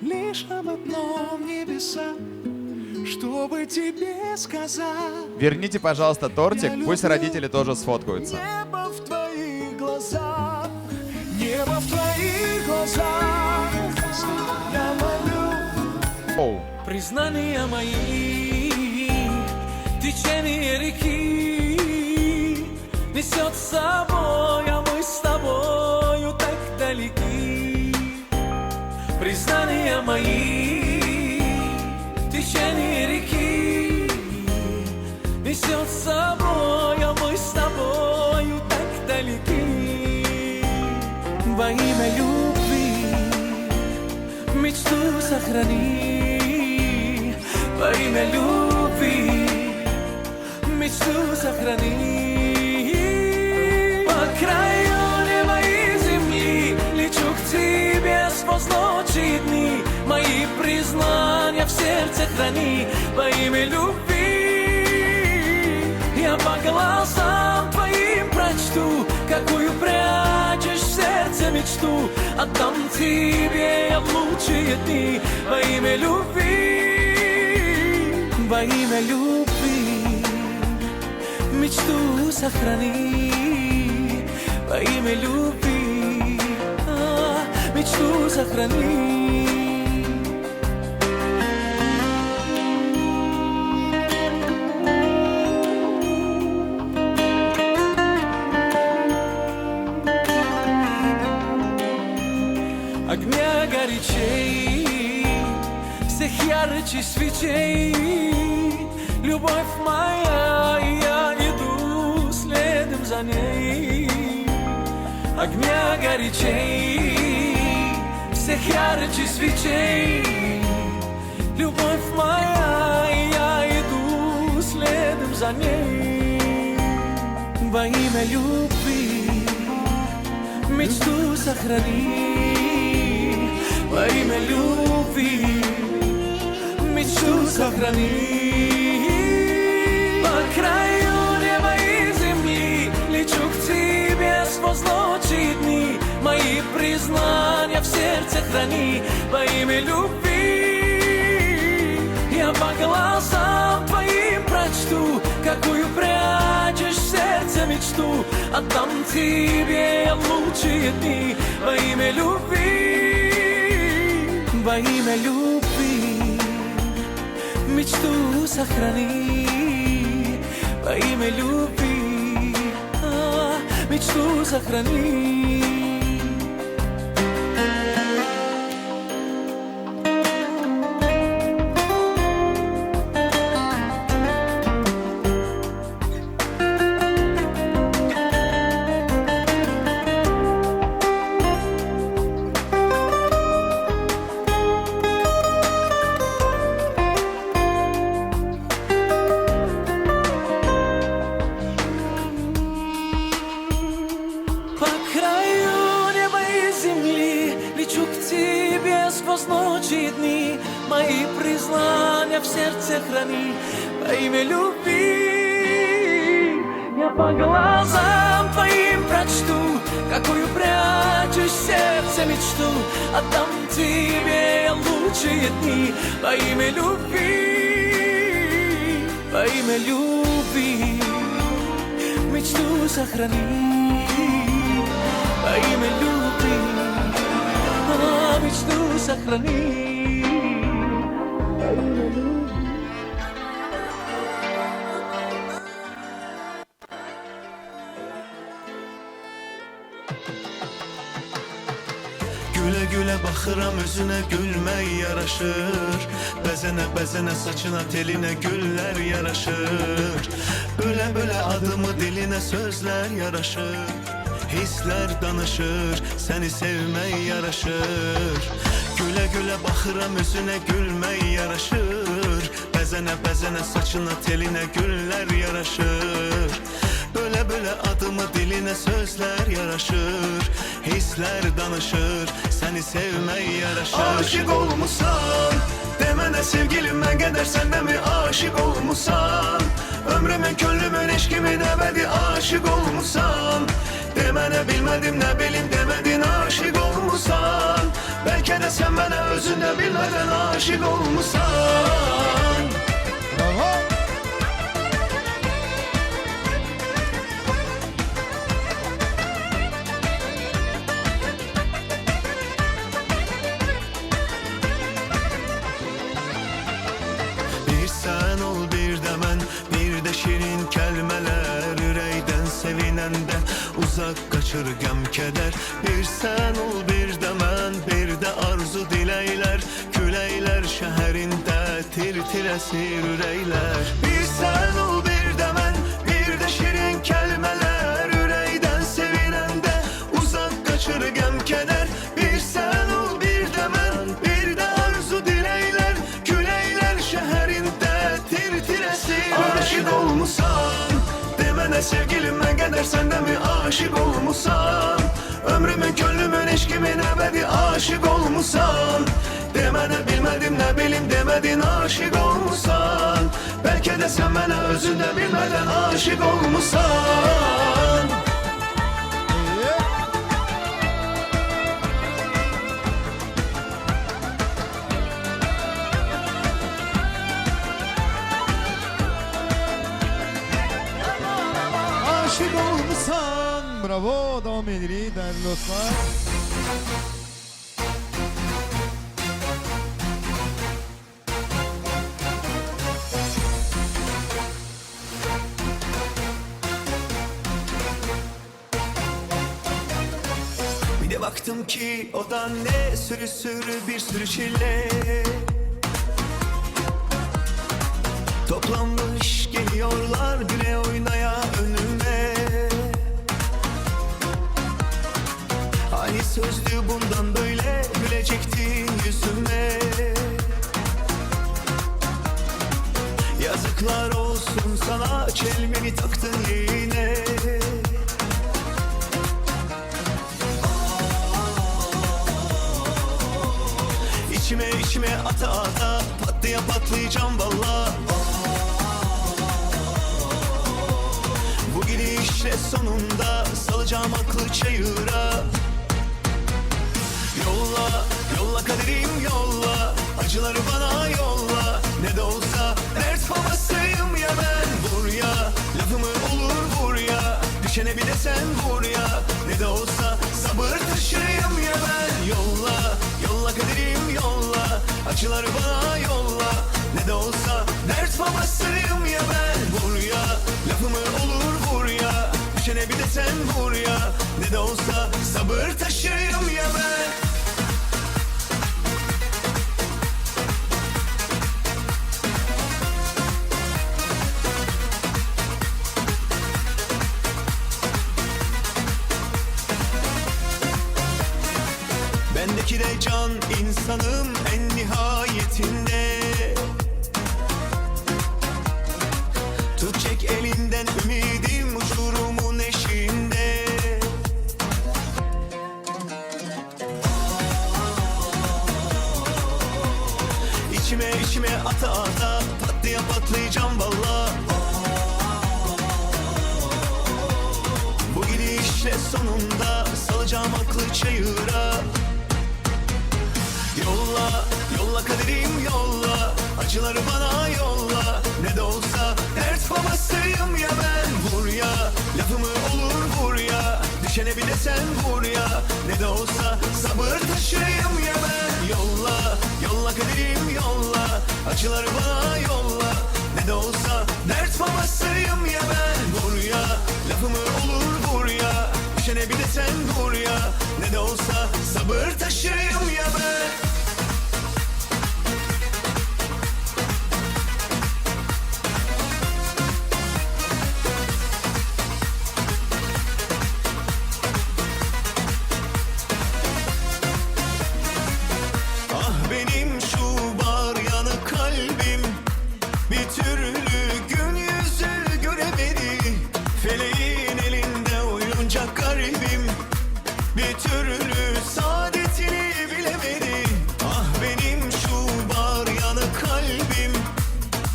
лишь об одном небеса, чтобы тебе сказать. Верните, пожалуйста, тортик, пусть родители тоже сфоткаются. Небо в твоих глазах, небо в твоих глазах. Я молю. Оу. Признания мои, течение реки несет с собой, а мы с тобою так далеки. Признания мои, течение реки несет с собой, а мы с тобою так далеки. Во имя любви мечту сохрани, во имя любви мечту сохрани. По краю неба и земли лечу к тебе сквозь ночи и дни. Мои признания в сердце храни во имя любви. Я по глазам твоим прочту, какую прячешь в сердце мечту. Отдам тебе я в лучшие дни во имя любви, во имя любви мечту сохрани, во имя любви мечту сохрани. Огня горячей, всех ярче свечей, любовь моя, я иду следом за ней. Огня горячей, всех ярче свечей, любовь моя, я иду следом за ней. Во имя любви мечту сохрани, во имя любви мечту сохрани. По краю неба и земли лечу к тебе сквозь ночи и дни. Мои признания в сердце храни во имя любви. Я по глазам твоим прочту, какую прячешь в сердце мечту. Отдам тебе я лучшие дни во имя любви, во имя любви мечту сохрани, во имя любви мечту сохрани. Мои признания в сердце храни во имя любви. Я по глазам твоим прочту, какую прячешь в сердце мечту. Отдам тебе я лучшие дни во имя любви, во имя любви мечту сохрани, во имя любви мечту сохрани. Güle Gülə-gülə baxıram özünə, gülmək yaraşır. Bəzənə-bəzənə saçına, telinə güllər yaraşır. Bölə-bölə adımı dilinə sözlər yaraşır. Hisslər danışır, səni sevmək yaraşır. Gülə-gülə baxıram özünə, gülmək yaraşır. Bəzənə-bəzənə saçına, telinə güllər yaraşır. Bölə-bölə adımı dilinə sözlər yaraşır. Hisslər danışır, səni sevmək yaraşır. Aşiq olmusan, demənə sevgilim mən qədər səndə mi aşiq olmusan? Ömrümün, könlümün, eşkimin əbədi aşiq olmusan. Demənə bilmədim, nə bilim demədin aşiq olmusan. Bəlkə də sən mənə özün də bilmədən aşiq olmusan. Bravo! Bir sən ol, bir də mən, bir də şirin kəlmələr. Ürəkdən sevinəndə uzaq qaçır qəm kədər. Bir sən ol, bir də mən, bir də arzu diləklər. Küləklər şəhərində tir-tir əsir ürəklər. Bir sən ol, bir də mən, bir də şirin kəlmələr. Ürəkdən sevinəndə uzaq qaçır qəm kədər. Bir sən ol, bir də mən, bir də arzu diləklər. Küləklər şəhərində tir-tir əsir ürəklər. Aşiq olmusan, demənə sevgilim mən qədər səndə mi aşiq olmusan? Ömrümün, könlümün, eşkimin əbədi aşiq olmusan. Demənə bilmədim, nə bilim demədin aşiq olmusan. Bəlkə də sən mənə özün də bilmədən aşiq olmusan. Aşiq olmusan. Bravo, davam edirik değerli dostlar. Bir de baktım ki o da ne sürü sürü bir sürü çile. Toplanmış geliyorlar güle oynaya önüme. Hani sözlü bundan böyle gülecektin yüzüme. Yazıklar olsun sana, çelmeni taktın yine. İçime içime ata ata patlıya patlayacağım valla. Bu gidişle sonunda salacağım aklı çayıra. Yolla, yolla kaderim yolla, acıları bana yolla. Ne de olsa dert babasıyım ya ben. Vur ya, lafımı olur vur ya, düşene bir de sen vur ya. Ne de olsa sabır taşıyım ya ben. Yolla, yolla kaderim yolla, acıları bana yolla. Ne de olsa dert babasıyım ya ben. Vur ya, lafımı olur vur ya, düşene bir de sen vur ya. Ne de olsa sabır taşıyım ya ben. Bendeki de can insanım en nihayetinde. Tut çek elinden ümidim uçurumun eşiğinde. İçime içime ata ata patlıya patlayacağım valla. Bu gidişle sonunda salacağım aklı çayıra. Yolla, yolla kaderim yolla, acıları bana yolla. Ne de olsa dert babasıyım ya ben. Vur ya, lafımı olur vur ya, düşene bir de sen vur ya. Ne de olsa sabır taşıyım ya ben. Yolla, yolla kaderim yolla, acıları bana yolla. Ne de olsa dert babasıyım ya ben. Vur ya, lafımı olur vur ya, düşene bir de sen vur ya. Ne de olsa sabır taşıyım. Bir türlü gün yüzü göremedi. Feleğin elinde oyuncak garibim, bir türlü saadetini bilemedi. Ah benim şu bağır yanık kalbim,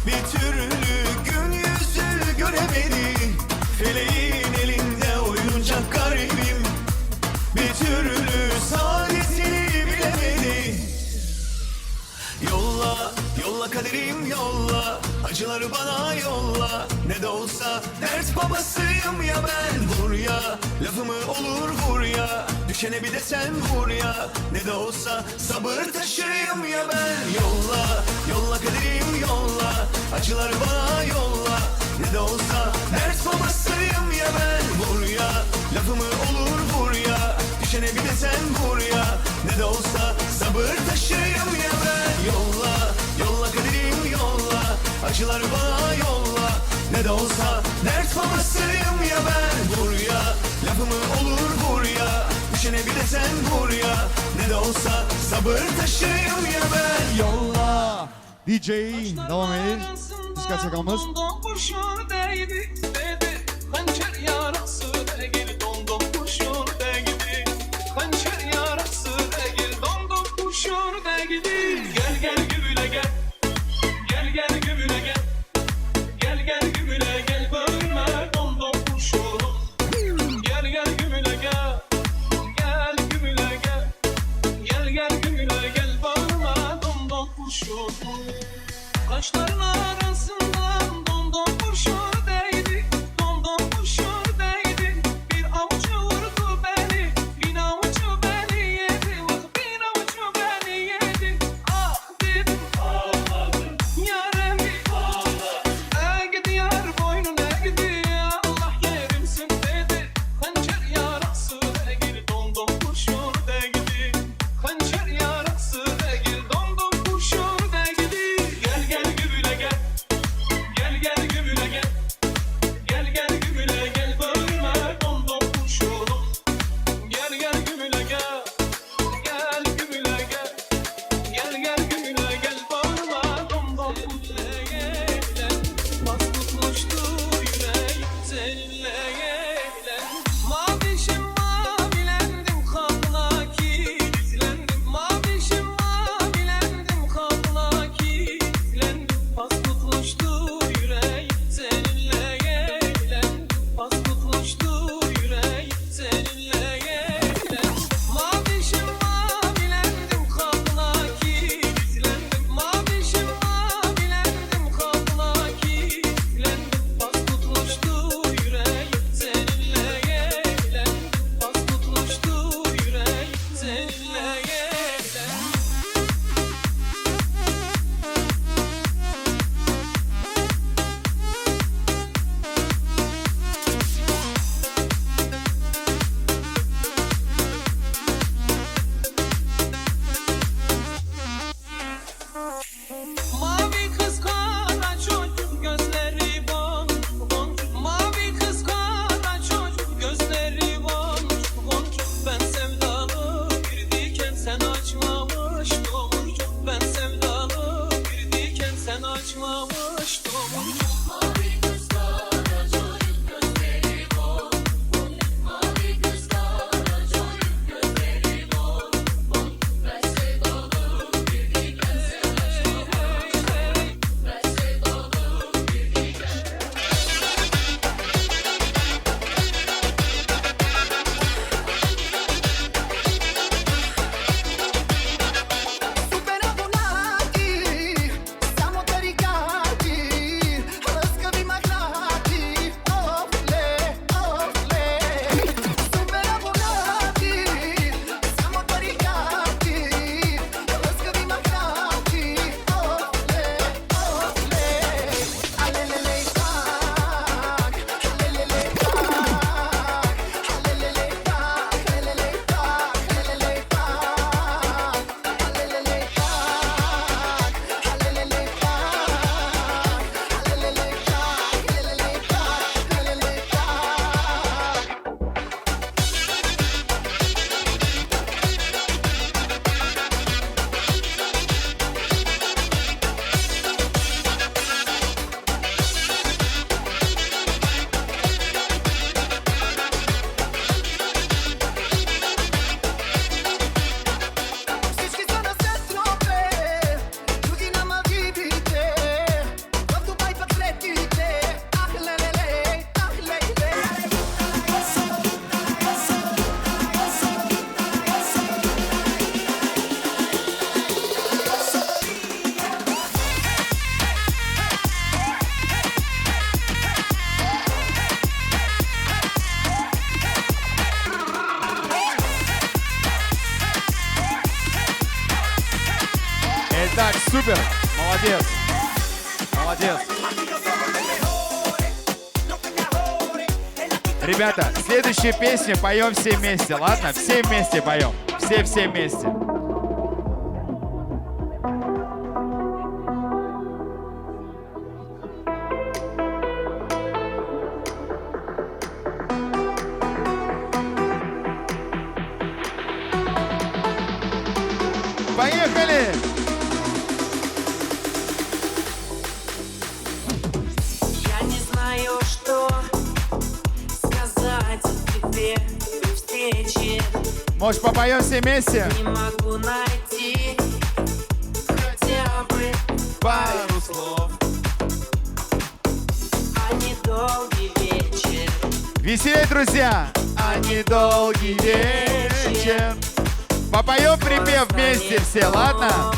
bir türlü gün yüzü göremedi. Feleğin elinde oyuncak garibim, bir türlü saadetini bilemedi. Yolla, yolla kaderim yolla, acıları bana yolla. Ne de olsa dert babasıyım ya ben. Vur ya, lafımı olur vur ya, düşene bir de sen vur ya. Ne de olsa sabır taşıyım ya ben. Yolla, yolla kaderim yolla, acıları bana yolla. Ne de olsa dert babasıyım ya ben. Vur ya, lafımı olur vur ya, düşene bir de sen vur ya. Ne de olsa sabır taşıyım ya ben. Yolla, yolla kaderim yolla, acıları bana yolla. Ne de olsa dert babasıyım ya ben. Vur ya, lafımı olur vur ya, düşene bir de sen vur ya. Ne de olsa sabır taşıyım ya ben. Yolla. DJ davam edir. Diskotekamız. Dondum kurşun değdi dedi, hançer yarası değil. Dondum kurşun değdi, hançer yarası değil. Dondum kurşun değdi. Gel gel güle gel, gel gel güle gel, gel gel güle gel, bölme dondum kurşunu. Gel gel güle gel, gel güle gel, gel gel güle gel, bölme dondum kurşunu. Kaşların arasından dondum kurşun değdi Супер! Молодец! Молодец! Ребята, следующую песню поем все вместе, ладно? Все вместе поем. Все-все вместе. Поехали! Я не знаю, что сказать тебе при встрече. Может, попоем все вместе? Не могу найти хотя бы пару слов. А недолгий вечер. Веселей, друзья! А недолгий вечер. Попоем припев вместе все, ладно?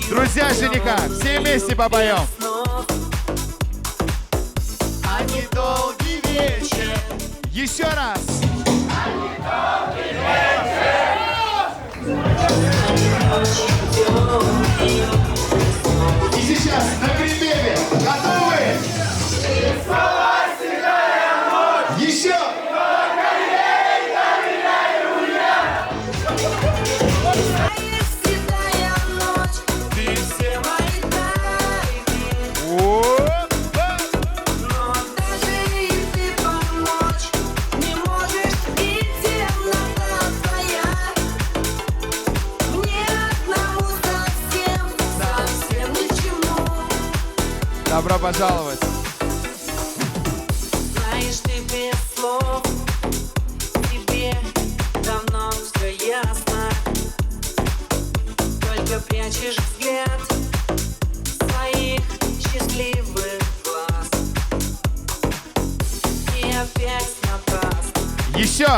Друзья жениха, все вместе попоем. А недолгий вечер. Еще раз. А недолгий вечер. И сейчас на припеве. Готовы? Еще. Добро пожаловать. Знаешь, ты без слов, тебе давно все ясно. Только прячешь взгляд своих счастливых глаз. И опять напрасно. Еще.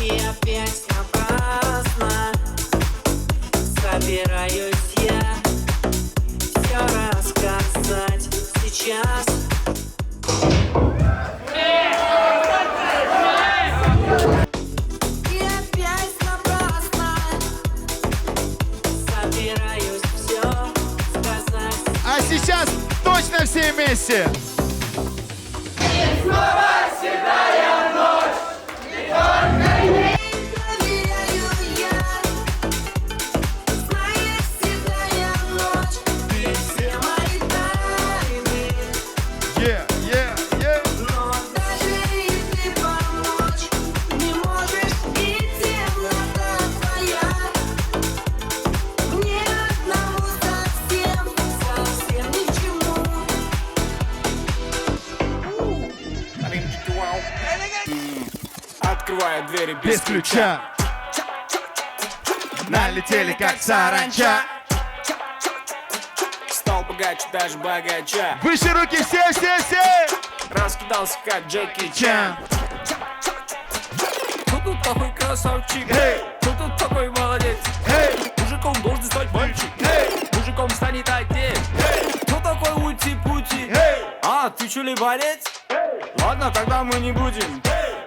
И опять напрасно. Собираюсь я все рассказать сейчас. И опять напрасно собираюсь все сказать. А сейчас точно все вместе. И снова седая ночь, и только ей доверяю я. Знаешь, седая ночь, ты все мои тайны. Но даже и ты помочь не можешь, и темнота твоя мне одному совсем, совсем ни к чему. Открываю двери без ключа. Налетели как саранча. Стал богаче, даже богача. Выше руки все, все, все. Раскидался как Джеки Чан. Кто тут такой красавчик? Кто тут такой молодец? Мужиком должен стать мальчик. Мужиком станет отец. Кто такой ути-пути? А, ты чё ли борец? Ладно, тогда мы не будем.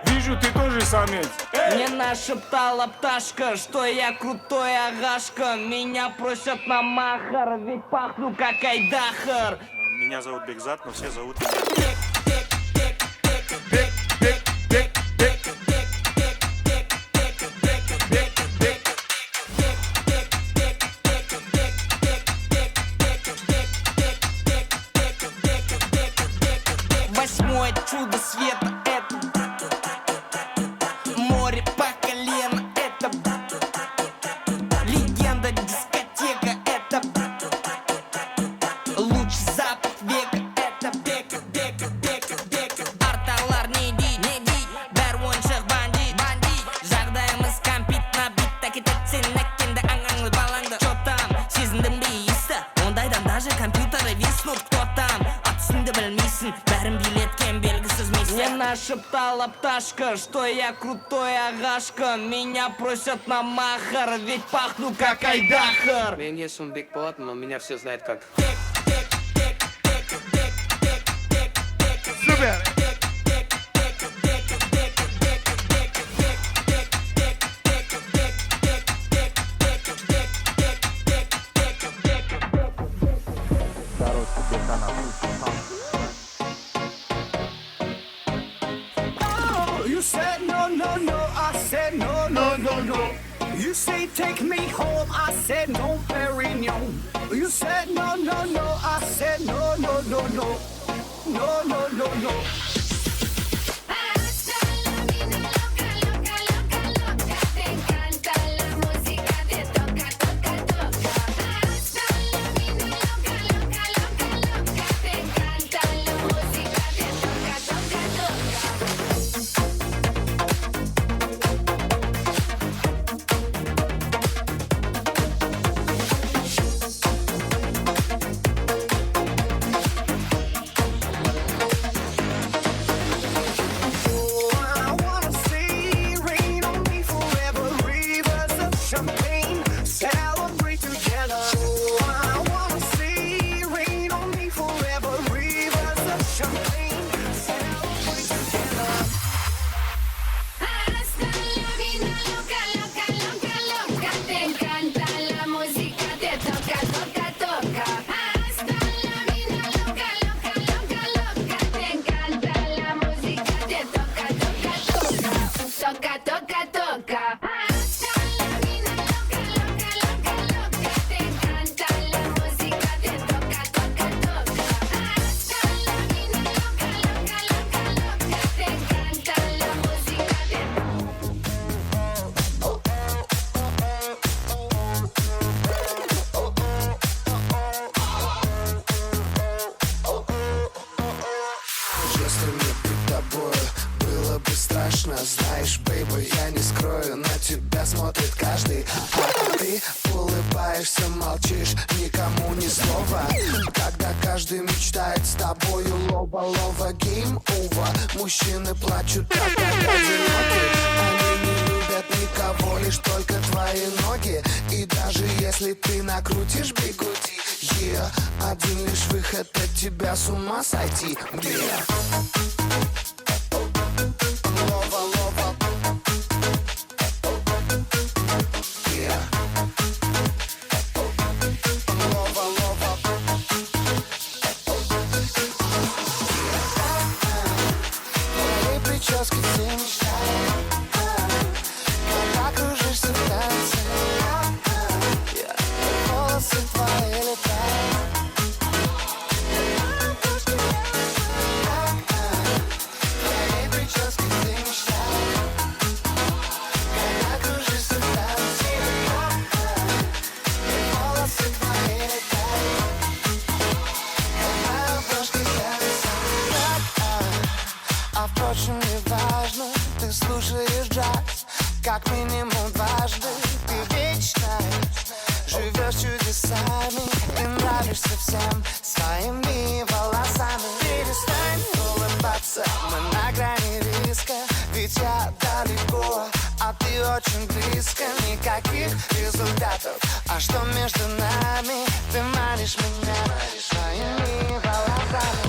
Вижу, ты тоже самец. Мне нашептала пташка, что я крутой агашка. Меня просят на махар, ведь пахну как айдахар. Меня зовут Бекзат, но все зовут меня Бек, бек, бек, бек. Бек, бек. Восьмое чудо света — это море по колено, это легенда дискотека, это лучший запах века, это бека, бека, бека, бека. Арталар не ди, не ди, бәр ойыншық бандит, бандит. Жағдайымыз кәмпит набит, әкетет сен әккенді аңаңды балаңды. Чё там, сезіндің бе иісті? Ондайдан даже компьютеры виснут. Кто там, ат үстінде білмейсің, бәрін билеткен белгісіз миссия. Мне нашептала пташка, что я крутой агашка. Меня просят на махар, ведь пахну как айдахар. Менің есімім Бекболат, но меня все знают как Супер! You say take me home, I said no, Perignon. You said no, no, no, I said no, no, no, no, no, no, no, no. Знаешь, бейба, я не скрою, на тебя смотрит каждый. А ты улыбаешься, молчишь, никому ни слова. Когда каждый мечтает с тобою лоба-лова, game over. Мужчины плачут, так как одиноки. Они не любят никого, лишь только твои ноги. И даже если ты накрутишь бигуди, yeah, один лишь выход от тебя с ума сойти. Yeah. Как минимум дважды ты вечно живешь чудесами и нравишься всем своими волосами. Перестань улыбаться, мы на грани риска, ведь я далеко, а ты очень близко. Никаких результатов, а что между нами? Ты манишь меня своими волосами.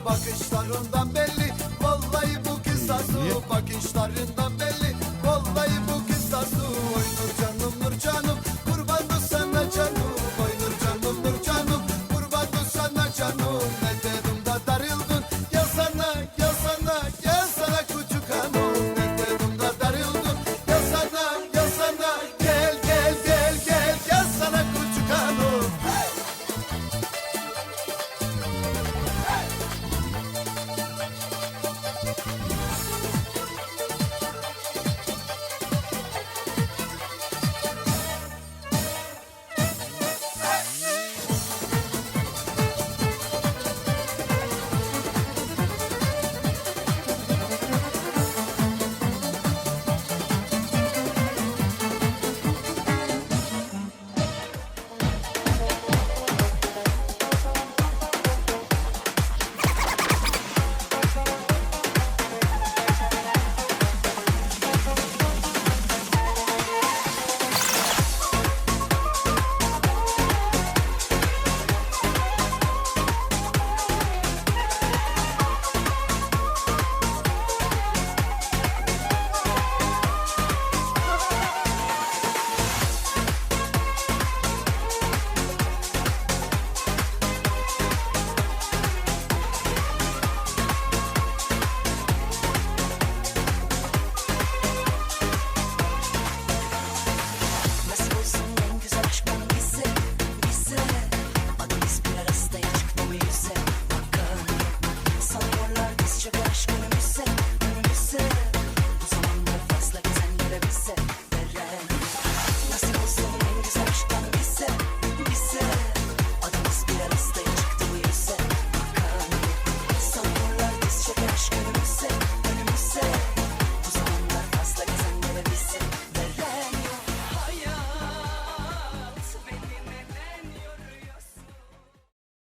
Bakışlar.